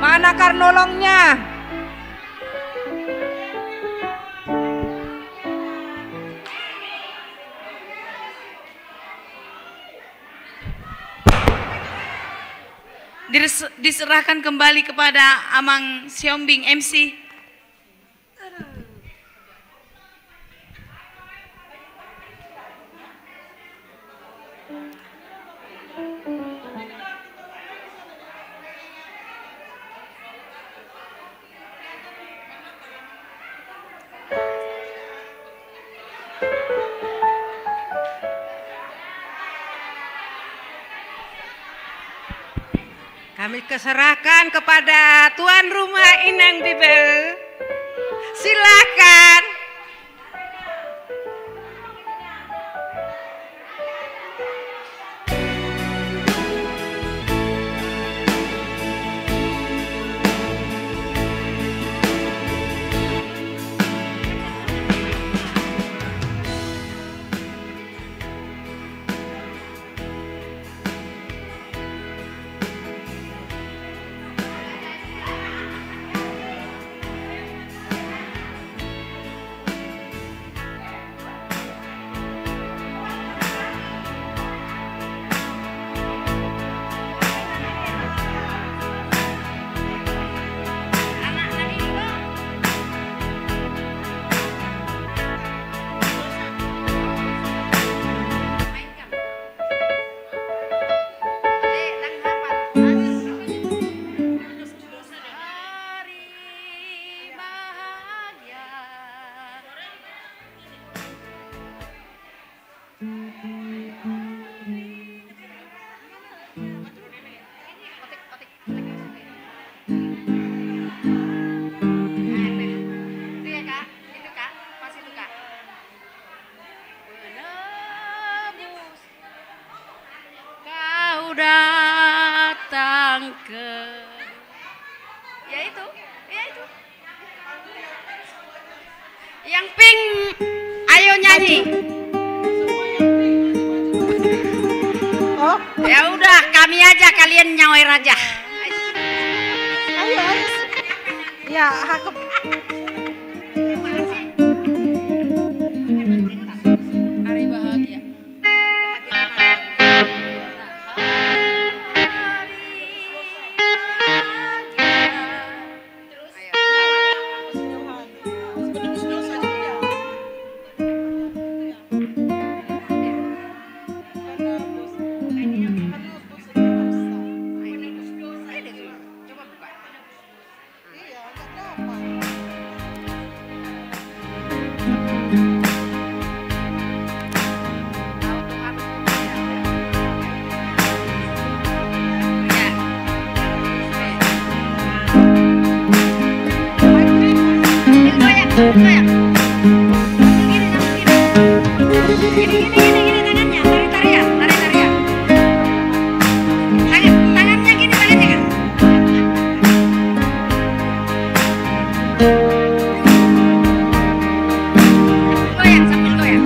Mana karnolongnya? Diserahkan kembali kepada Amang Siombing, M C. Kami serahkan kepada tuan rumah Inang Bibel. Silakan. Itu ya, Kak. Itu, Kak. Pas itu, Kak. Menebus. Kau datang ke. Ya itu, ya itu. Yang pink, ayo nyanyi. Oh. Ya udah, kami aja, kalian nyawer aja. Ayo, ayo. Ya, hakep. Hari bahagia. Gini, gini, gini, gini, gini tangannya. Tarik, tarik ya, tarik, tarik ya. Tangan, tangannya gini, tangannya kan. Goyang, sambil goyang.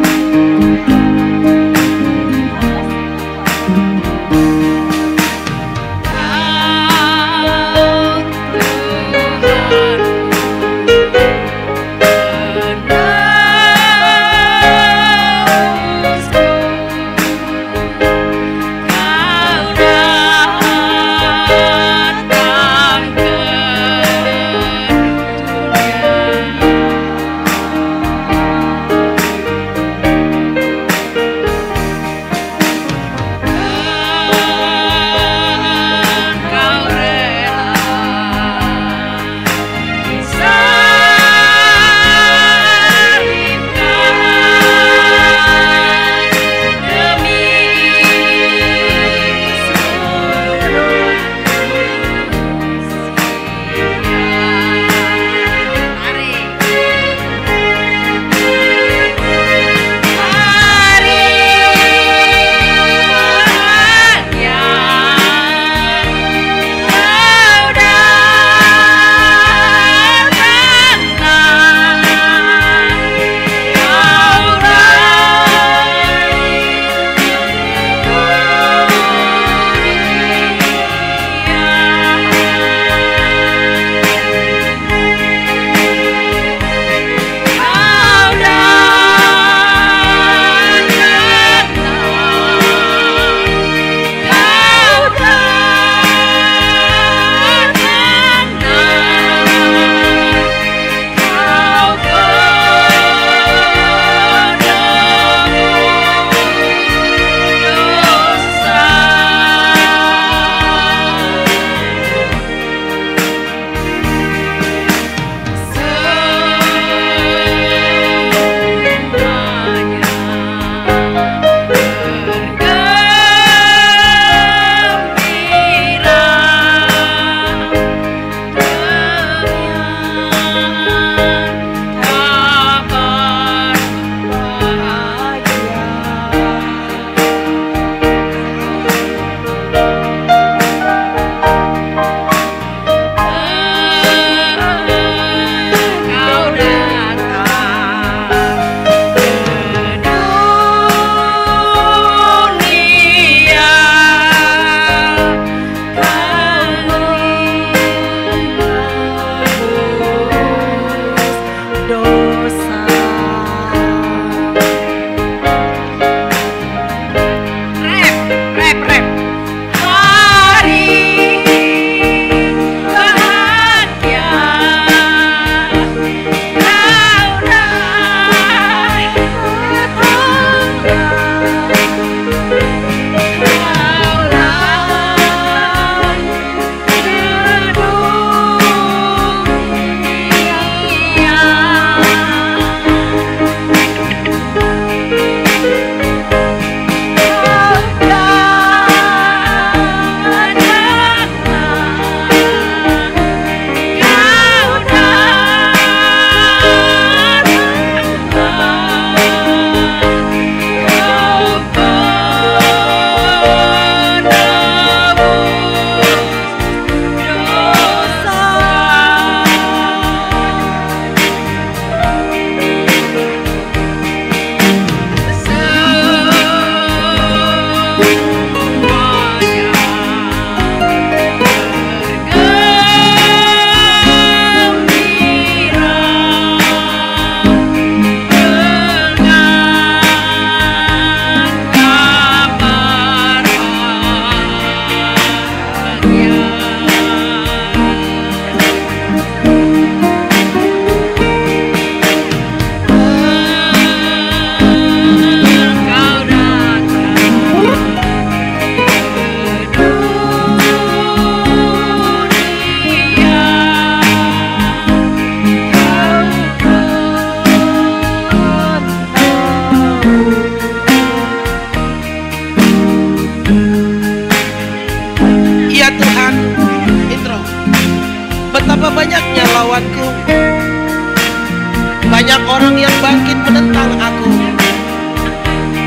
Banyak orang yang bangkit menentang aku,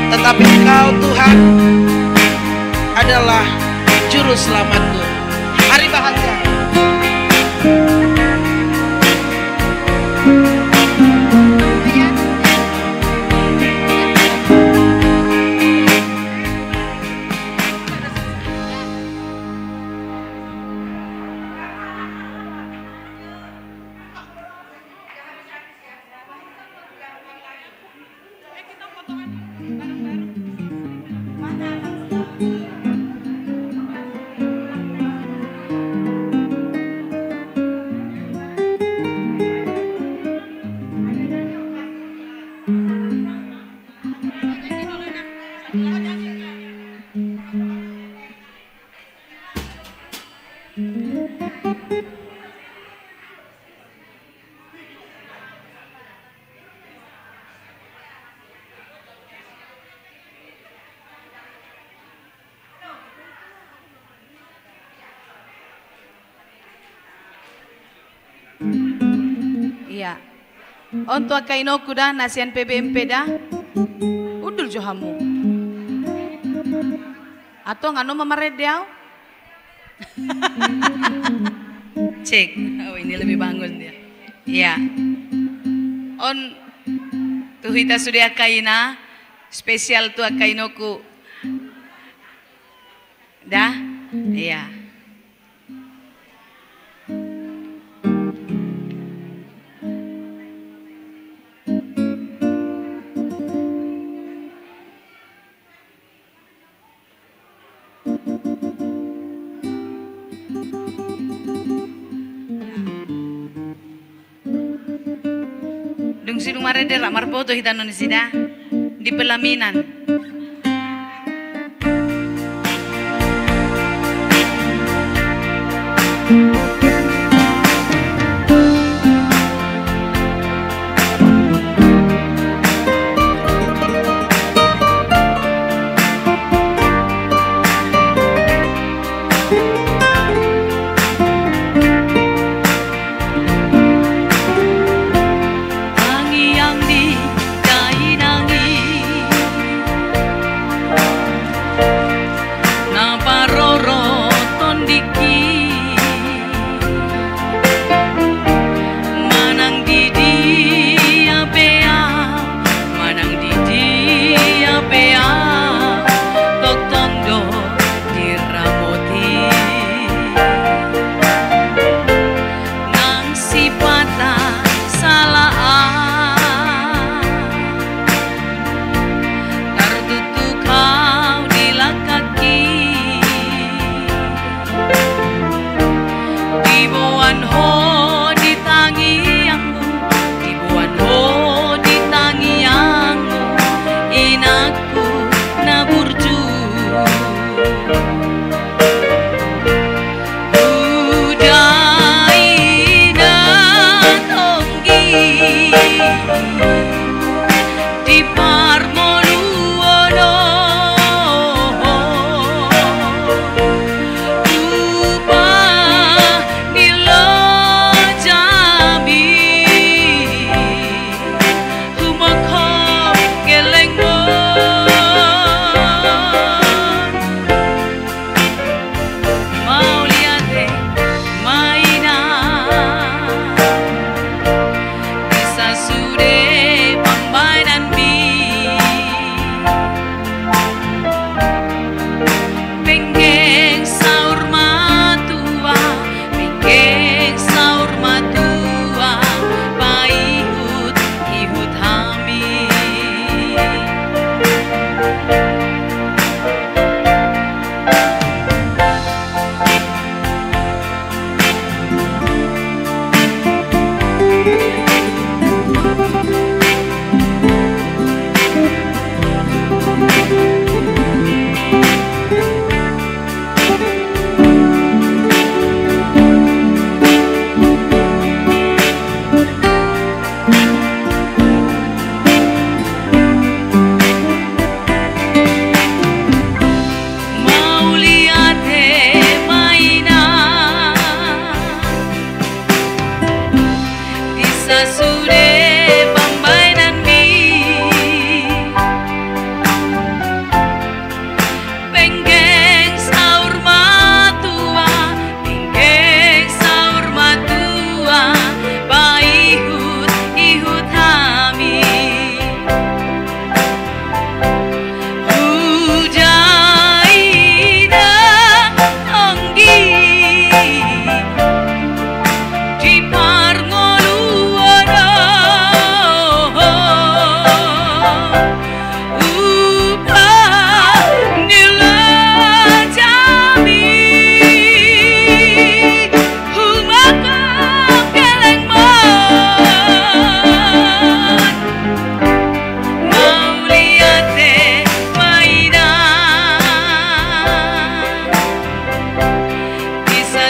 tetapi Engkau, Tuhan, adalah juru selamatku. Hari bahagia. Ia. On tu angka inongku da, na sian P B M P da. Hundul jo hamu. Antong, annon ma marende au. Cek. Oh, ini lebih bangun dia. Iya. On tu hita sude angka ina, spesial tu angka inongku. Da? Iya. Dung sidung marende, rap marfoto hita annon nasida di pelaminan. Tangiang ni dainang i, na parorot tondingki. Manang di dia pe au, manang di dia pe au, tongtong do diramoti. Nang sipata sala au, tartuktuk au di langkangki. Diboan ho di tangiangmu, diboan ho di tangiangmu, inangku na burju. Uda ina tonggi di parngoluon on, tupa ni lo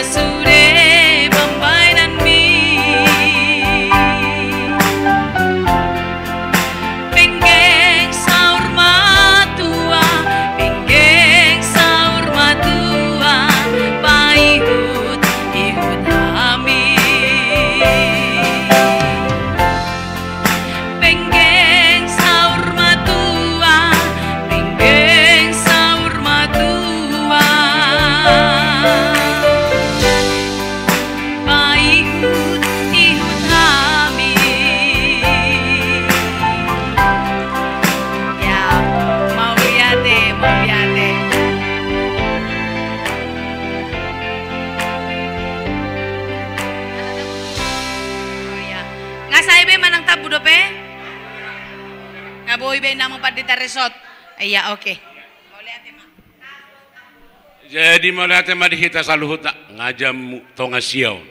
Sude pambahenanmi. Penggeng saur matua, penggeng saur matua, paihut-ihut hami. Penggeng saur matua, penggeng saur matua. Paihut-ihut hami. Ya, mauliate, mauliate. Oh, ya. Nga sae be manang tabu dope? Nga boi be namu pandita resort. Iya, oke. Jadi mauliate ma di hita saluhutna, nga jam tonga sia on.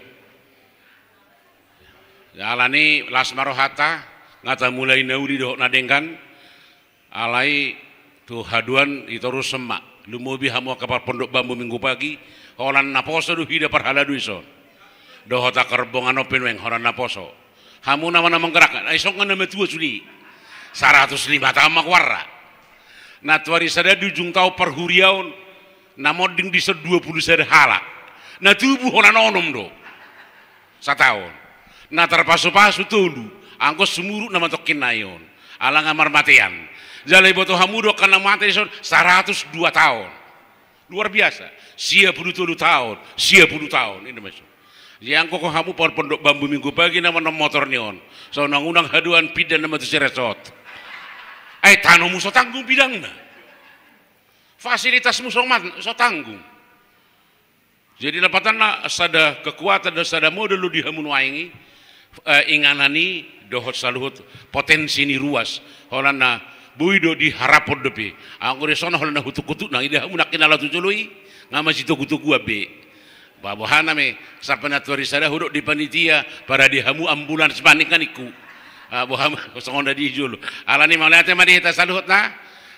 Alani las ma rohanta, nga tamulai na uli dohot na denggan. Alai tu haduan i torushon ma, lumobi hamu angka parpondok bambu Minggu Pagi, holan naposo do hita parhalado i son. Dohot angka rombongan on pe nuaeng holan naposo. Hamu nama na manggerak, ai songon na matua sude. Saratus lima taon ma goarna. Nantoari sada di ujung taon parhuriaon, na monding dison dua pulu sada halak. Na tubu holan onom do. Sataon. Na tarpasupasu tolu, anggo sumurut na matongkin nai on. Ala nga marmatean. Jala iboto hamu do angka na mate dison saratus dua taon. Luar biasa. Sia pulu tolu taon, sia pulu taon. Ini masuk. Jadi anggo hamu parpondok bambu Minggu Pagi na manommotor ni on. So nang unang haduan pinda nama tu si resort. Ai tanomu so tanggung bidangna. Fasilitasmu so man, so tanggung. Jadi lapatanna sada kekuatan dan sada modal do di hamu nuaeng i, eh, inganan i dohot saluhut potensi ni ruas. Holan na boi do diharaphon dope. Anggo dison holan na hutuk-hutuk nang ida hamu nangkin ala tu jolo i, nga masitogu-toguan be. Ba boha nama, sampe nantoari sada hudok di panitia, parade hamu ambulans ma ninna ningku. Ah, boha ma, songon na di jolo. Alani mauliate ma di hita saluhutna,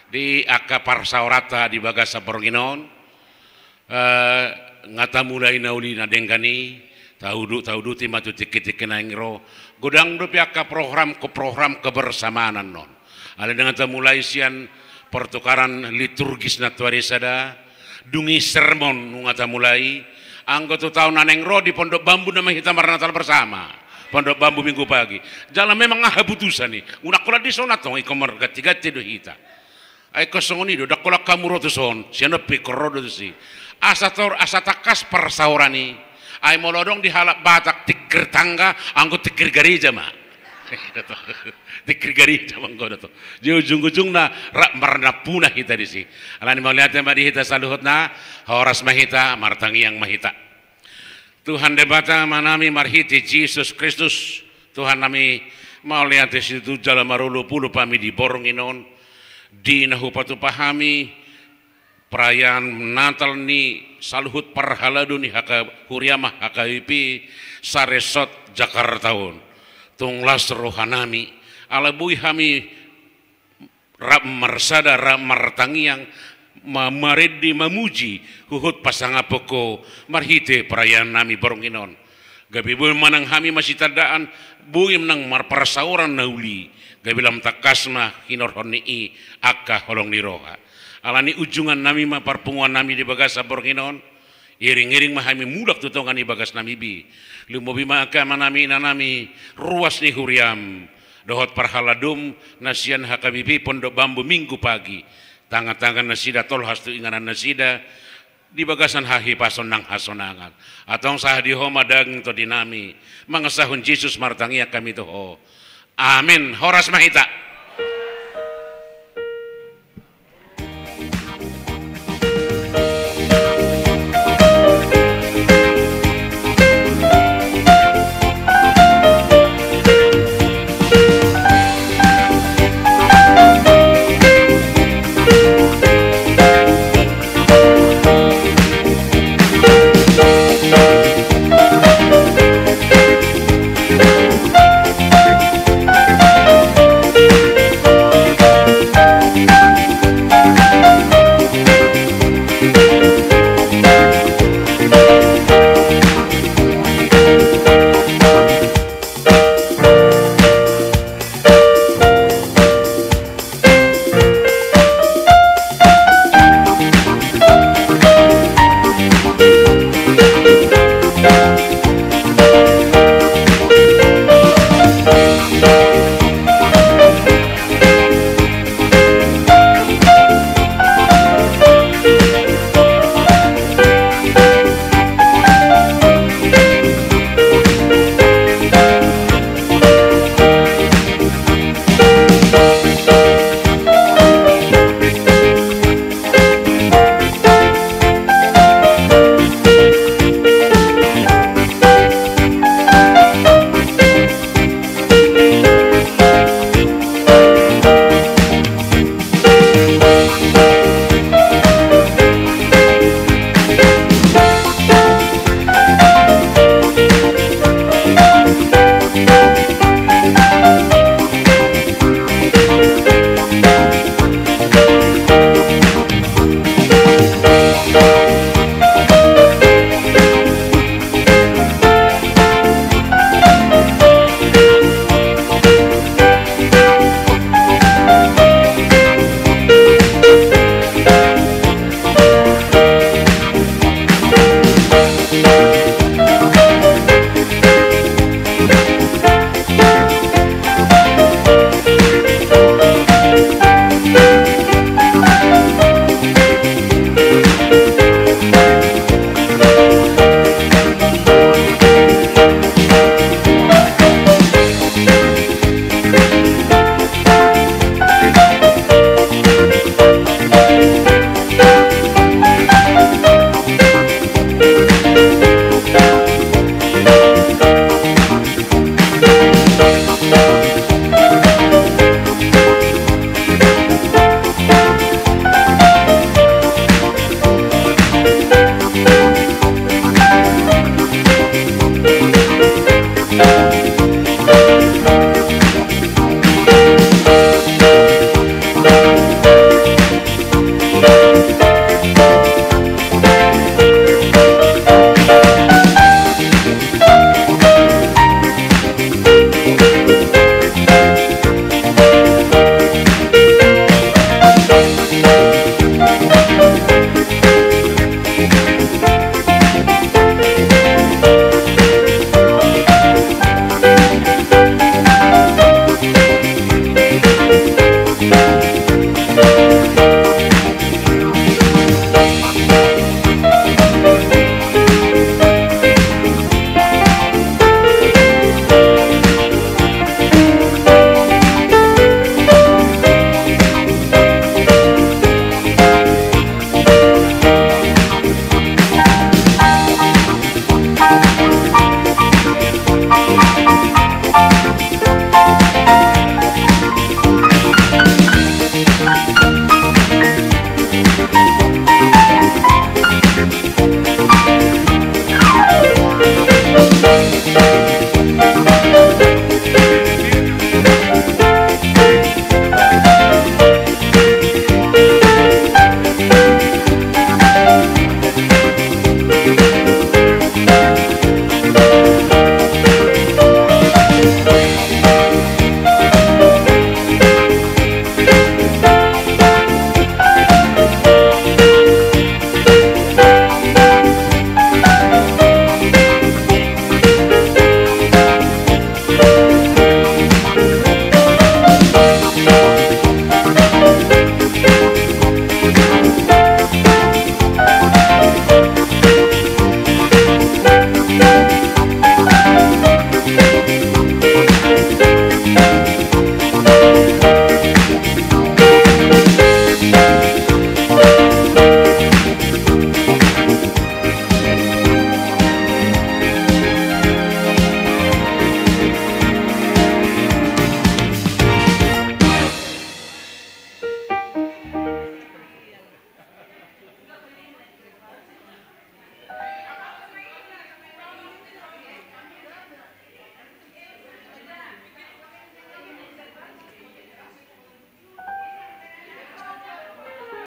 di angka parsaoranta di bagasan borngin on. Eh, nga tamulai na uli na denggan i, taudut, tauduti ma tu tingki-tingki naeng ro. Godang dope angka program, ke program kebersamaan annon. Alai nga tamulai sian pertukaran liturgis nantoari sada, dung i sermon nunga tamulai, anggo tu taon na naeng ro di pondok bambu nama hita marnatal bersama. Pondok bambu Minggu Pagi. Jala memang aha putusan i. Unang holan dison antong, ingkon marganti-ganti do hita. Ai ingkon songon i do, ndang holan hamu ro tuson, sian on pe ingkon ro do tusi. Asa tor, asa tangkas parsaoran i. Ai molo adong di halak Batak tingkir tangga, anggo tingkir gareja ma. Tingkir gareja ma anggo do to. Jadi ujung-ujungna rap marnampuna hita disi. Alani mauliate ma di hita saluhutna, horas ma hita, martangiang ma hita. Tuhan Debata Amanami, marhite Jesus Kristus, Tuhannami, mauliate situtu jala marolopolop hami di borngin on, di na hupatupa hami perayaan Natal ni saluhut parhalado ni H K, huriama H K B P saresort Jakarta on. Tung las rohanami, ala boi hami rap marsada, rap martangiang, ma-, marende, mamuji, huhut pasangaphon Ho marhite perayaannami borngin on. Gabe boi manang hami masitandaan, boi manang marparsaoran na uli, gabe lam tangkas ma hinorhon ni i angka holong ni roha. Alani ujungannami ma parpunguannami di bagasan borngin on, iring-iring ma hami mulak tu tonga ni bagasnami be. Lumobi ma angka amanami inanami, ruas ni huriam, dohot parhaladom na sian H K B P Pondok Bambu Minggu Pagi. Tangan-tangan nasida tolhas tu inganan nasida, di bagasan hahipason nang hasonangan. Antong sahat di Ho ma daging tondinami, mangasahon Jesus martangiang hami tu Ho. Amen. Horas ma hita.